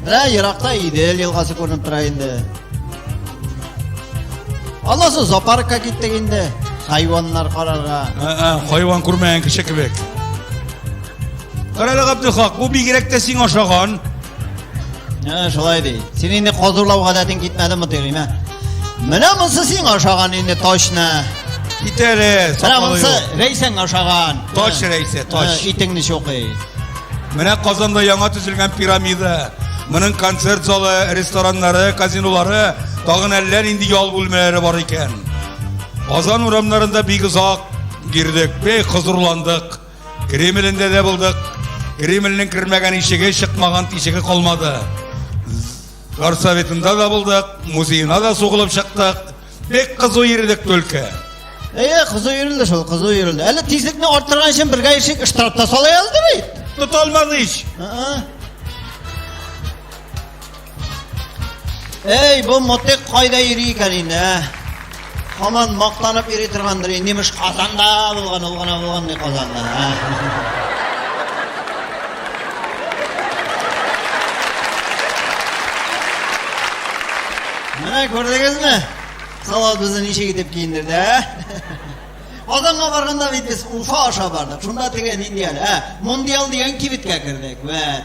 Менә еракта Идел елгасы күренеп тора инде. Аннан соң зоопаркка киттек инде. Хайваннар карарга. Ә, хайван күрмәгән кеше кебек. Карале, Габделхак, бу бигрәк тә сиңа ошаган. Ә, шулай ди. Син инде казурлау гадәтең китмәде мотыйк, ә? Менә монысы сиңа ошаган инде точно. Кит әле, Менә сакалы монысы юк. Рәйсәңә ошаган. Тач, Рәйсә, тач. Ә, Итеңне чукый. Менә Казанда яңа төзелгән пирамида. Моның концерт залы, рестораннары, казинолары, тагын әллә нинди ял бүлмәләре бар икән. Казан урамнарында бик озак йөрдек, бик хозурландык. Кремлендә дә булдык. Кремльнең кермәгән ишеге, чыкмаган тишеге калмады. Горсоветында да булдык, музеена да сугылып чыктык. Бик кызу йөрдек только. Әйе, кызу йөрелде шул, кызу йөрелде. Әле тизлекне арттырган өчен бергә ишек штраф та сала язды бит. Тота алмады ич. Эй, бу мотык кайда йөри икән инде, ә? Һаман мактанып йөри торгандыр, инде Казанда булган, ул гына булган ди Казанда. Ә? Менә күрдегезме? Салават безне ничек итеп киендерде, ә? Казанга барганда бит без Уфа аша бардык. Шунда теге нинди әле, ә? Мондиал дигән кибеткә кердек. Вә.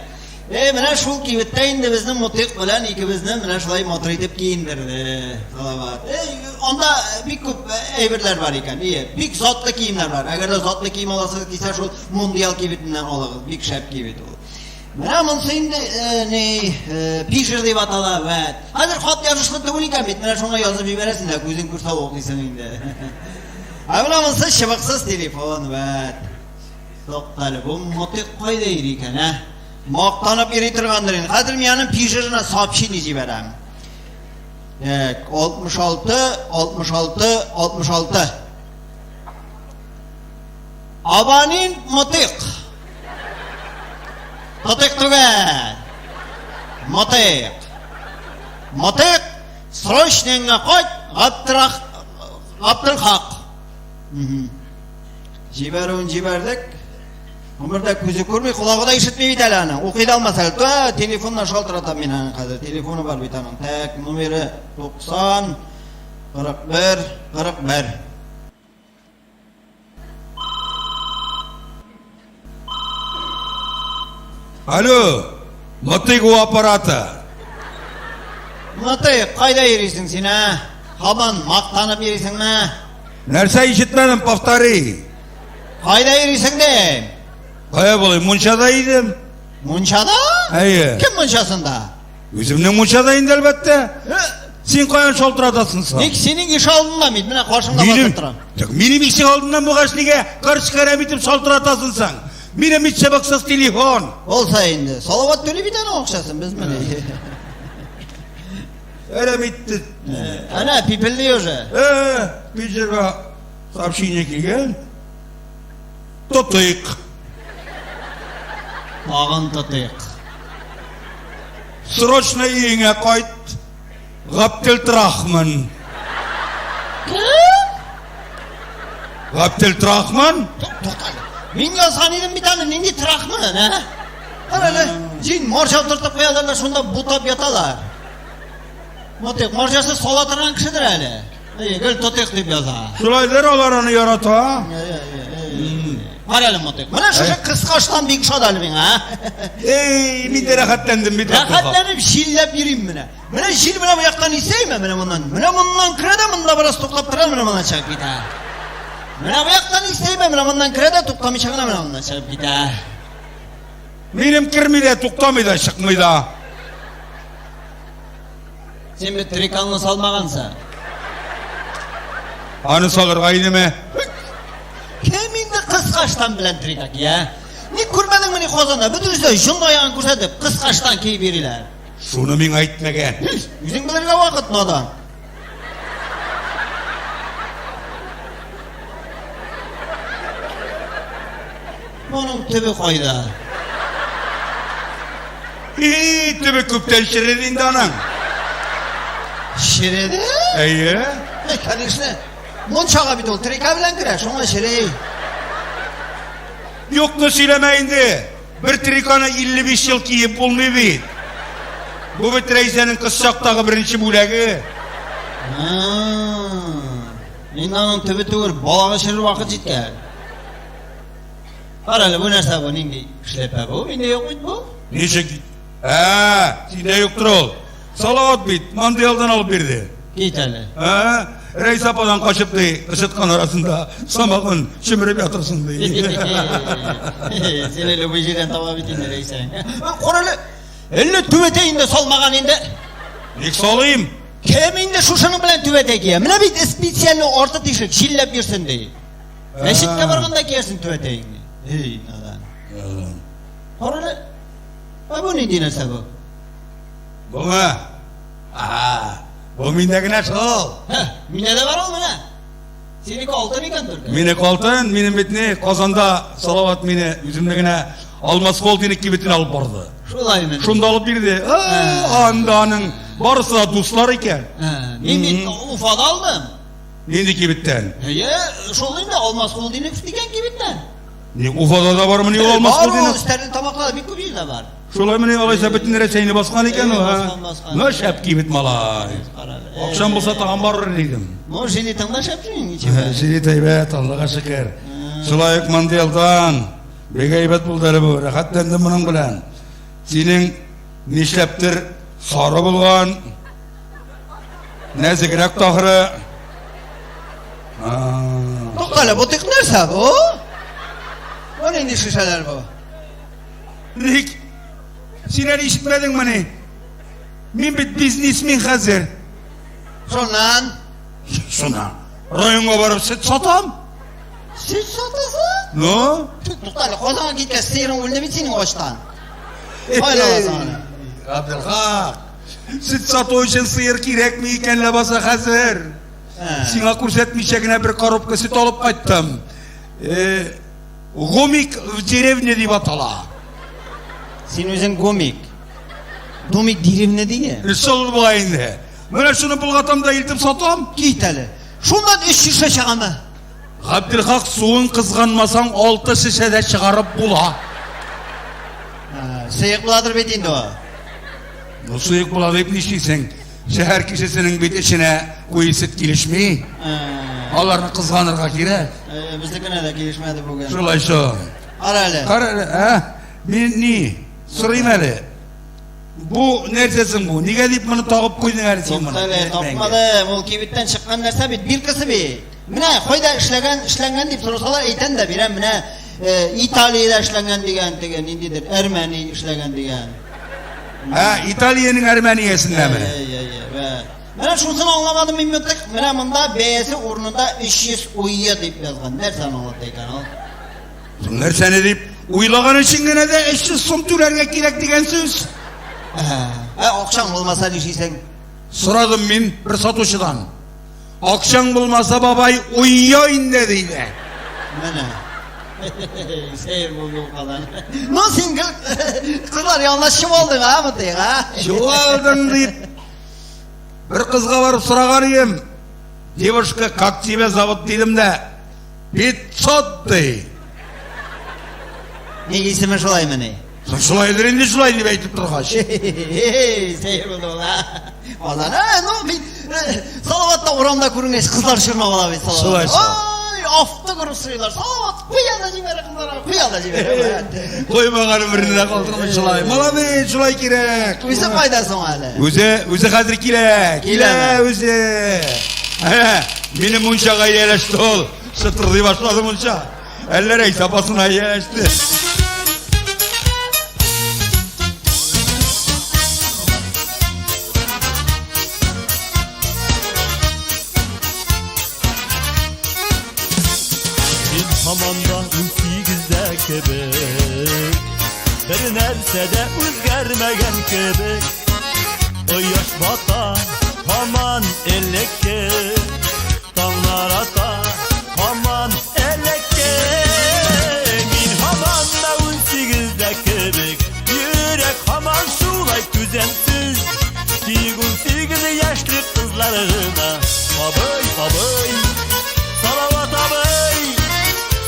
Э, менә шул кибеттә инде безнең Мотыйк белән икебезне менә шулай матур итеп киендерде Салават. Э, анда бик күп әйберләр бар икән. Ие, бик затлы киемнәр бар. Әгәр дә затлы кием аласыгыз килсә, шул Мондиал кибетеннән алыгыз. Бик шәп кибет ул. Менә монысы инде ни, пижер дип атала, вәт. Хәзер хат язышлы түгел икән бит. Менә шуңа язып җибәрәсең дә, күзең күрсә укыйсың инде. Ә менә монысы чыбыксыз телефон, вәт. Туктале, бу Мотыйк кайда йөри икән, ә? Мактанып йөри торгандыр инде. Хәзер мин аның пижерына сообщение җибәрәм. Так, 66, 66, 66. Абонент Мотыйк. Тотыйк түгел. Мотыйк. Мотыйк, срочно кайт, Габдрах, Габделхак. Җибәрүен җибәрдек. Гомердә күзе күрми, колагы да ишетми бит әле аны. Укый да алмас әле. Та, телефоннан шалтыратам мин аның хәзер. Телефоны бар бит аның. Так, номеры 90 41 41. Алло, Мотыйк у аппарата. Мотыйк, кайда йөрисең син, ә? Һаман мактанып йөрисеңме? Нәрсә ишетмәдем, повтори. Кайда йөрисең дим? Кая булыйм, мунчада идем. Мунчада? Әйе. Кем мунчасында? Үземнең мунчада инде, әлбәттә. Син каян шалтыратасың соң? Ник синең иш алдында мин, менә каршыңда басып торам. Так, минем ишек алдыннан булгач нигә корч кәрәм итеп шалтыратасың соң? Минем бит чыбыксыз телефон. Булса инде. Салават түли бит аның акчасын, без менә. Әрәм итте. Әнә, пипелли уже. Э, пиджерга сообщение килгән. Тотыйк. Тагын тотыйк. Срочно өеңә кайт. Габделтрахман. Кем? Габделтрахман? Тукта. Мин язган идем бит аны, нинди трахман, ә? Кара әле, җин марҗа утыртып куялар да шунда бутап яталар. Мотыйк, марҗасы сала торган кешедер әле. Әйе, гел тотыйк дип яза. Шулайдыр, алар аны ярата. Кара әле, Мотыйк. Менә шушы кыска ыштан бик ошады әле миңа, ә? Эй, мин дә рәхәтләндем бит. Рәхәтләнеп җилләп йөрим менә. Менә җил менә бу яктан исәйме, менә моннан. Менә моннан керә дә, монда бераз туктап тора, менә моннан чыгып китә. Менә бу яктан исәйме, менә моннан керә дә, туктамыйча гына менә моннан чыгып китә. Минем керми дә, туктамый да, чыкмый да. Син бит триканны салмагансың. Аны салырга идеме? Кем инде кыска штан белән трика кия? Ник күрмәдеңмени Казанда? Бөтенесе дә җон аягын күрсәтеп, кыска штан киеп йөриләр. Шуны миңа әйтмәгән. Үзең белергә вакыт, надан. Моның төбе кайда? И, төбе күптән череде инде аның. Череде? Әйе. Э, конечно. Мунчага бит ул трика белән керә, шуңа чери. Юкны сөйләмә инде. Бер триканы 55 ел киеп булмый бит. Бу бит Рәйсәнең кыз чактагы беренче бүләге. Инде аның төбе түгел, балагы черер вакыт җиткән. Кара әле, бу нәрсә бу, нинди эшләпә бу? Миндә юк бит бу. Ничек? Ә, синдә юктыр ул. Салават бит, Мандыялдан алып бирде. Кит әле. Ә, Рәйсә ападан качып ди, кычыткан арасында самогон чөмереп ятырсың ди. Сине любой җирдән таба бит инде Рәйсәң. Кара әле, әллә түбәтәен дә салмаган инде. Ник салыйм? Кем инде шушының белән түбәтәй кия? Менә бит специально арты тишек, җилләп йөрсен ди. Мәчеткә барганда киярсең түбәтәеңне. Эй, надан. Кара әле. Ә бу нинди нәрсә бу? Буңа. Ага. Бу миндә генә шул. Һә, миндә дә бар ул менә. Синеке алтын икән только. Минеке алтын, минем бит ни, Казанда Салават мине үземне генә Алмаз Холдинг кибетенә алып барды. Шулаймы? Шунда алып бирде. Анда аның барысы да дуслар икән. Мин бит Уфада алдым. Нинди кибеттән? Әйе, шул инде Алмаз Холдинг дигән кибеттән. Ни Уфада да бармыни ул Алмаз Бар ул, Холдинг? Стәрлетамакта да бик күп җирдә бар. Шулаймыни, алайса бөтен Рәсәйне баскан икән ул, Баскан, ha? баскан. Ну, шәп кибет малай. Акчам булса тагын барыр идем. Ну, жилетың да шәп синең, ничек? Жилет әйбәт, Аллага шөкер. Шулай ук Мандиялдан бик әйбәт булды әле бу, рәхәтләндем моның белән. Синең нишләптер сары булган, нәзегрәк тахыры. Тукта әле, бу тик нәрсә бу? Бу нинди шешәләр бу? Ник? Син әле ишетмәдеңмени? Мин бит бизнесмен хәзер. Шуннан? Шуннан. Районга барып сөт сатам. Сөт сатасың? Ну? Тукта әле, Казанга киткәч, сыерың үлде бит синең ачтан. Кайда аласың аны? Габделхак, сөт сату өчен сыер кирәкми икән ләбаса хәзер. Сиңа күрсәтмичә генә бер коробка сөт алып кайттым. Э, Гомик в деревне дип атала. Син үзең гомик. Домик деревня дигән. Шул була инде. Менә шуны болгатам да илтеп сатам. Кит әле. Шуннан өч шешә чыгамы? Габделхак суын кызганмасаң, алты шешә дә чыгарып була. Сыек буладыр бит инде ул. Ну, сыек була дип нишлисең? Шәһәр кешесенең бит эченә куе сөт килешми. Аларны кызганырга кирәк. Безнекенә дә килешмәде бүген. Шулай шул. Кара әле. Кара әле, ә? Мин ни? Сорыйм әле. Бу нәрсә соң бу? Нигә дип моны тагып куйдың әле син моны? Әле тапмадым. Ул кибеттән чыккан нәрсә бит, биркасы бит. Менә кайда эшләгән, эшләнгән дип сорасалар, әйтәм дә бирәм. Менә Италиядә эшләнгән дигән, теге ниндидер әрмәни эшләгән дигән. Ә, Италиянең әрмәниясендәме? Әй, әй, әй. Менә шунысын аңламадым мин бит. Менә монда бәясе урынында 300 уе дип язган. Нәрсәне аңлата икән ул? Нәрсәне дип уйлаган өчен генә дә 300 сум түләргә кирәк дигән сүз. Ә, акчаң булмаса нишлисең? Сорадым мин бер сатучыдан. Акчаң булмаса, бабай, уйя инде, диде. Менә. Сәер булды ул кадан. Ну, син гел кызлар янына чуалдың, а, Мытыйк, а? Чуалдың дип. Бер кызга барып сораган идем. Девушка, как тебя зовут, дидем дә. 500 ди. Ник исеме шулаймыни? Соң шулайдыр инде шулай дип әйтеп торгач. Сәер булды ул, а? Казан, а, ну, мин Салаватта урамда күренгәч, кызлар чорнап ала бит Салават. Шулай шул. Ай, авто күреп сорыйлар. Салават, куя да җибәрә кызлар, куя да җибәрә. Куймаган берне дә калдырмый шулай. Молодец, шулай кирәк. Үзе кайда соң әле? Үзе, үзе хәзер килә. Килә Киләме? үзе. Ә, Минем мунчага ияләште ул. Шытырдый башлады мунча. Әллә Рәйсә апасына ияләште. Мин һаман да унсигездә кебек, бер нәрсә дә үзгәрмәгән кебек. Кояш бата һаман элекке, таңнар ата һаман элекке. Мин һаман да унсигездә кебек, йөрәк һаман шул. яшьлек кызлар гына. Абый, абый, Салават абый,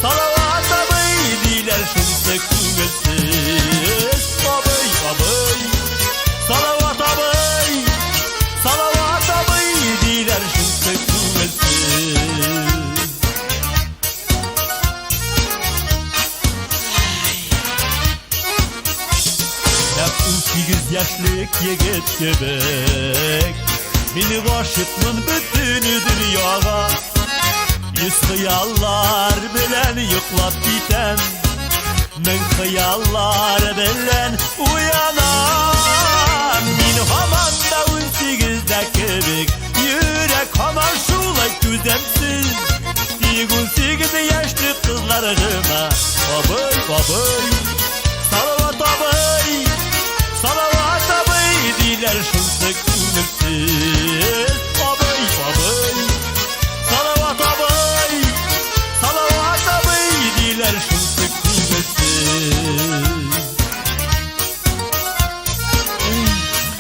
Салават абый, диләр шунсы күңелсез. Абый, абый, Салават абый, Салават абый, диләр шунсы күңелсез. Нәкъ 18 яшьлек егет кебек, мин гашыйкмын бөтен дөньяга. Йөз хыяллар белән йоклап китәм, мең хыяллар белән уянам. Мин һаман да 18-дә кебек, йөрәк һаман шулай түземсез. Тик 18 яшьлек кызлар гына. Абый, абый, Салават абый, Салават абый, диләр шунсы күңелсез. Абый, абый, Салават абый, Салават абый, диләр шунсы күңелсез.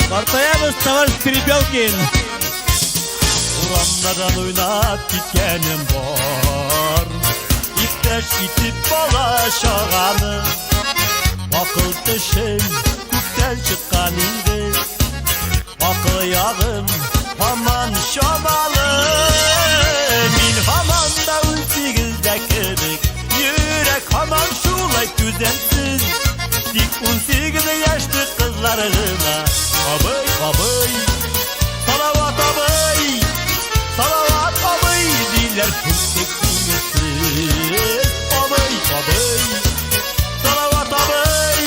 Картаябыз, товарищ Перепелкин. Урамнардан уйнап киткәнем бар, иптәш итеп бала чаганы. Акыл тешем күптән чыккан инде, акыл ягым һаман чамалы. Мин һаман да 18-дә кебек, йөрәк һаман шулай түземсез. Тик 18 яшьлек кызлар гына. Абый, абый, Салават абый, Салават абый, диләр шунсы күңелсез. Абый, абый, Салават абый,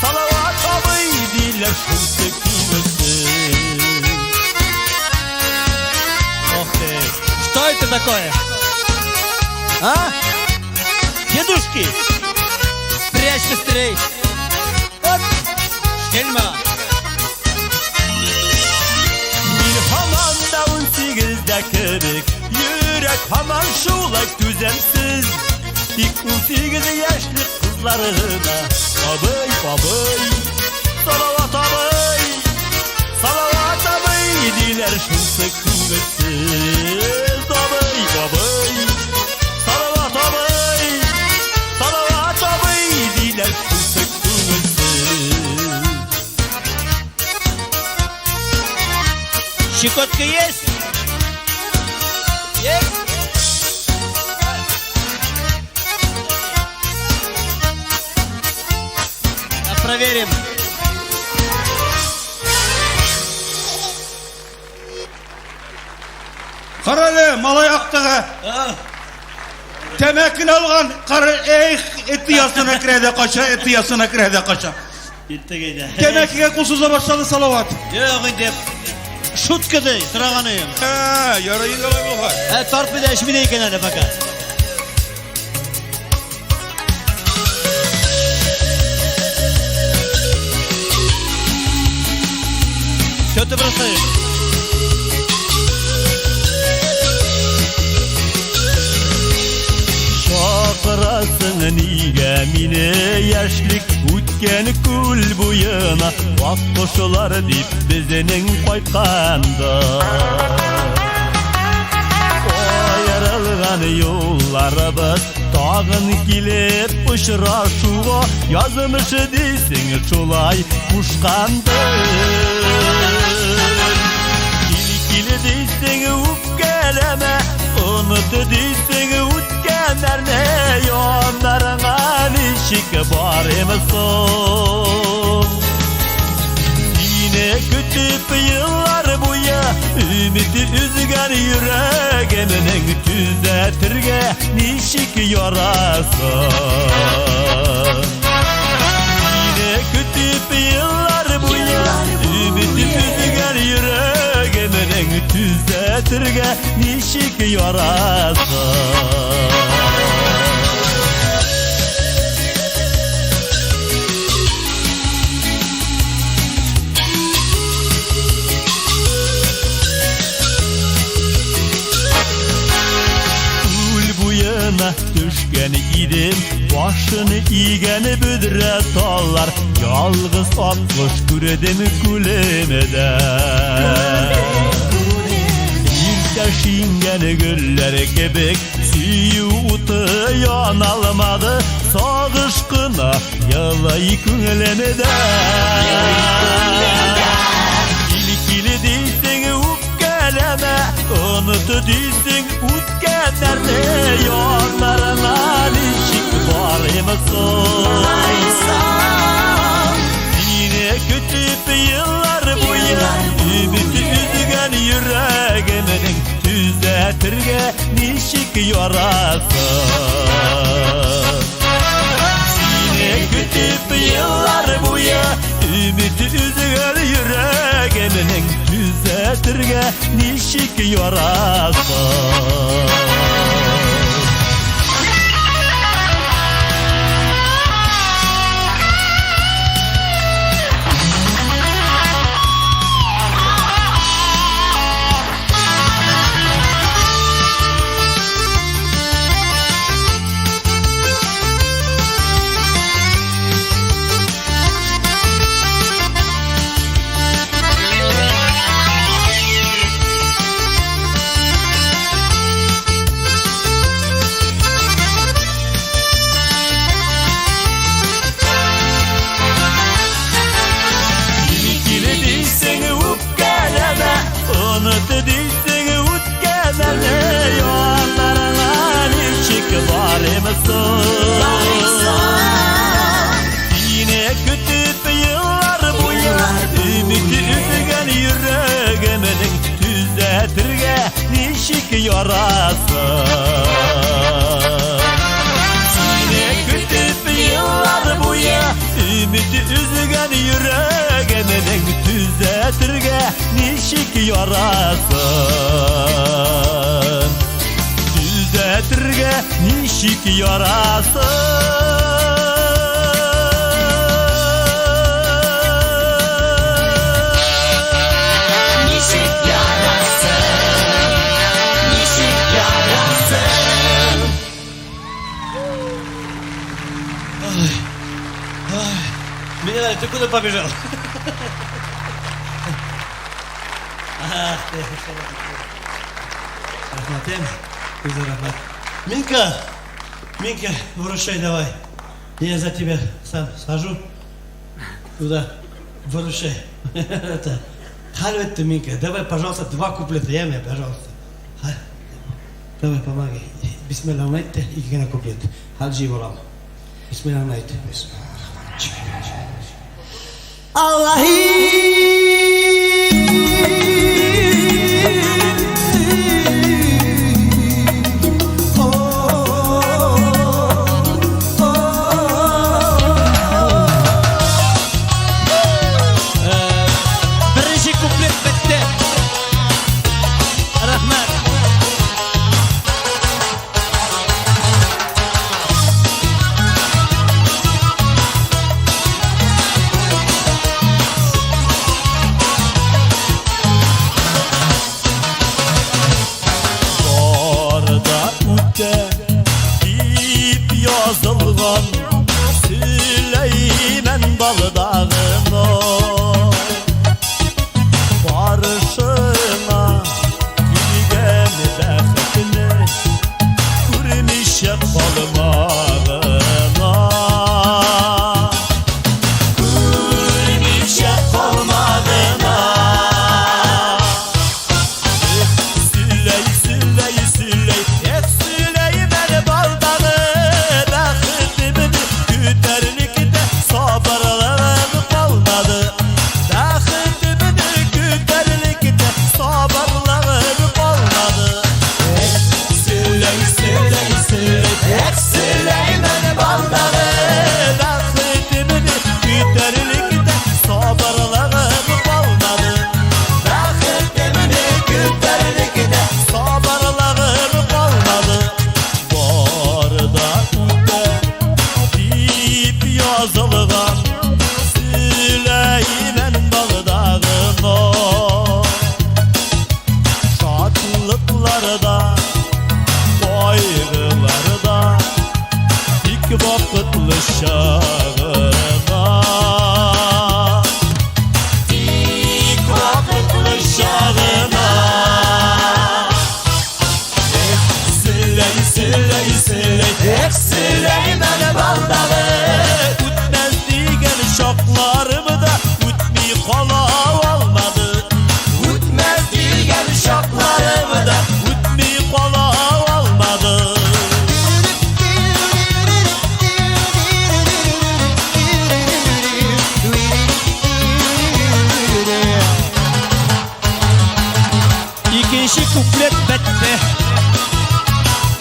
Салават абый, диләр шунсы күңелсез. Ох ты. Что это такое? А? Дедушки! Прячь быстрей! Вот! Шельма! Мин һаман да 18-дә кебек, йөрәк һаман шулай түземсез. Тик 18 яшьлек кызлар гына. Абый, абый, Салават абый, Салават абый, диләр шунсы күңелсез. Абый, абый, Салават абый, Салават абый, диләр шунсы күңелсез. Щекотка есть? Есть? А проверим. Кара әле, малай актыгы. Тәмәкене алган, кара, эх, эте янына керә дә кача, эте янына керә дә кача. Киттек инде. Тәмәкегә кул суза башлады Салават. Юк инде. Шутка ди, сораганым. Ә, ярый инде алай булгач. Ә тартмый да эчми дә икән әле пока. Что ты бросаешь? Чакырасың нигә мине яшьлек үткән күл буена, вак кошлар дип безнең кайтканда. Аерылган юлларыбыз тагын килеп очрашуга язмыш дисең шулай кушкандыр. Кил, кил дисең, үпкәләмә, оныт дисең үткәннәрне, яннарыңа ничек барыйм соң? Сине көтеп еллар буе өмет өзгән йөрәгемнең төзәтергә ничек ярасын? Сине көтеп еллар буе өмет өзгән йөрәгемнең төзәтергә ничек ярасын? Күл буена төшкән идем, башын игән бөдрә таллар, ялгыз аккош күрдем күлемдә. Яшь иңгән гөлләр кебек сөю уты яналмады, сагыш кына елый күңелемдә. Кил, кил дисең, үпкәләмә, оныт дисең үткәннәрне, яннарыңа ничек барыйм соң? Сине көтеп еллар буе өмет өзгән йөрәгемнең төзәтергә ничек ярасын? Сине көтеп еллар буе өмет өзгән йөрәгемнең төзәтергә ничек ярасын? Кил дисең, үпкәләмә, оныт дисең үткәннәрне, яннарыңа ничек барыйм соң? Сине көтеп еллар буе өмет өзгән йөрәгемнең төзәтергә ничек ярасын? Сине көтеп еллар буе өмет өзгән йөрәгемнең төзәтергә ничек ярасын? Төзәтергә ничек ярасын? Ничек ярасын, ничек ярасын? Меня, ты куда побежал? Ах ты, рәхмәтем, үзе рәхмәт. Минка, Минка, выручай давай. Я за тебя сам схожу. Туда, выручай. Это, хәл ты, Минка, давай, пожалуйста, два куплета, я мне, пожалуйста. Давай, помогай. Бисмилла әйт, ике генә куплет. Хәл җыеп алам. Бисмилла әйт. Allah'ım. Беренче куплет бетте. Рәхмәт. Куплет бетте.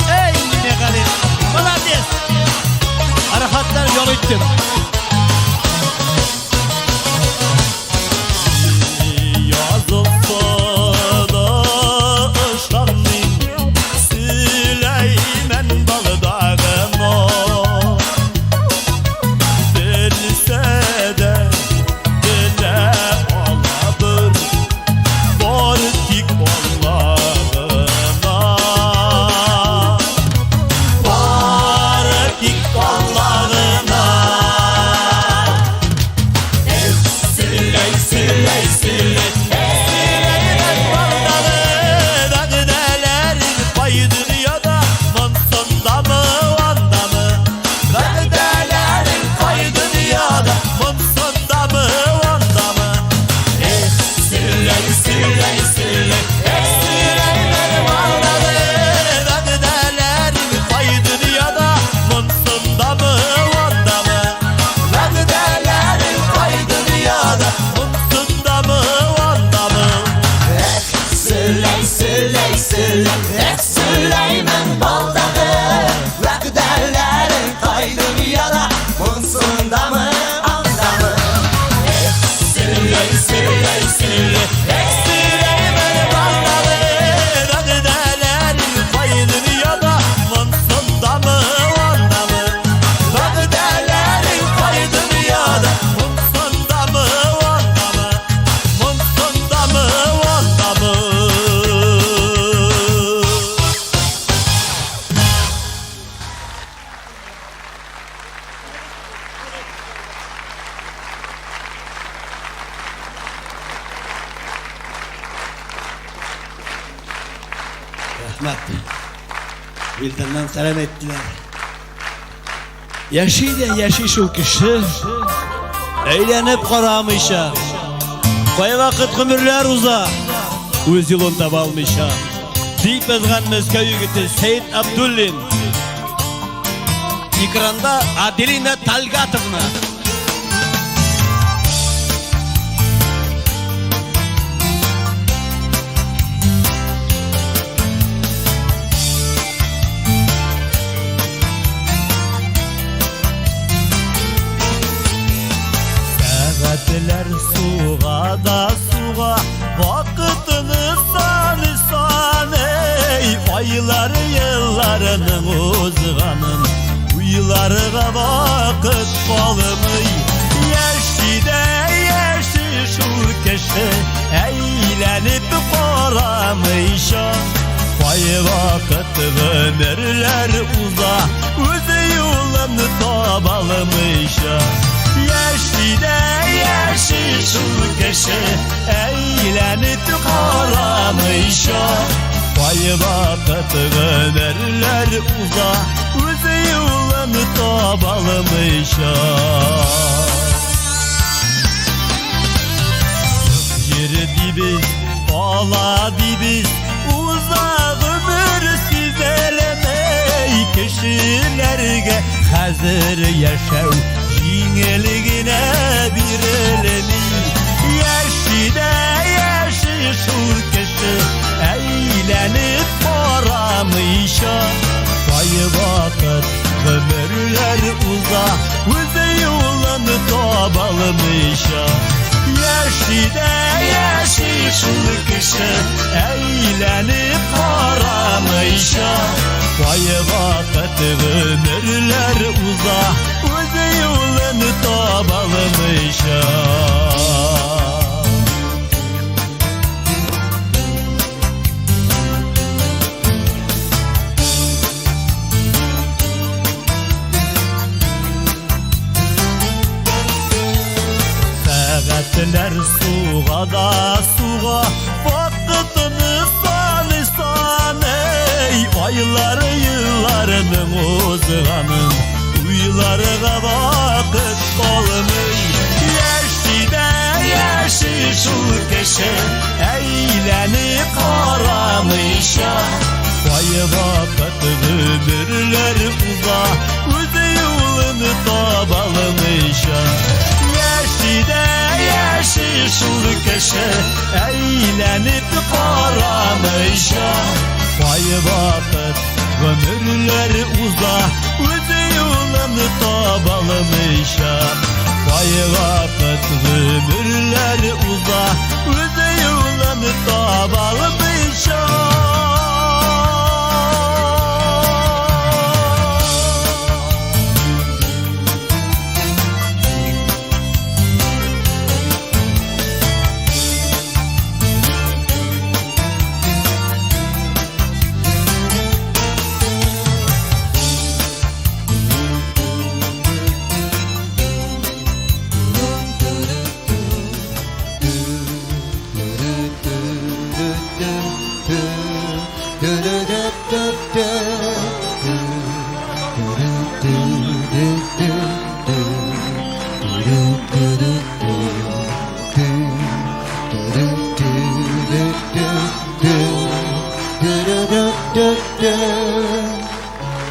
Эй, Минегалим, молодец! Рәхәтләнеп ял иттем. Язылса да ышанмыйм, Сөләйман балдагына. Белсә дә белә аладыр, бары тик Алла гына. Бары тик Алла гына. Эх, Сөләй, Сөләй, Сөләй, Сөләйман балдагы, вәгъдәләрең кай дөньяда, монсындамы, андамы? Вәгъдәләрең кай дөньяда, монсындамы, андамы? Эх, Сөләй, Сөләй, Сөләй, эх, Сөләйман балдагы, вәгъдәләрең кай дөньяда, монсындамы, андамы? Вәгъдәләрең кай дөньяда, монсындамы, андамы? Эх, Сөләй, Сөләй, Сөләй, эх, Сөләйман балдагы, вәгъдәләрең кай дөньяда, монсындамы, андамы? Эх, Сөләй, Сөләй, Сөләй, эх, Сөләйман балдагы, вәгъдәләрең кай дөньяда, монсындамы, андамы? Вәгъдәләрең кай дөньяда, монсындамы, андамы? Монсындамы, андамы? Рәхмәт. Вилданнан сәлам әйттеләр. Яши дә яши шул кеше, әйләнеп карамыйча. Кайвакыт гомерләр уза, үз юлын таба алмыйча. Дип язган Мәскәү егете Сәет Абдуллин. Экранда Аделина Тальгатовна. Сәгатьләр суга да суга, вакытны саный саный, айлар елларның узганын уйларга вакыт калмый. Яши дә яши шул кеше, әйләнеп карамыйча. Кайвакыт гомерләр уза, үз юлын таба алмыйча. Яши дә яши шул кеше, әйләнеп карамыйча. Кайвакыт гомерләр уза, үз юлын таба алмыйча. Җир дибез, ала дибез, уза гомер сизелмәй. Кешеләргә хәзер яшәү җиңел генә бирелми. Яши дә яши шул кеше, әйләнеп карамыйча. Кайвакыт гомерләр уза, үз юлын таба алмыйча. Яши дә яши шул кеше, әйләнеп карамыйча. Кайвакыт гомерләр уза, үз юлын таба алмыйча. Сәгатьләр суга да суга, вакытны саный саный, айлар елларның узганын уйларга вакыт калмый. Яши дә яши шул кеше, әйләнеп карамыйча. Кайвакыт гомерләр уза, үз юлын таба алмыйча. Яши дә яши шул кеше, әйләнеп Әйләнеп карамыйча. Кайвакыт гомерләр уза, Үз юлын табалмыйча. Кайвакыт гомерләр уза, Үз юлын табалмыйча.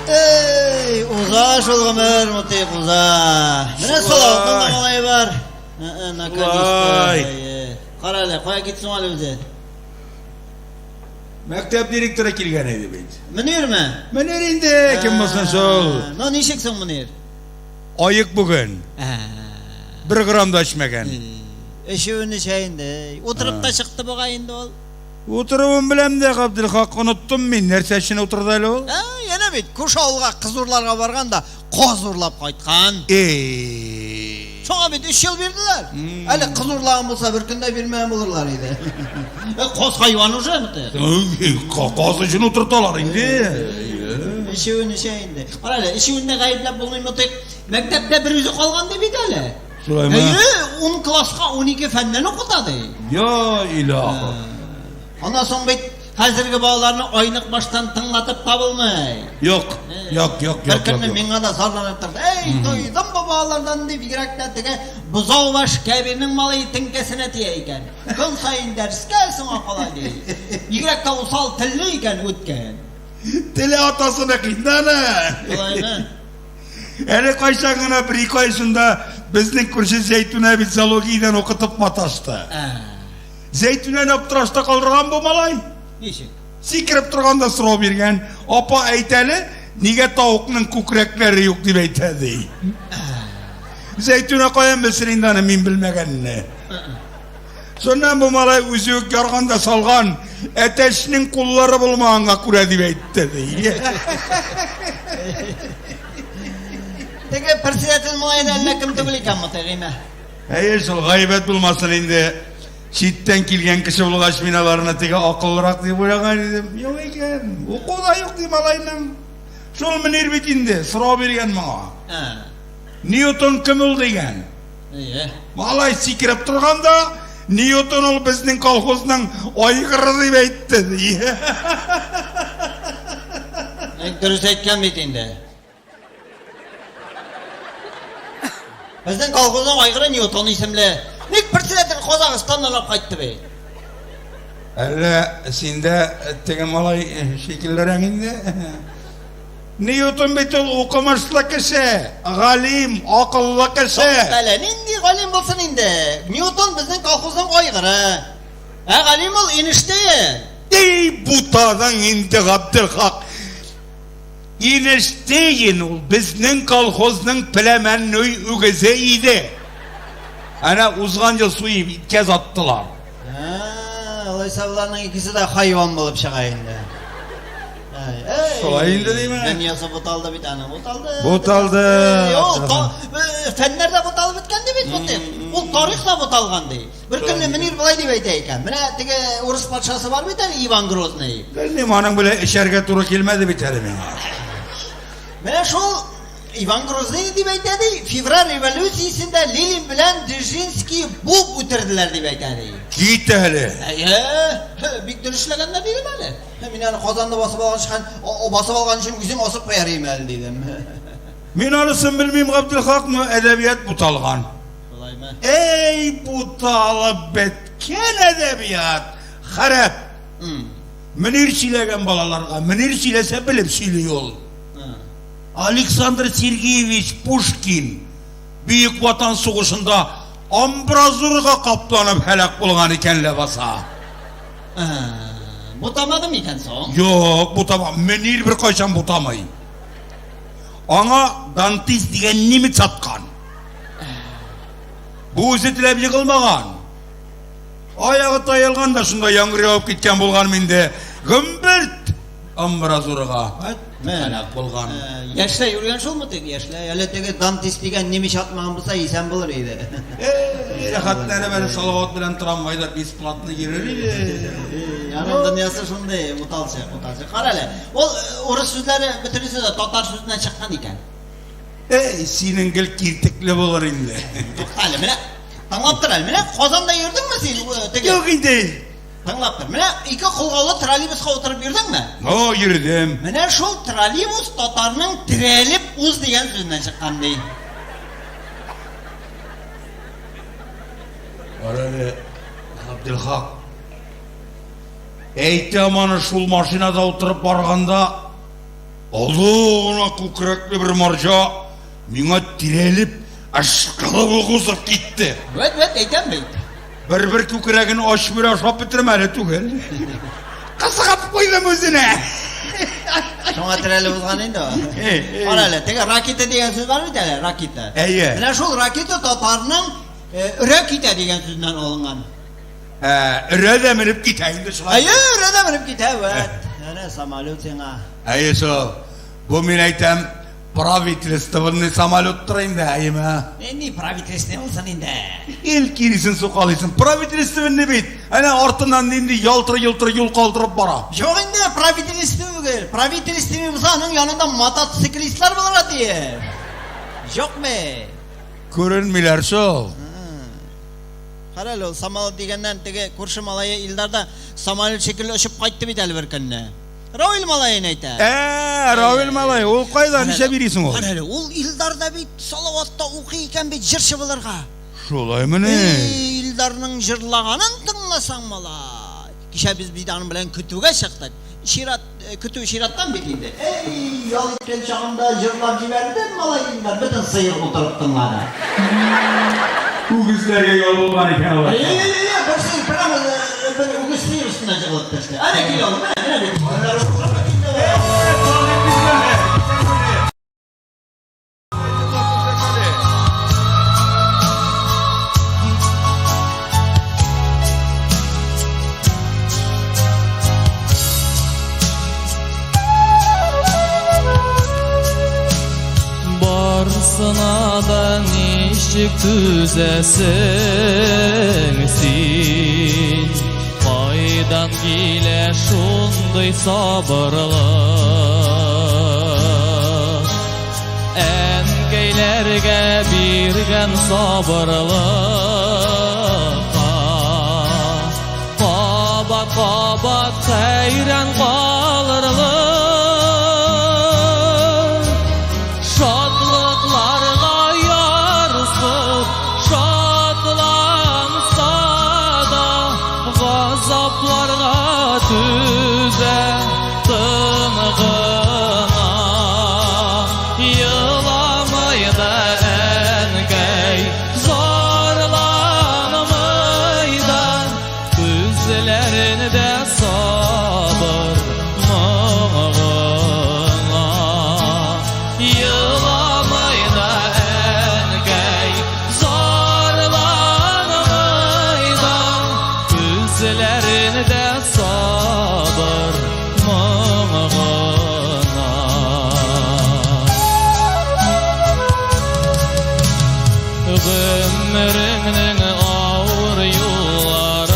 Эй, уза шул гомер, Мутыйк, уза. Менә Салаватның да малае бар. Шулай. Кара әле, кая китсен әле үзе? Мәктәп директоры килгән иде бит. Мөнирме? Мөнир инде, кем булсын шул. Ну, ничек соң Мөнир? Аек бүген. Бер грамм да эчмәгән. Эчүен эчә инде. Утырып та чыкты бугай инде ул. Утыруын беләм дә, Габделхак, оныттым мин. Нәрсә өчен утырды әле ул? Ә, янә бит, күрше авылга кыз урларга барган да, каз урлап кайткан. Эй. Шуңа бит 3 ел бирделәр. Әле кыз урлаган булса, бер көндә бирмәгән булырлар иде. Каз хайван уже бит. Каз өчен утырталар инде. Эчүен эчә инде. Кара әле, эчүен дә гаепләп булмый Мутыйк. Мәктәптә бер үзе калган ди бит әле. Шулаймы? Әйе, 10 класска 12 фәннән укыта ди. Я илаһ. Аннан соң бит хәзерге балаларны айнык баштан тыңлатып та булмый. Юк, юк, юк, Бер юк. көнне юк. миңа да зарланып торды. Эй, туйдым бу балалардан дип, бигрәк тә теге бозау баш Кәбирнең малае теңкәсенә тия икән. Көн саен дәрескә соңа кала ди. Бигрәк тә усал телле икән үткән. Теле атасына инде аны. Шулаймы? Әле кайчан гына бер ике ай эчендә безнең күрше Зәйтүнә бит зоологиядән укытып маташты. Зәйтүнәне аптырашта калдырган бу малай. Ничек? Сикереп торганда сорау биргән. Апа, әйт әле, нигә тавыкның күкрәкләре юк дип әйтә ди. Зәйтүнә каян белсен инде аны мин белмәгәнне. Шуннан бу малай үзе үк ярган да салган, әтәчнең куллары булмаганга күрә дип әйтте ди. Теге председатель малае да әллә кем түгел икән Мутыйгыймә. Әйе, шул гайбәт булмасын инде. Читтән килгән кеше булгач, мин аларны теге акыллырак дип уйлаган идем. Юк икән. Уку да юк ди малайның. Шул Мөнир бит инде сорау биргән моңа. Ньютон кем ул дигән. Әйе. Малай сикереп торганда, Ньютон ул безнең колхозның айгыры дип әйтте. ди. Бик дөрес әйткән бит инде. Безнең колхозның айгыры Ньютон исемле. Ник председатель Казахстаннан алып кайтты бит? Әллә син дә теге малай шикеллерәк инде? Ньютон бит ул укымышлы кеше, галим, акыллы кеше. Әле нинди галим булсын инде? Ньютон безнең колхозның айгыры. Ә галим ул Эйнштейн. Ey бутаның инде Габделхак. Эйнштейн ул безнең колхозның пләмәннөй үгезе иде. Әнә узган ел суеп иткә аттылар. Алайса боларның икесе дә хайван булып чыга инде. Шулай инде димме? Дөньясы буталды бит, аны буталды. Буталды. Юк, фәннәр дә буталып беткән ди бит бу Ул тарих та буталган ди. Бер көнне Мөнир болай дип әйтә икән. Менә теге урыс патшасы бар бит әле Иван Грозный. Белмим, аның белән эчәргә туры килмәде бит әле миңа. Менә шул Иван Грозный дип әйтә ди, февраль революциясендә Ленин белән Дзержинский буып үтерделәр дип әйтә ди. Кит әле. Әйе, бик дөрес эшләгәннәр дидем әле. Мин аны Казанны басып алган өчен, басып алган өчен үзем асып куяр идем әле дидем. Мин анысын белмим, Габделхак, но әдәбият буталган. Шулаймы? Эй, буталып беткән әдәбият! Харап! Мөнир сөйләгән балаларга, Мөнир сөйләсә белеп сөйли ул. Александр Сергеевич Пушкин Бөек Ватан сугышында амбразурага капланып һәлак булган икән ләбаса. Бутамады микән соң? Юк, бутама. Мөнир беркайчан бутамый. Аңа дантист дигән немец аткан. Бу үзе теләп егылмаган. Аягы таялган да шунда яңгыр явып киткән булган инде. Гөмберт амбразурага. Һәлак булган. Яшьләй үлгән шулмы теге яшьләй? Әле теге дантист дигән немец атмаган булса исән булыр иде. Рәхәтләнеп әле Салават белән трамвайда бесплатно йөрер иде. Аның дөньясы шундый буталчык, буталчык. Кара әле, ул урыс сүзләре бөтенесе дә татар сүзеннән чыккан икән. Эй, синең гел киртекле булыр инде. Тукта әле, менә тыңлап тор әле. Менә Казанда йөрдеңме син? Теге Юк инде. Тыңлап тор. Менә ике колгалы троллейбуска утырып йөрдеңме? О, йөрдем. Менә шул троллейбус татарның терәлеп уз дигән сүзеннән чыккан ди. Кара әле, Габделхак. Әйтәм аны шул машинада утырып барганда, олы гына күкрәкле бер марҗа миңа терәлеп, ышкылып ук узып китте. Вәт, вәт, әйтәм бит. Бер-бер күкрәген ач бүре ашап бетермәле түгел. Кызыгып куйдым үзенә. Шуңа терәлеп узган инде ул. Кара әле, теге ракета дигән сүз бар бит әле, ракета. Әйе. Менә шул ракета татарның өрә китә дигән сүзеннән алынган. Ә, өрә дә менеп китә инде шулай. Әйе, өрә дә менеп китә, вәт. Әнә самолет сиңа. Әйе шул. Бу мин әйтәм, Правительственный самолеттыр инде, әйеме? Нинди правительственный булсын инде? Ил киресен сукалыйсың. Правительственный бит. Әнә артыннан нинди ялтыр-йолтыр юл калдырып бара. Юк инде, правительственный түгел. Правительственный булса, аның янында мотоциклистлар булырга тиеш. Юкмы? Күренмиләр шул. Кара әле, ул самолет дигәннән теге күрше малае Илдар да самолет шикелле очып кайтты бит әле бер көнне. Равил малаен әйтә. Ә, Равил малай, ул кайда, ничә бирисең ул? Кара әле, ул Илдар да бит Салаватта укый икән бит җырчы булырга. Шулаймыни? Эй, Илдарның җырлаганын тыңласаң, малай. Кичә без бит аның белән көтүгә чыктык. Чират, көтү чираттан бит инде. Эй, ял иткән чагында җырлап җибәрде малай Илдар, бөтен сыер утырып тыңлады. Үгезләргә ял булган икән алар. Әй, әй, әй, бер сыер прямо бер үгез сыер өстенә җыгылып төште. Әнә килә ул, менә, менә бит. Барсына да ничек түзәсең син? Кайдан килә шундый сабырлык? Әнкәйләргә биргән сабырлыкка Кабат-кабат хәйран калырлык. Шатлыкларга ярсып, шатланса да, газапларга түзә тын гына. Еламый да әнкәй, зарланмый да, Күзләрендә сабыр моң гына. Еламый да әнкәй, зарланмый да, Күзләрендә сабыр моң гына. Гомереңнең авыр юлларында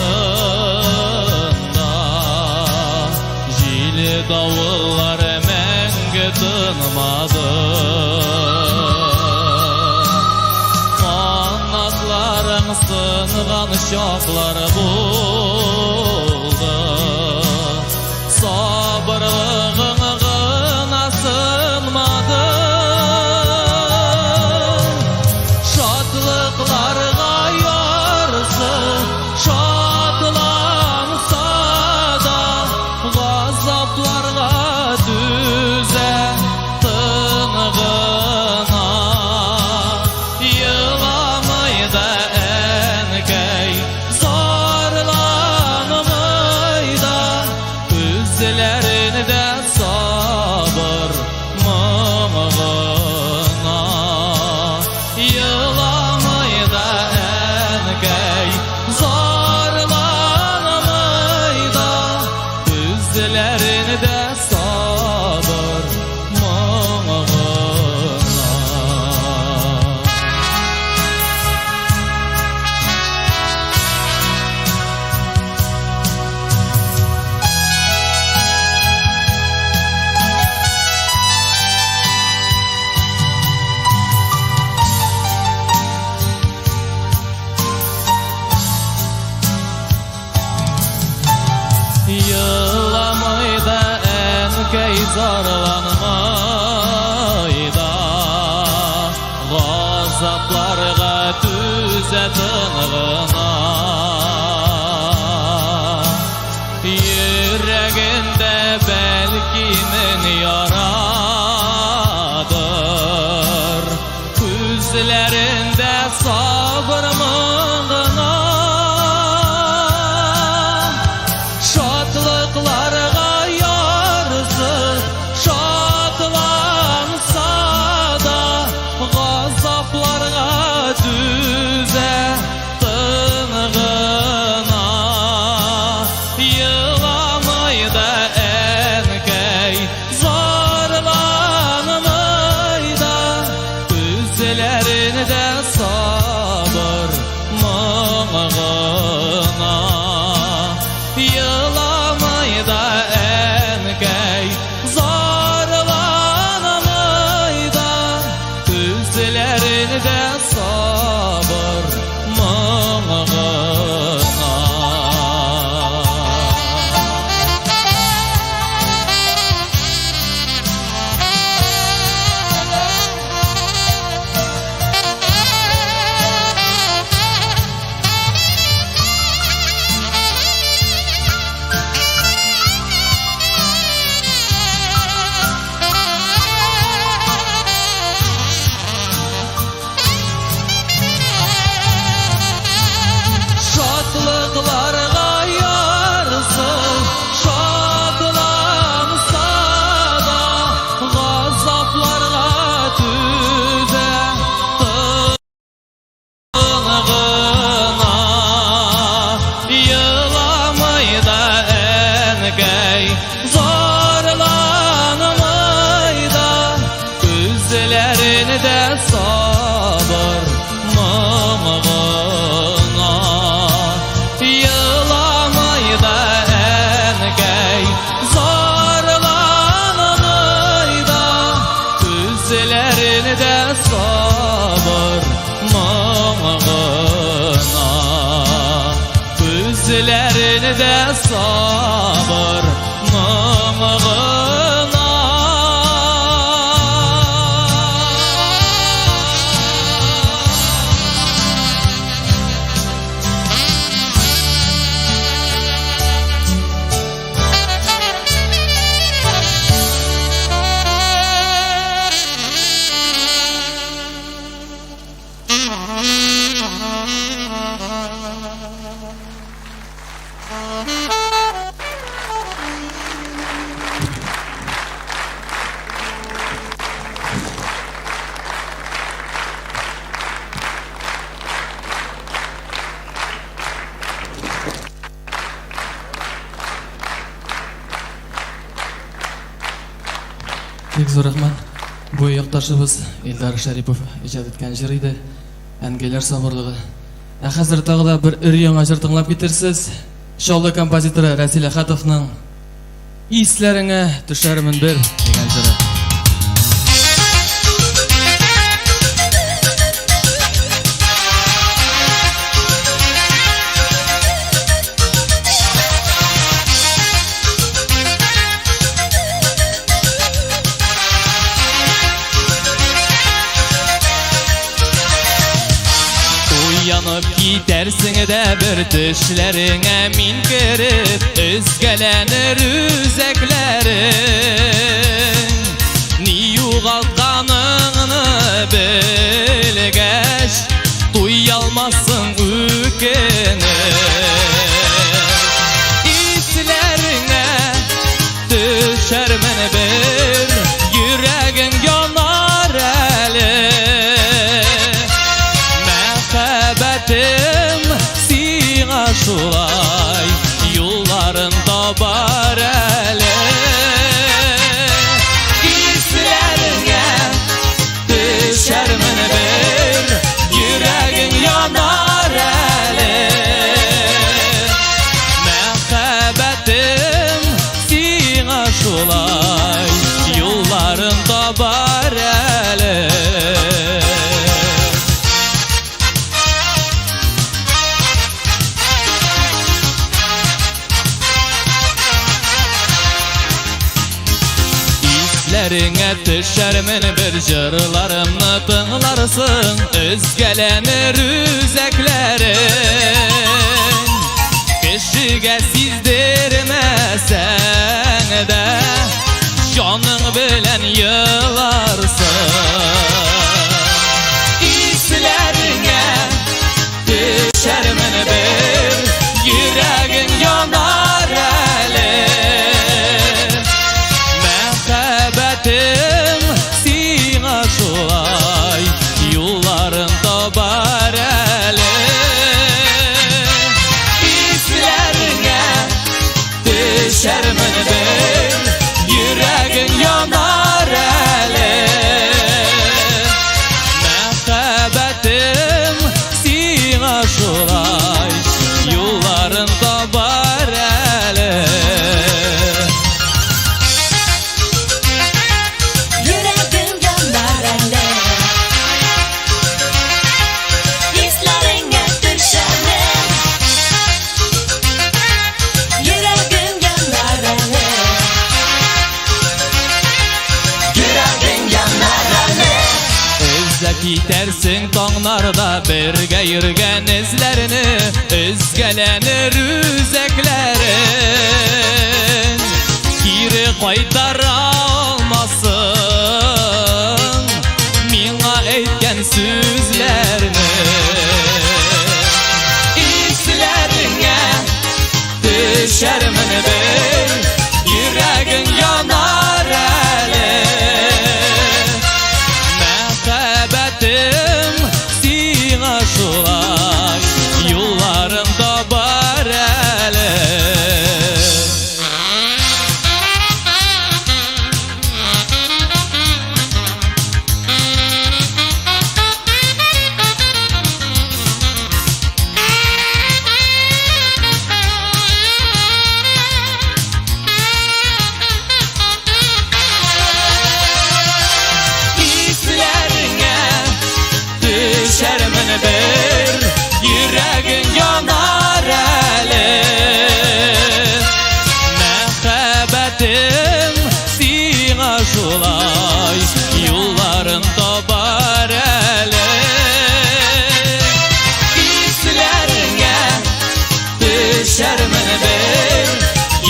Җил-давыллар мәңге тынмады. Канатларың сынган чаклар булды. Сабырлыгың гына сынмады. Шатлыкларга ярсы, шатланса да, газапларга түзә тын гына. Еламый да әнкәй, зарланмый. Әнкәй зарланмый да, Газапларга түзә тын гына. Йөрәгендә бәлки мең ярадыр, Күзләрендә сабыр моң гына. Шатлыкларга ярсып, шатланса да, Газапларга түзә тын гына. Еламый да әнкәй, зарланмый да, Күзләрендә сабыр моң гына. Еламый да әнкәй, зарланмый да, Күзләрендә сабыр моң гына. Шатлыкларга ярсып, шатланса да, Газапларга түзә тын гына. Еламый да әнкәй, зарланмый да, Күзләрендә сабыр моң гына. Еламый да әнкәй, зарланмый да, Күзләрендә сабыр моң гына. Күзләрендә сабыр моң гына. Бик зур рәхмәт. Бу якташыбыз Илдар Шәрипов иҗат иткән җыр иде. Әнкәйләр сабырлыгы. Ә хәзер тагы да бер өр-яңа җыр тыңлап китерсез. Чаллы композиторы Рәсил Әхәтовның Исләреңә төшәрмен бер дигән җыры. Уянып китәрсең дә бер төшләреңә мин кереп, Өзгәләнер үзәкләрең. Ни югалтканыңны белгәч, Туялмассың үкенеп. Исләреңә төшәрмен бер, Йөрәгең янар әле. Мәхәббәтем сиңа шулай юлларын табар әле. Исләреңә төшәрмен бер, Йөрәгең янар әле. Мәхәббәтем сиңа шулай юлларын табар әле. Исләреңә төшәрмен бер җырларымны тыңларсың, өзгәләнер үзәкләрең. Кешегә сиздермәсәң дә, җаның белән еларсың. Исләреңә төшәрмен бер, йөрәгең янар әле. Мәхәббәтем сиңа шулай юлларын табар әле. Исләреңә төшәрмен бер, йөрәгең янар әле. Мәхәббәтем сиңа шулай юлларын табар әле. Йөрәгең янар әле. Исләреңә төшәрмен. Йөрәгең янар әле. Йөрәгең янар әле. Эзләп китәрсең таңнарда бергә йөргән эзләрне, өзгәләнер үзәкләрең. Кире кайтара алмассың миңа әйткән сүзләрне. Исләреңә төшәрмен бер, йөрәгең янар әле. Мәхәббәтем сиңа шулай юлларын табар әле. Исләреңә төшәрмен бер, йөрәгең янар әле. Мәхәббәтем сиңа шулай юлларын табар әле. Исләреңә төшәрмен бер,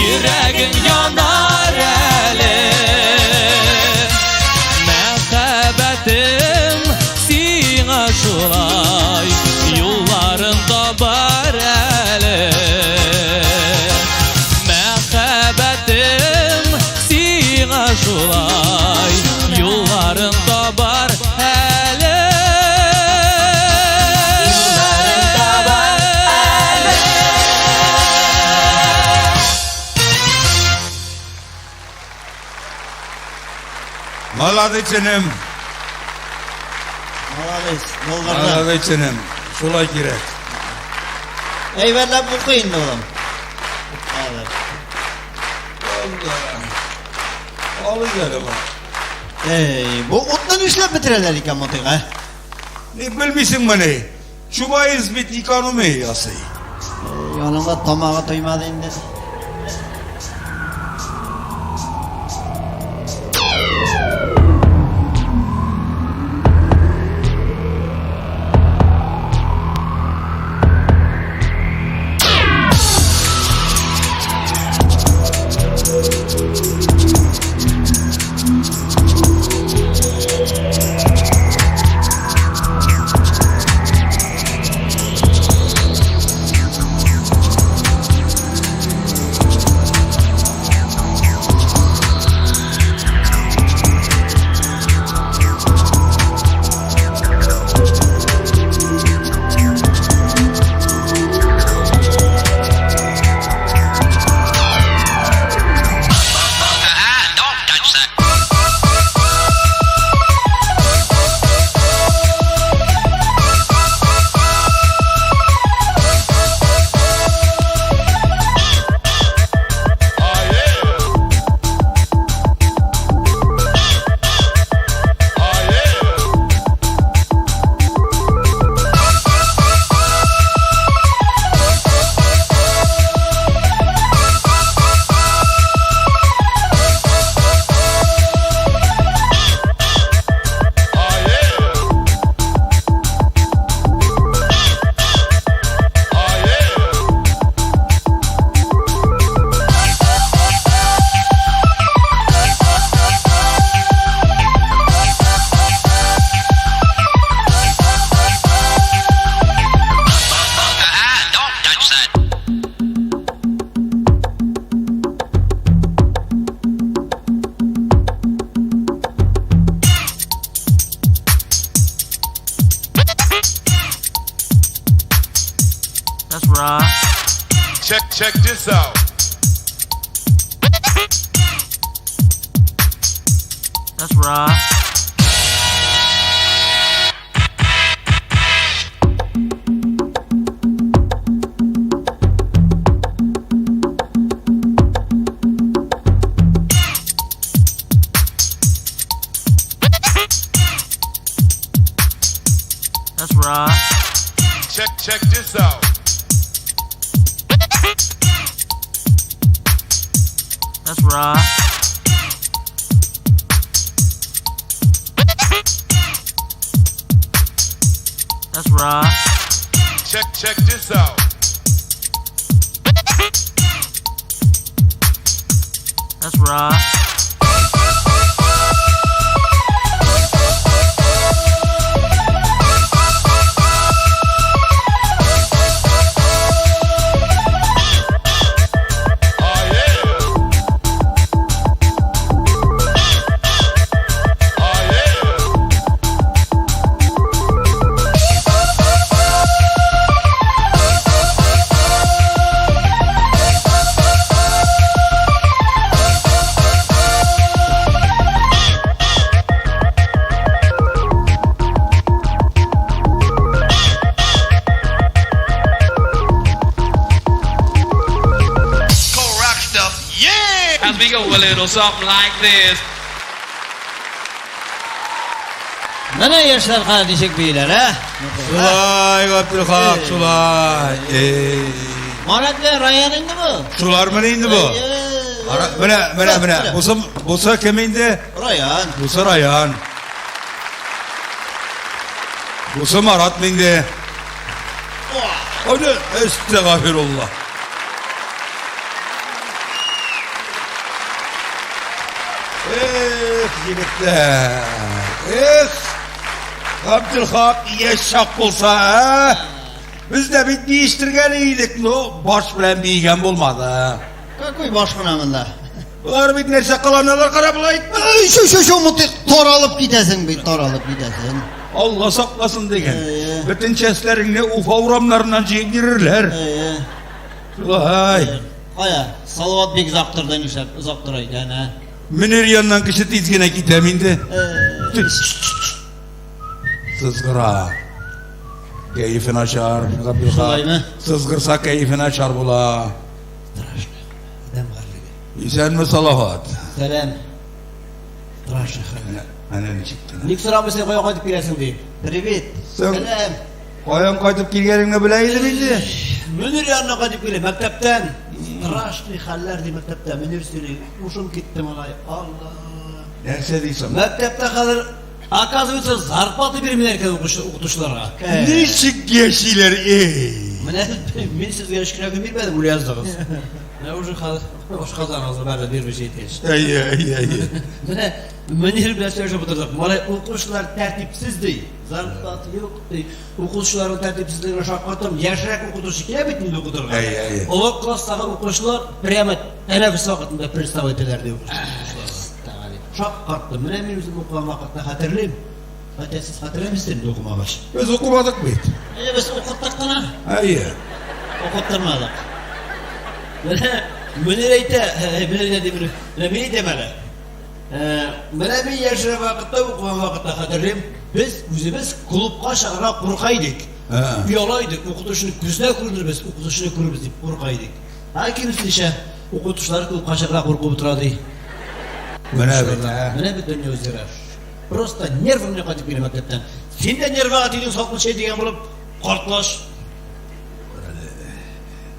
йөрәгең янар әле. Мәхәббәтем сиңа шулай юлларын табар әле. Мәхәббәтем сиңа шулай юлларын табар әле. Юлларын табар әле. Молодец, энем. Молодец, булдырды. Молодец, энем. Шулай кирәк. Әйбәтләп укы инде, улым. Хәзер. Алыйк әле бу. Эй, бу утны нишләп бетерәләр икән мотыйга? Ни белмисеңмени? Чубайс бит экономия ясый. Яныңда тамагы туймады инде. That's right. That's right. Check, check this out. That's right. That's right. Check, check this out. That's right. Oh yeah. Oh yeah. Cool rock stuff. Yeah! As we go a little something like this. Менә яшьләр кара ничек бииләр, ә? Шулай, Габделхак, шулай. Эй. Марат белән Раян инде бу. Шулармыни инде бу? Ара, менә, менә, менә. Бусы, бусы кем инде? Раян. Бусы Раян. Бусы Марат инде. Аны әстәгафирулла. Эх, егетләр. Эх, Габделхак яшь чак булса, ә? Без дә бит биештергән идек, но баш белән биегән булмады. Какой баш кына монда? Болар бит нәрсә кыланалар, кара болай. Ай, Шу, шу, шу, мутык, таралып китәсең бит, таралып китәсең. Алла сакласын дигән. Әйе. Бөтен чәчләреңне Уфа урамнарыннан җыеп йөрерләр. Әйе. Шулай. Кая, Салават бик озак торды, нишләп озак тора икән, ә? Мөнир яныннан кеше тиз генә китәм инде. Сызгыра. Кәефе начар, Габделхак. Шулаймы? Сызгырса кәефе начар була. Страшно. Адәм гарьлеге. Исәнме, Салават? Сәлам. Страшно хәл. Әнә ничек кенә. Ник сорамыйсың, кая кайтып киләсең дип. Привет. Соң- Сәлам. Каян кайтып килгәнеңне белә идем инде. Мөнир янына кайтып килә, мәктәптән. Страшный хәлләр ди мәктәптә. Мөнир сөйли. Ушым китте малай. Алла. Нәрсә дисең? Мәктәптә хәзер, оказывается, зарплата бирмиләр икән укытучыларга. Ничек яшиләр, эй? Менә мин сезгә өч кенә көн бирмәдем, үлә яздыгыз. Менә уже хәзер ашказаныгызны бәрде бирмичә әйткәч. Әйе, әйе, әйе. Менә Мөнир белән сөйләшеп утырдык. Малай укучылар тәртипсез ди. Зарплата юк ди. Укучыларның тәртипсезлегенә шаккаттым. Яшьрәк укытучы килә бит инде укытырга. Әйе, әйе. Олы класстагы укучылар прямо тәнәфес вакытында пристав итәләр ди укучылар. Шаккаттым. Менә мин үзем укыган вакытны хәтерлим. Хәтта сез хәтерләмисез инде укымагач. Без укымадык бит. Әйе, без укыттык кына. Әйе. Укыттырмадык. Менә Мөнир әйтә, Мөнир әйтә дип, менә мин әйтәм әле. Менә мин яшьрәк вакытта, укыган вакытта хәтерлим, без үзебез клубка чыгарга курка идек. Ояла идек, укытучыны күзенә күренербез, укытучыны күрербез дип курка идек. Ә киресенчә, укытучылар клубка чыгарга куркып утыра ди. Менә бит, ә. Менә бит дөнья үзгәрә. Просто нервы белән кайтып килә мәктәптән. Син дә нервага тидең салкын чәй дигән булып, картлач.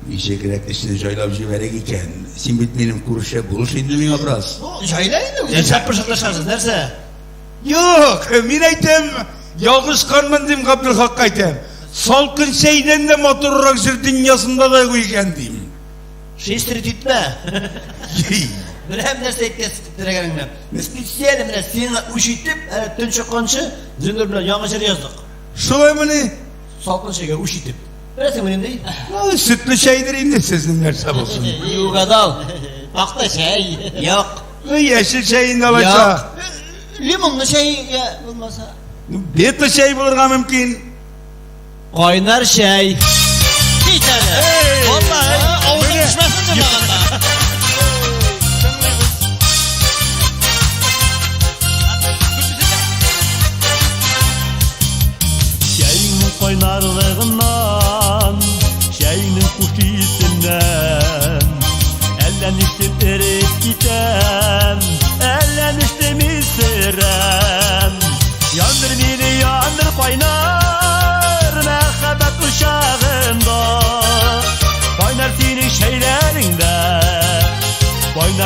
Ничегрәк эшне җайлап җибәрик икән? Син бит минем күрше, булыш инде миңа бераз. Ну, җайла инде үзең. Нәрсә пышылдашасыз, нәрсә? Юк, мин әйтәм, ялгышканмын дим, Габделхакка әйтәм. Салкын чәйдән дә матуррак җыр дөньясында да юк икән дим. Шестерить итмә. Беләм нәрсә әйткән теләгәнеңне. Без специально менә сиңа үч итеп, әле төн чыкканчы Зиннур белән яңа җыр яздык. Шулаймыни? Салкын чәйгә үч итеп. Беләсеңме нинди? Ну, сөтле чәйдер инде сезнең нәрсә булсын. Не угадал. Такта чәй. Юк. Ну, яшел чәй инде алайса. Лимонлы чәй я булмаса. Бета чәй булырга мөмкин. Кайнар чәй. Кит әле. Валлаһи, авызың төшмәсен җырлаганда.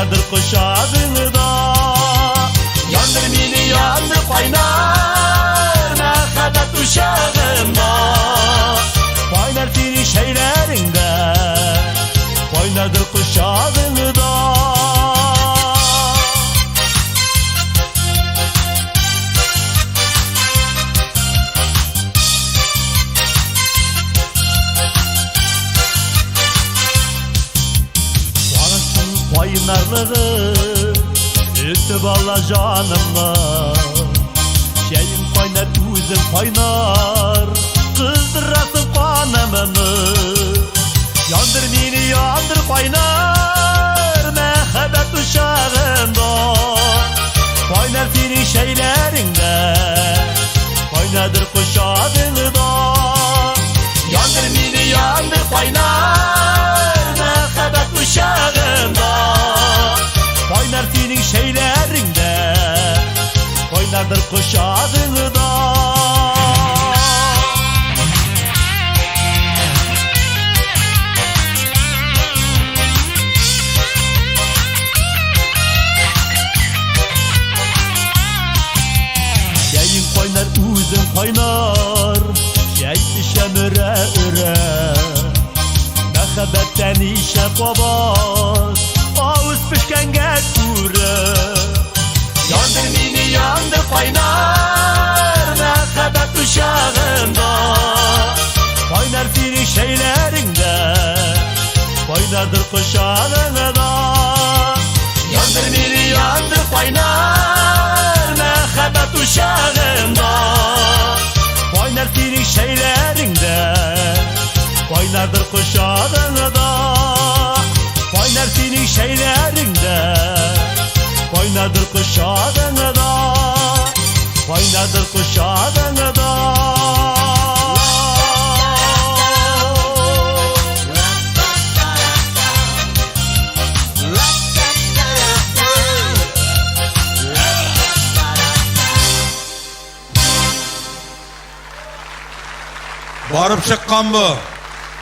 Кайнардыр кочагыңда. Яндыр мине, яндыр кайнар мәхәббәт учагында. Кайнар синең чәйләреңдә, кайнардыр кочагыңда. Карашың кайнарлыгы өтеп ала җанымны. Чәең кайнар, үзең кайнар, кыздырасың канымны. Яндыр мине, яндыр кайнар мәхәббәт учагында. Кайнар синең чәйләреңдә, кайнардыр кочагыңда. Яндыр мине, яндыр кайнар мәхәббәт учагында. Кайнар синең чәйләреңдә, кайнардыр кочагыңда. Чәең кайнар, үзең кайнар, чәй эчәм өрә-өрә. Мәхәббәттән ничә кабат авыз пешкәнгә күрә. Яндыр мине, яндыр кайнар мәхәббәт учагында. Кайнар синең чәйләреңдә, кайнардыр кочагыңда. Яндыр мине, яндыр кайнар мәхәббәт учагында. Кайнар синең чәйләреңдә, кайнардыр кочагыңда. Кайнар синең чәйләреңдә, кайнардыр кочагыңда. Кайнардыр кочагыңда. Барып чыккан бу.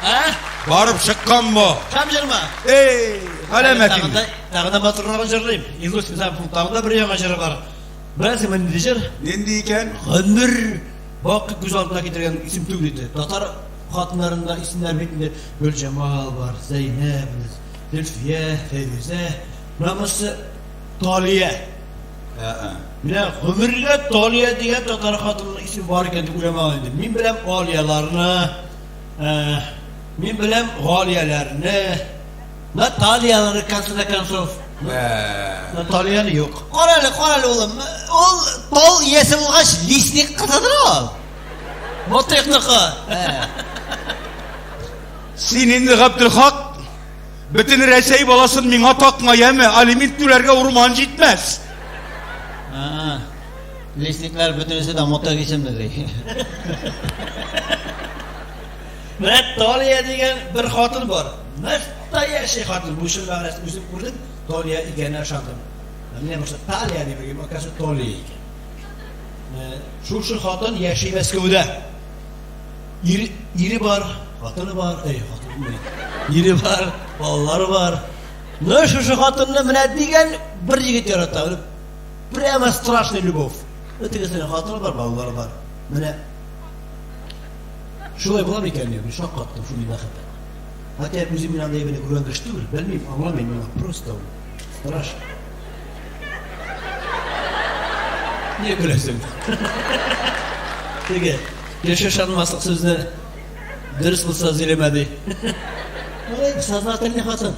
Ә? Барып чыккан бу. Шәп җырмы? Эй, галәмәт инде. Тагын да матуррагын җырлыйм. Илдус Низамовның тагын да бер яңа җыры бар. Беләсеңме нинди җыр? Нинди икән? Гомер бакый күз алдына китергән исем түгел иде. Татар хатыннарында исемнәр бит инде Гөлҗамал бар, Зәйнәб, Зөлфия, Фәйрүзә. Менә монысы Талия. Менә гомергә Талия дигән татар хатынының исеме бар икән дип уйламаган идем. Мин беләм Алияларны, мин беләм Галияләрне, Натальяларны, в конце концов. Натальяны юк. Кара әле, кара әле, улым. Ул тал иясе булгач, лесник кызыдыр ул. Мотыйкныкы. Син инде, Габделхак, бөтен Рәсәй баласын миңа такма, яме, алимент түләргә урман җитмәс. Лесниклар бөтенесе дә мотык исемле ди. Менә Талия дигән бер хатын бар. Настоящий хатын. Бу чын мәгънәсен үзем күрдем. Талия икәненә ышандым. Менә монысы Талия дип йөргән, оказывается, Талия икән. Шушы хатын яши Мәскәүдә. Ире, ире бар, хатыны бар, әй, хатыны Ире бар, балалары бар. Ну, шушы хатынны менә дигән бер егет ярата. Прямо страшный любовь. Тегесенең хатыны бар, балалары бар. Менә шулай була микән мин шаккаттым шундый мәхәббәт. Хотя үзем мин андай әйберне күргән кеше түгел, белмим, аңламыйм, миңа просто ул страшно. Нигә көләсең? Теге, кеше ышанмаслык сүзне дөрес булса сөйләмә ди. Алай сознательный хатын.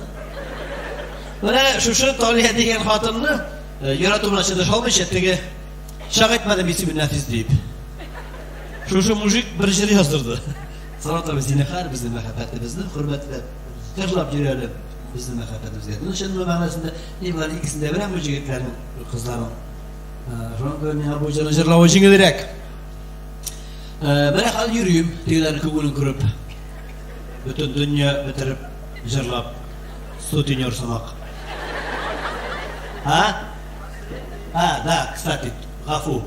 Менә шушы Талия дигән хатынны ярату белән чыдаша алмыйча теге чак әйтмәдем исемен Нәфис диеп. Шушы мужик бер җыр яздырды. Салават абый, зинһар, безнең мәхәббәтебезне хөрмәтләп, җырлап йөр әле безнең мәхәббәтебезгә. Ну, чын мәгънәсендә, мин болар икесен дә беләм, бу җегетләрнең, кызларның. Шуңа күрә миңа бу җырны җырлавы җиңелрәк. Менә хәзер йөрим, тегеләрнең күңелен күреп. Бөтен дөнья бетереп җырлап, сутенер сымак. А? А, да, кстати, гафу.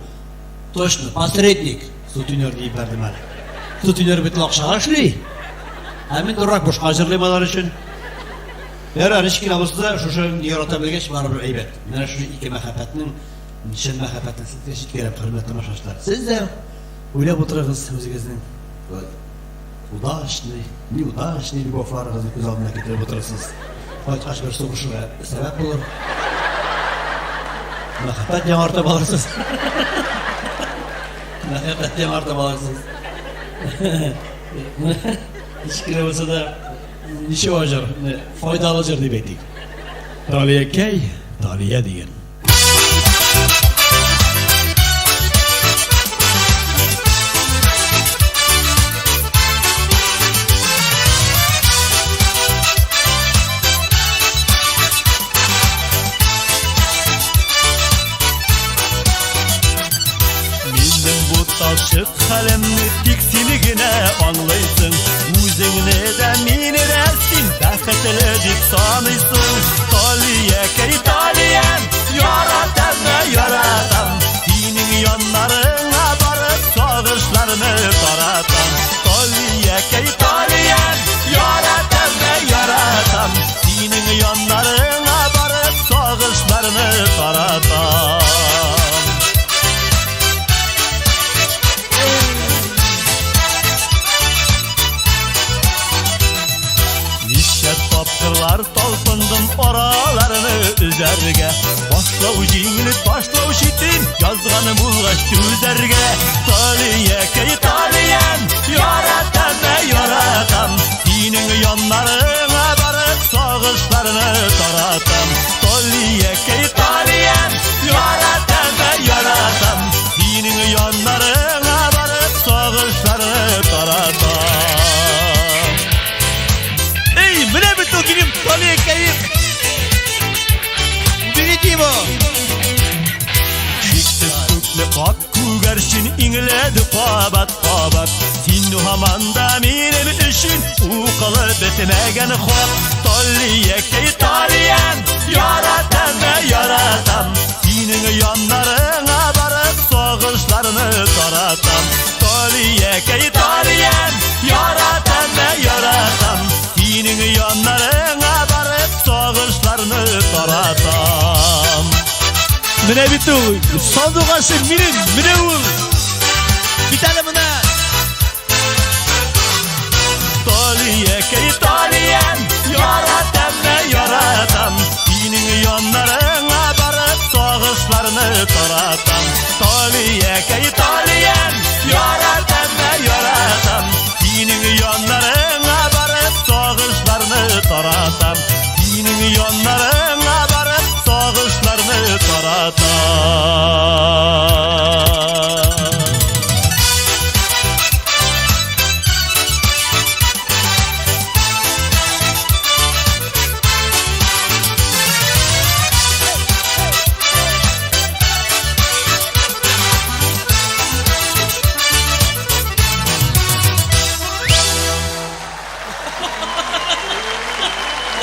Точно, посредник. Сутенер диеп бәрдем әле. Сутенер бит ул акчага эшли. Ә мин дурак бушка җырлыйм алар өчен. Ярар, ничек кенә булса да, шушы ярата белгәч, барыбер әйбәт. Менә шушы ике мәхәббәтнең, чын мәхәббәтне сезгә җиткерәм, хөрмәтле тамашачылар. Сез дә уйлап утырыгыз үзегезнең удачный, неудачный любовьларыгызны күз алдына китереп утырырсыз. Кайткач бер сугышуга сәбәп булыр. Мәхәббәт яңартып алырсыз. Мәхәббәт яңартып алырсыз. Ничек кенә булса да, ничего җыр, файдалы җыр дип әйтик. Талиякәй, Талия дигән. Минем бу талчык хәлемне тик син генә аңлыйсың. Үзеңне дә, мине дә син бәхетле дип саныйсың. Талиякәй, Талиям, яратам, яратам. Синең яннарыңа барып сагышларны таратам. Талиякәй, Талиям, яратам, яратам. Синең яннарыңа барып сагышларны таратам. Ничә тапкырлар талпындым араларны өзәргә. Башлау җиңел, ташлау читен, язганы булгач түзәргә. Талиякәй, Талиям, яратам, яратам. Синең яннарыңа барып сагышларны таратам. Талиякәй, Талиям, яратам, яратам. Синең яннарыңа барып сагышларны таратам. Эй, менә бит ул минем Талиякәем! Уберите его! Чиксез күкле ак күгәрчен иңләде кабат-кабат. Син һаман да минем өчен укылып бетмәгән хат. Талиякәй, Талиям, яратам, яратам. Синең яннарыңа барып сагышларны таратам. Талиякәй, Талиям, яратам, яратам. Синең яннарыңа барып сагышларны таратам. Менә бит ул, сандугачым минем, менә ул. Кит әле менә! Талиякәй, Талиям, яратам, яратам. Синең яннарыңа барып сагышларны таратам. Талиякәй, Талиям, яратам, яратам. Синең яннарыңа барып сагышларны таратам. Синең яннарыңа барып сагышларны таратам.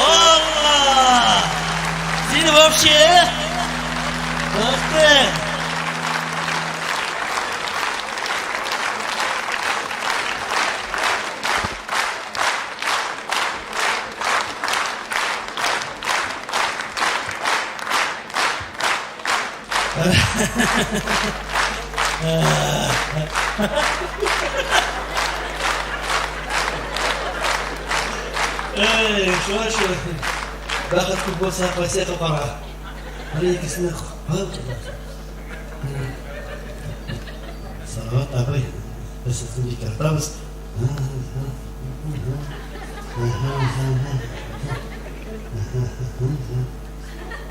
Алла! Син вообще? Ах ты! Эй, шулай шул. Бәхет күп булса, кайсы якка кара. Бер икесенә Салават абый, без сезне бик яратабыз.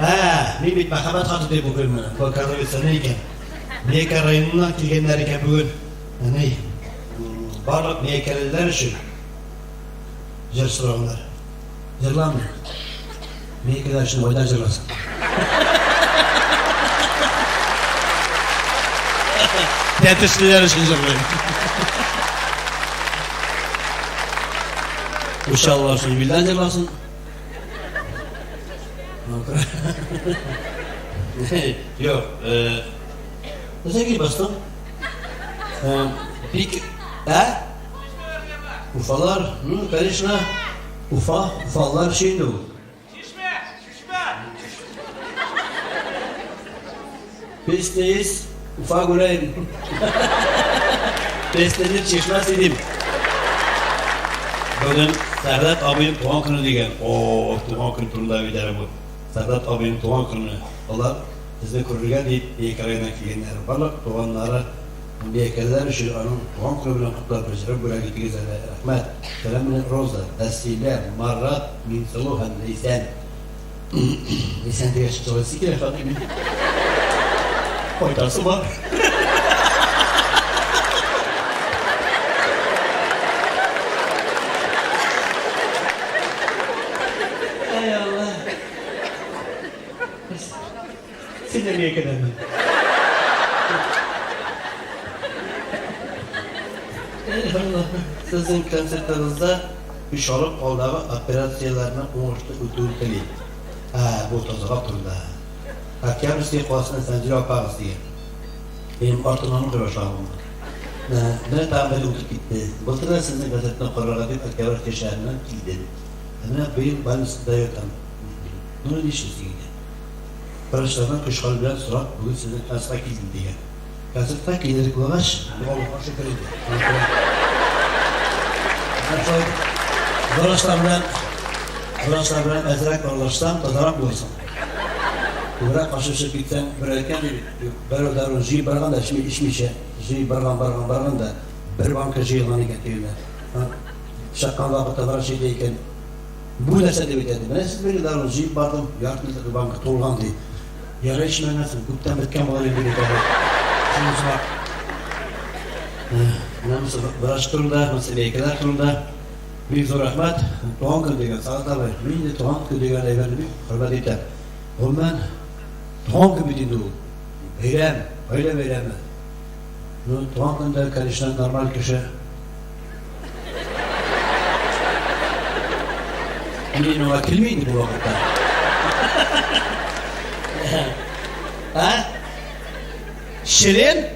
Ә, мин бит мәхәббәт хаты дип укыйм моны. Бу оказывается, ни икән? Миякә районыннан килгәннәр икән бүген. Ни, барлык миякәлеләр өчен җыр сораганнар. Җырламыйм. Миякәләр өчен Айдар җырласын. Тәтешлеләр өчен җырлыйм. Учалылар өчен Вилдан җырласын. Юк, нәрсә килеп бастың? Бик, ә? Уфалар, ну, конечно, Уфа, уфалылар өчен инде ул. Песня есть, Уфа гуляем. Песня нет, Чишмә сидим. Бүген Сәгъдәт абыем туган көне дигән. О, туган көн турында бит әле бу. Сәгъдәт абыем туган көне. Алар безне күрергә дип Биекә районына килгәннәр. Барлык туганнары Биекәләр өчен аның туган көне белән котлап бер җырын бүләк итегез әле. Рәхмәт. Сәлам белән Роза, Вәсилә, Марат, Миңсылу һәм Ләйсән. Ләйсән дигәч, җылысы килә хатыйм. Кайтасы бар. Әй Алла. Син дә миңа кадәрме? Сезнең концертыгызда өч алып алдагы операцияләрне уңышлы үтүен телим. Ә, бу тазалык турында. Октябрьский каласыннан Фәнзилә апагыз дигән. Минем артымнан укый башлаган ул. Менә тагын бер үтеп китте. Былтыр да сезнең концертны карарга дип Октябрьский шәһәреннән килдем. Ә менә быел больницада ятам. Ну, нишлисең инде? Врачлардан көч-хәл белән сорап, бүген сезнең концертка килдем, дигән. Концертка килерлек булгач, Аллага шөкер инде. Менә шулай врачлар белән врачлар белән әзрәк аралашсаң, тазарак булырсың. Күбрәк ачып чыгып китсәң, бер әйткән ди бит, берәү дару җыеп барган да, эчми, эчмичә, җыеп барган, барган, барган да, бер банка җыелган икән тегендә. Чыккан вакытта врач әйтә икән, Бу нәрсә дип әйтә, ди. Менә сез бер дару җыеп бардым, ярты литрлы банка тулган, ди. Ярый эчмәгәнсең, күптән беткән булыр инде, дип әйтә. Шуның сымак. Менә монысы врач турында, монысы бәйкәләр турында. Бик зур рәхмәт. Туган көн дигән, Сәгать абый. Мин инде туган көн дигән әйберне бик хөрмәт итәм. Гомумән, туган көн бит инде ул. Бәйрәм, гаилә бәйрәме. Ну, туган көндә, конечно, нормаль кеше Мин моңа килми инде бу вакытта. А? Ширин?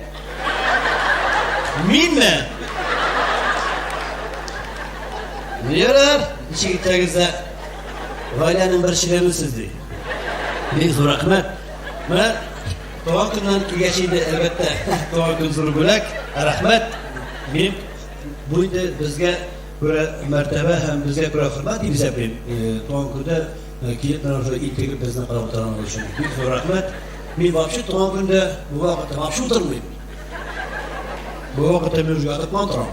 Минме? Ярар, ничек итсәгез дә, гаиләнең бер члены сез ди. Бик зур рәхмәт. Менә туган көннән килгәч инде, әлбәттә, туган көн зур бүләк. Рәхмәт. Мин бу инде безгә күрә мәртәбә һәм безгә күрә хөрмәт дип исәплим. Туган көндә килеп менә шулай интегеп безне карап утырганыгыз өчен бик зур рәхмәт. Мин вообще туган көндә бу вакытта вообще утырмыйм. Бу вакытта мин уже ятып кына торам.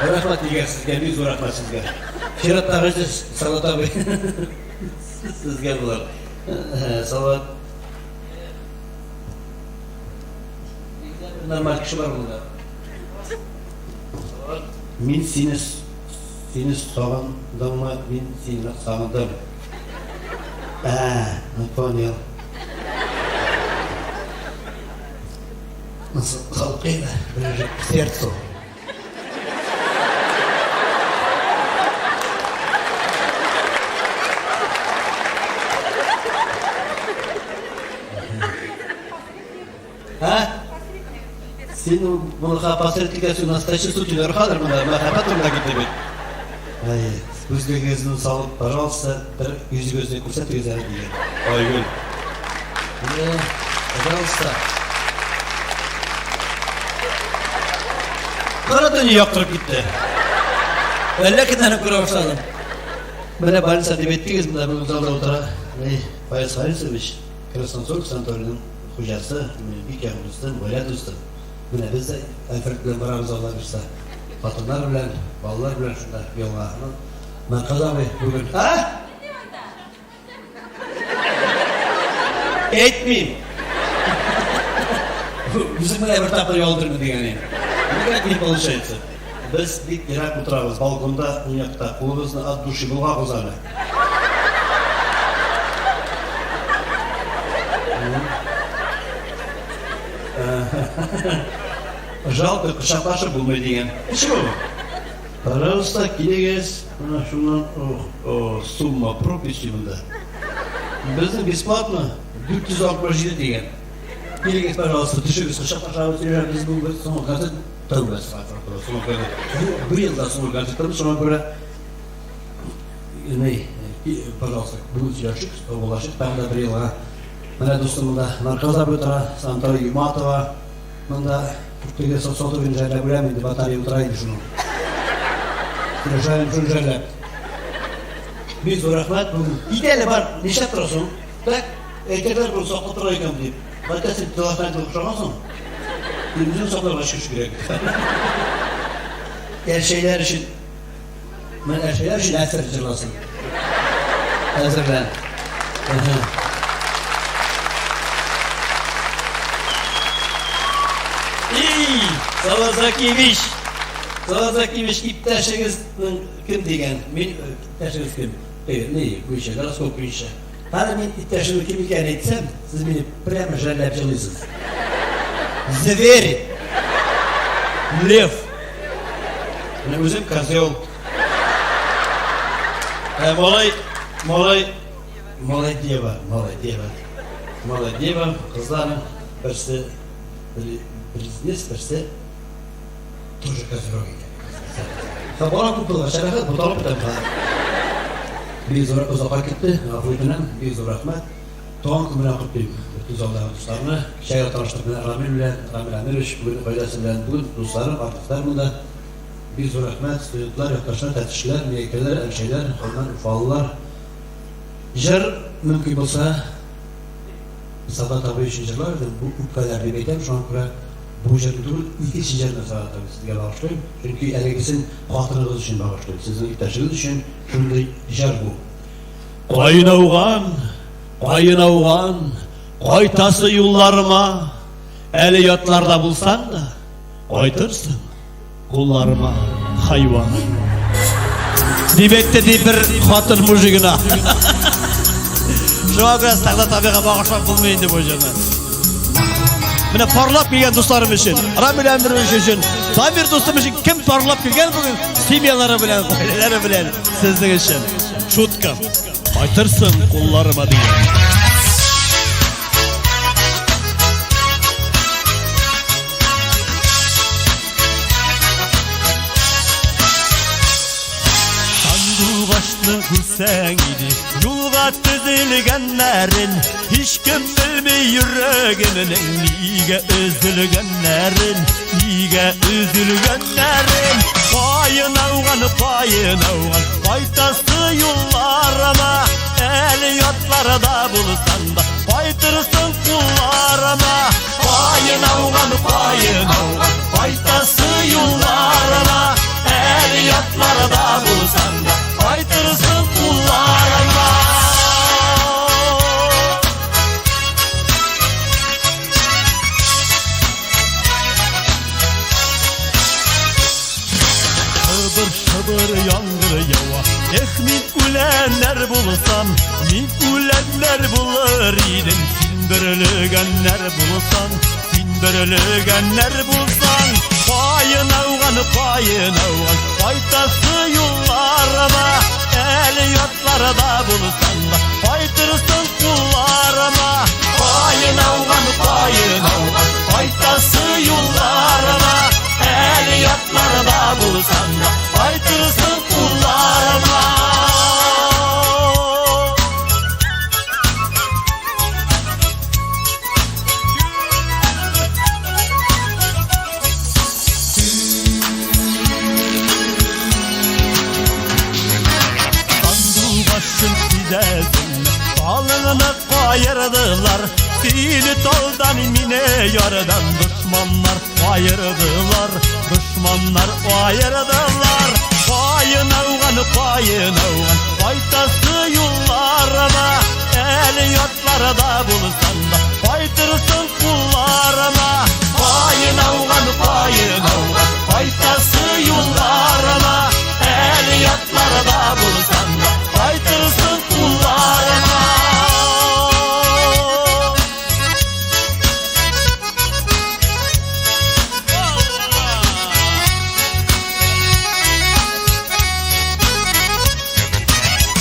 Рәхмәт дигән сезгә, бик зур рәхмәт сезгә. Чираттагы сүз Салават абый. Сезгә булыр. Салават. Нормаль кеше бар монда. Мин сине сине сагындыңмы? Мин сине сагындым. Ә, ну понял. Халкыйна, ближе к сердцу. Ә? Син моныга посредниккә син настоящий сутенер хәзер монда мәхәббәт турында китте бит. Әй, күзлегегезне салып, пожалуйста, бер йөзегезне күрсәтегез әле дигән. Айгөл. Менә, пожалуйста. Кара дөнья яктырып китте. Әллә кемнәрне күрә башладым. Менә больница дип әйттегез, монда бүген залда утыра. Әй, Фаис Харисович, Красносольск санаторийның хуҗасы, минем бик якын дустым, гаилә дустым. Менә без дә Альфред белән барабыз Алла бирса. Хатыннар белән, балалар белән шунда ялга. Мәрказ абый бүген. А? Әйтмим. Үзем генә бер тапкыр ялдырмын дигән идем. Никак не получается. Без бик ерак утырабыз, балконда, уң якта. Кулыбызны от души болгагыз әле. Жалко, кочаклашып булмый дигән. Почему? Пожалуйста, килегез. Менә шуннан, ох, о, сумма прописи монда. Безнең бесплатно 467 дигән. Килегез, пожалуйста, төшегез, кочаклашабыз, сөйләшәбез. Бүген соңгы концерт тәүбә, соңгы концерт. Бу елда соңгы концертыбыз, шуңа күрә Ни, пожалуйста, бүген сөйләшик, саубуллашыйк, тагын да бер елга. Менә дустым монда Нарказ абый утыра, Сантора Юматова. Монда теге сотовый жәлләп үләм инде, батарея утыра инде шуның. Сөйләшәм, шуны жәлләп. Бик зур рәхмәт бүген. Кит әле бар, нишләп торасың? Так, әйтәләр бу саклап тора икән дип. Хәтта син телохранитель охшагансың. Син үзең сакларга көч кирәк. Әрчәйләр өчен Менә әрчәйләр өчен әсер җырласын. Әзерлән. Эй, Салават Закиевич! Салават Закиевич, иптәшегезнең кем дигән? Мин иптәшегез кем? Ни, буенча, гороскоп буенча. Хәзер мин иптәшемнең кем икәнен әйтсәм, сез мине прямо жәлләп җылыйсыз. Зверь! Лев! Менә үзем козел. Ә, малай, малай, малай дева, малай дева. Малай дева, кызларның берсе близнец, берсе тоже козерог икән. Бала күп булгач, рәхәт, буталып бетәм хәзер. Бик зур озакка китте, гафу итенәм, бик зур рәхмәт. Туган көн белән котлыйм бөтен залдагы дусларны. Кичә генә таныштык менә Рамил белән, Рамил Әмирович бүген гаиләсе белән, бүген дусларым, артистлар монда. Бик зур рәхмәт, студентлар, якташлар, тәтешлеләр, миякәләр, әлшәйләр, гомумән, уфалылар. Җыр мөмкин булса, Сәгъдәт абый өчен җырлар идем, бу үпкәләр дип әйтәм, шуңа күрә бу җырны түгел, икенче җырны Сәгъдәт абый сезгә багышлыйм, чөнки әлегесен хатыныгыз өчен багышлыйм, сезнең иптәшегез өчен шундый җыр бу. Каен ауган, каен ауган, кайтасы юлларыма, әле ятларда булсаң да, кайтырсың кулларыма, хайван. Дип әйтте ди бер хатын мужигына. Шуңа күрә Сәгъдәт абыйга багышлап булмый инде бу җырны. Менә парлап килгән дусларым өчен, Рамил Әмирович өчен, Дамир дустым өчен кем парлап килгән бүген семьялары белән, гаиләләре белән сезнең өчен. Шутка. Кайтырсың кулларыма дигән. Сандугачны күрсәң иде, юлга тезелгәннәрен, һичкем белми йөрәгемнең нигә өзелгәннәрен, нигә өзелгәннәрен. Каен ауган, каен ауган, кайтасы юлларыма, әле ятларда булсаң да, кайтырсың кулларыма. Каен ауган, каен ауган, кайтасы юлларыма, әле ятларда булсаң да, кайтырсың кулларыма. Шыбыр-шыбыр яңгыр ява, эх, мин үләннәр булсам, мин үләннәр булыр идем, син бөрлегәннәр булсаң, син бөрлегәннәр булсаң. Каен ауган, каен ауган, кайтасы юлларыма, әле ятларда булсаң да, кайтырсың кулларыма. Каен ауган, каен ауган, кайтасы юлларыма, әле ятларда булсаң да, кайтырсың кулларыма. Сандугачым сизәсеңме, талыңны каердылар, сине талдан, мине ярдан дошманнар аердылар, дошманнар аердылар. Каен ауган, каен ауган, кайтасы юлларыма, әле ятларда булсаң да, кайтырсың кулларыма. Каен ауган, каен ауган, кайтасы юлларыма, әле ятларда булсаң да, кайтырсың кулларыма.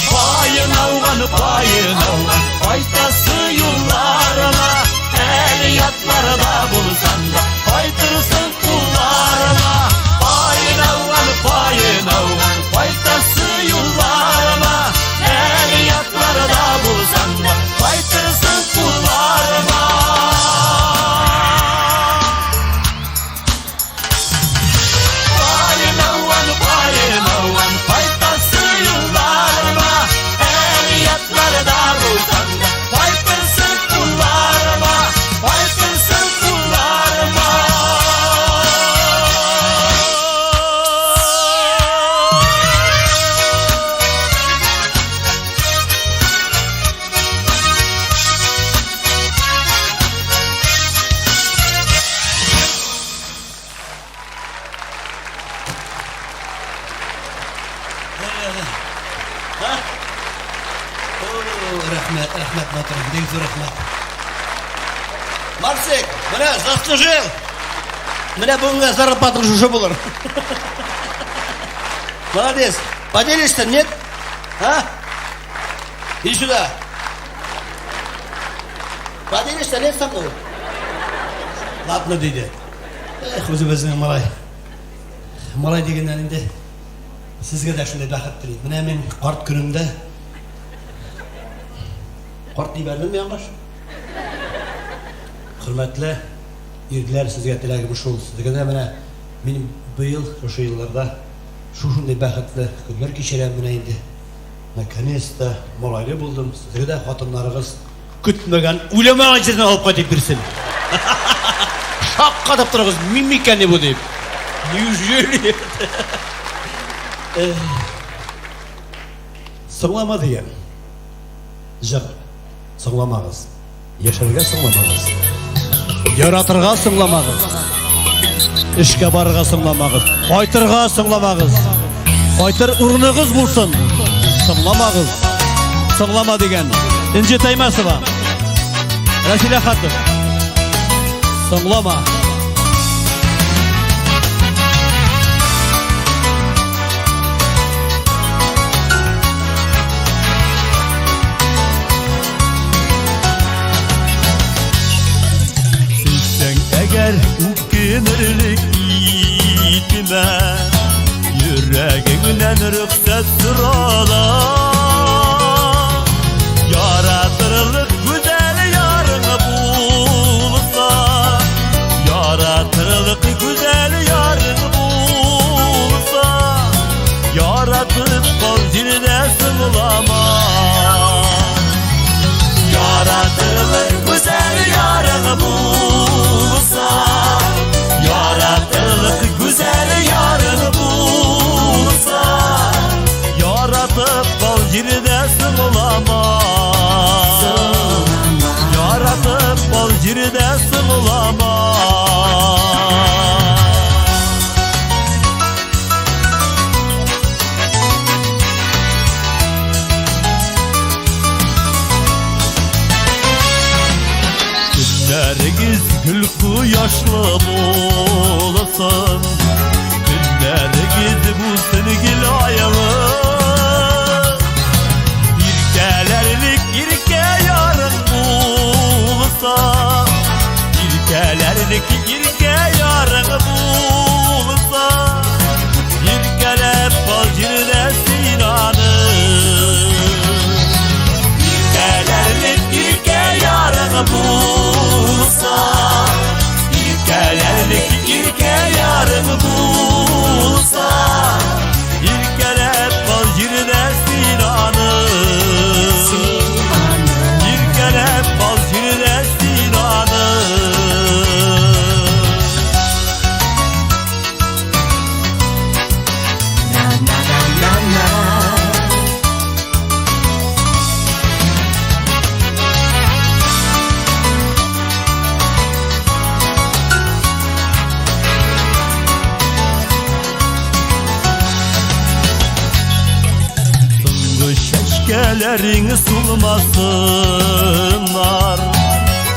Каен ауган, каен ауган, кайтасы юлларыма. Рәхмәт, рәхмәт, матурым, бик зур рәхмәт. Марсик, менә заслужил. Менә бүгенге зарплатаң шушы булыр. Молодец. Поделишься, нет? А? Иди сюда. Поделишься, нет со мной? Ладно, диде. Эх, үзебезнең малай. Малай дигәннән инде сезгә дә шундый бәхет телим. Менә мин карт көнемдә карт дибәрдем яңгыш. Хөрмәтле ирләр, сезгә теләгем шул. Сезгә дә менә мин быел шушы елларда шушындый бәхетле көннәр кичерәм менә инде. Наконец-то малайлы булдым. Сезгә дә хатыннарыгыз көтмәгән, уйламаган җирдән алып кайтып бирсен. Шаккатып торыгыз, мин микән бу дип. Неужели? Соңлама дигән. Җыр. Соңламагыз. Яшәргә соңламагыз. Яратырга соңламагыз. Эшкә барырга соңламагыз. Кайтырга соңламагыз. Кайтыр урыныгыз булсын. Соңламагыз. Соңлама дигән. Инҗе Таймасова. Рәсилә Хатов. Соңлама. Сөйсәң әгәр үкенерлек итмә, Йөрәгеңнән рөхсәт сорала. Яратырлык гүзәл ярың булса, Яратырлык гүзәл ярың булса, Яратып кал җирдә соңлама. Яратырлык гүзәл ярың булса, Яратырлык гүзәл ярың булса, Яратып кал җирдә соңлама. Яратып кал җирдә соңлама. Көннәрегез гөл кояшлы булсын, Көннәрегез булсын гел айлы. Иркәләрлек иркә ярың булса, Иркәләрлек иркә ярың булса, Иркәләп кал җирдә син аны. Иркәләрлек иркә ярың булса, Иркәләрлек иркә ярың булса, Иркәләп кал җирдә син аны. Иркәләп кал җирдә син аны. Соңгы чәчкәләрең сулмасыннар,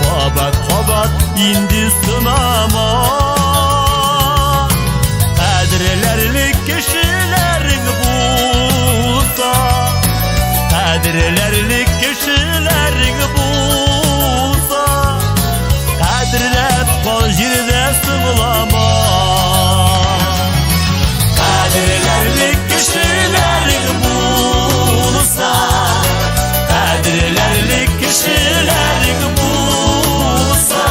Кабат-кабат инде сынама. Кадерләрлек кешеләрең булса, Кадерләрлек кешеләрең булса, Кадерләп кал җирдә соңлама. Кадерләрлек кешеләрең булса, Кадерләрлек кешеләрең булса,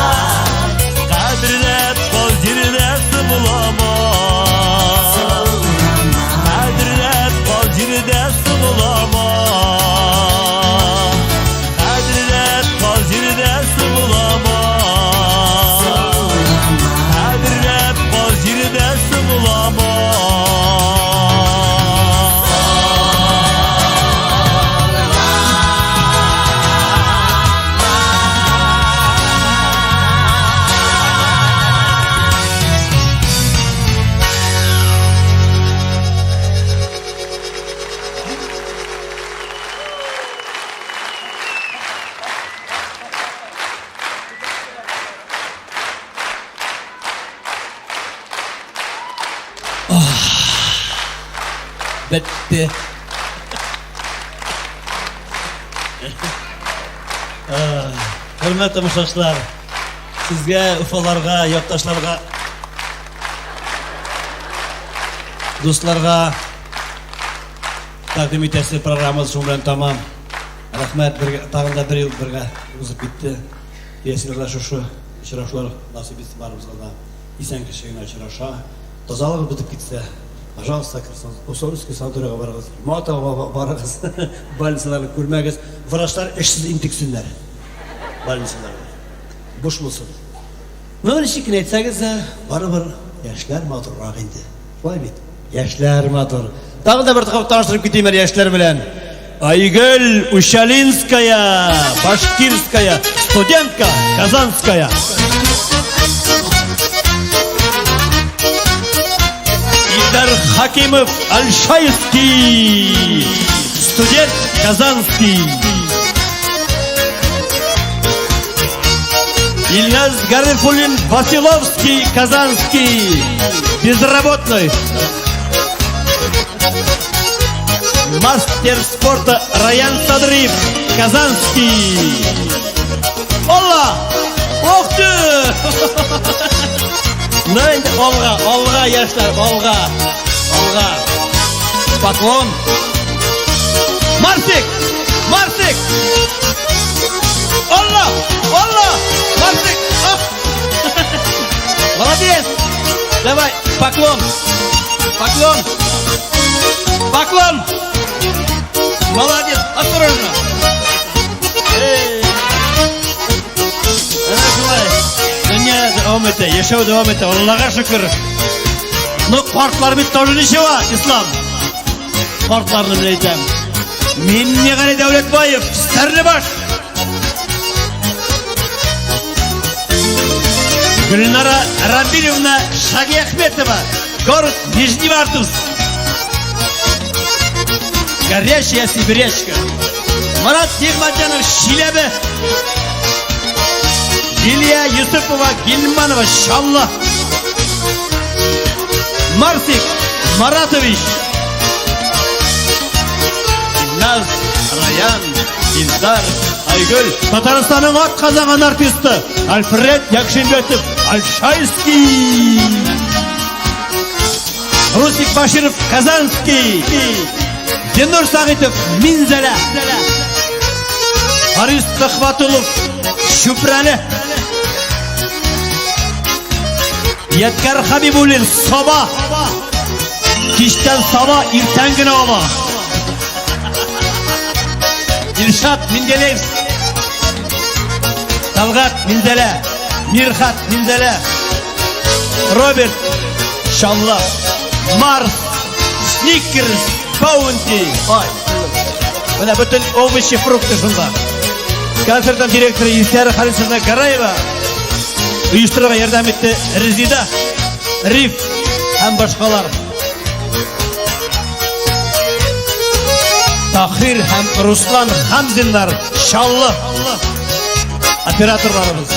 Бетте. Хөрмәтле тамашачылар, сезгә, Уфаларга, якташларга, дусларга тәкъдим итәсе программабыз шуның белән тәмам. Рәхмәт, бергә, тагын да бер ел бергә узып китте. Киләсе елда шушы очрашулар насыйп итсен барыбызга да. Исән кеше генә очраша. Тазалыгы бетеп китсә, пожалуйста, Усольский санаторийга барыгыз, Матова барыгыз, больницаларны күрмәгез. Врачлар эшсез интексеннәр. Больницаларда. Буш булсын. Ну, ничек кенә әйтсәгез дә, барыбер яшьләр матуррак инде. Шулай бит? Яшьләр матур. Тагын да бер таныштырып китим әле яшьләр белән. Айгөл Учалинская, башкирская, студентка, казанская. Илдар Хакимов, Альшайский, студент, казанский. Ильназ Гарифуллин, Василовский, казанский, безработный. Мастер спорта Раян Садриев, Казанский. Алла! Ох ты! Ну инде алга, алга, яшьләр, алга. Алга. Поклон. Марсик! Марсик! Алла! Алла! Марсик! Молодец! Давай, поклон! Поклон! Поклон! Молодец! Осторожно! Эй! Әнә шулай. Дөнья дәвам итә, яшәү дәвам итә. Аллага шөкер. Ну, картлар бит тоже ничего, Ислам. Картларны мин әйтәм. Миннегали Дәүләтбаев, Стәрлебаш. Гөлнара Рабилевна Шагиахметова, город Нижневартовск. Горячая сибирячка. Марат Нигматянов, Чиләбе. Лилия Юсупова, Гильманова, Чаллы. Марсик Маратович. Илназ, Раян, Илдар, Айгөл, Татарстанның ат казанган артисты Альфред Якшимбетов, Альшайский. Русик Баширов, Казанский. Зиннур Сагитов, Минзәлә. Харис Төхвәтуллов, Чүпрәле. Ядкәр Хабибуллин, Саба. Кичтән саба, иртән генә ала. Илшат Менделеевск. Талгат Минзәлә. Мирхат Минзәлә. Роберт Чаллы. Марс, Сникерс, Баунти. Ай. Менә бөтен овощи, фрукты шунда. Концертның директоры Илсәр Харисовна Гараева оештырырга ярдәм итте Резида, Риф һәм башкалар. Тахир һәм Руслан Хамзиннар Чаллы операторларыбыз.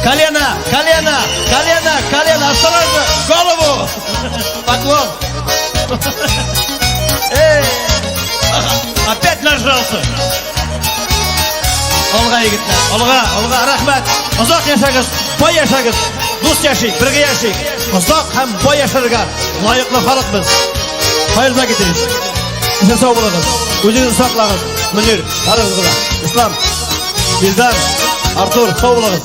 Колено, колено, колено, колено, осторожно, голову! Поклон! Эй! Опять нажрался! Алга, егетләр, алга, алга, рәхмәт. Озак яшәгез, бай яшәгез, дус яшик, бергә яшик. Озак һәм бай яшәргә лаеклы халык без. Хәер Закитович, исән сау булыгыз. Үзегезне саклагыз. Мөнир, барыгызга да. Ислам, Илдар, Артур, сау булыгыз.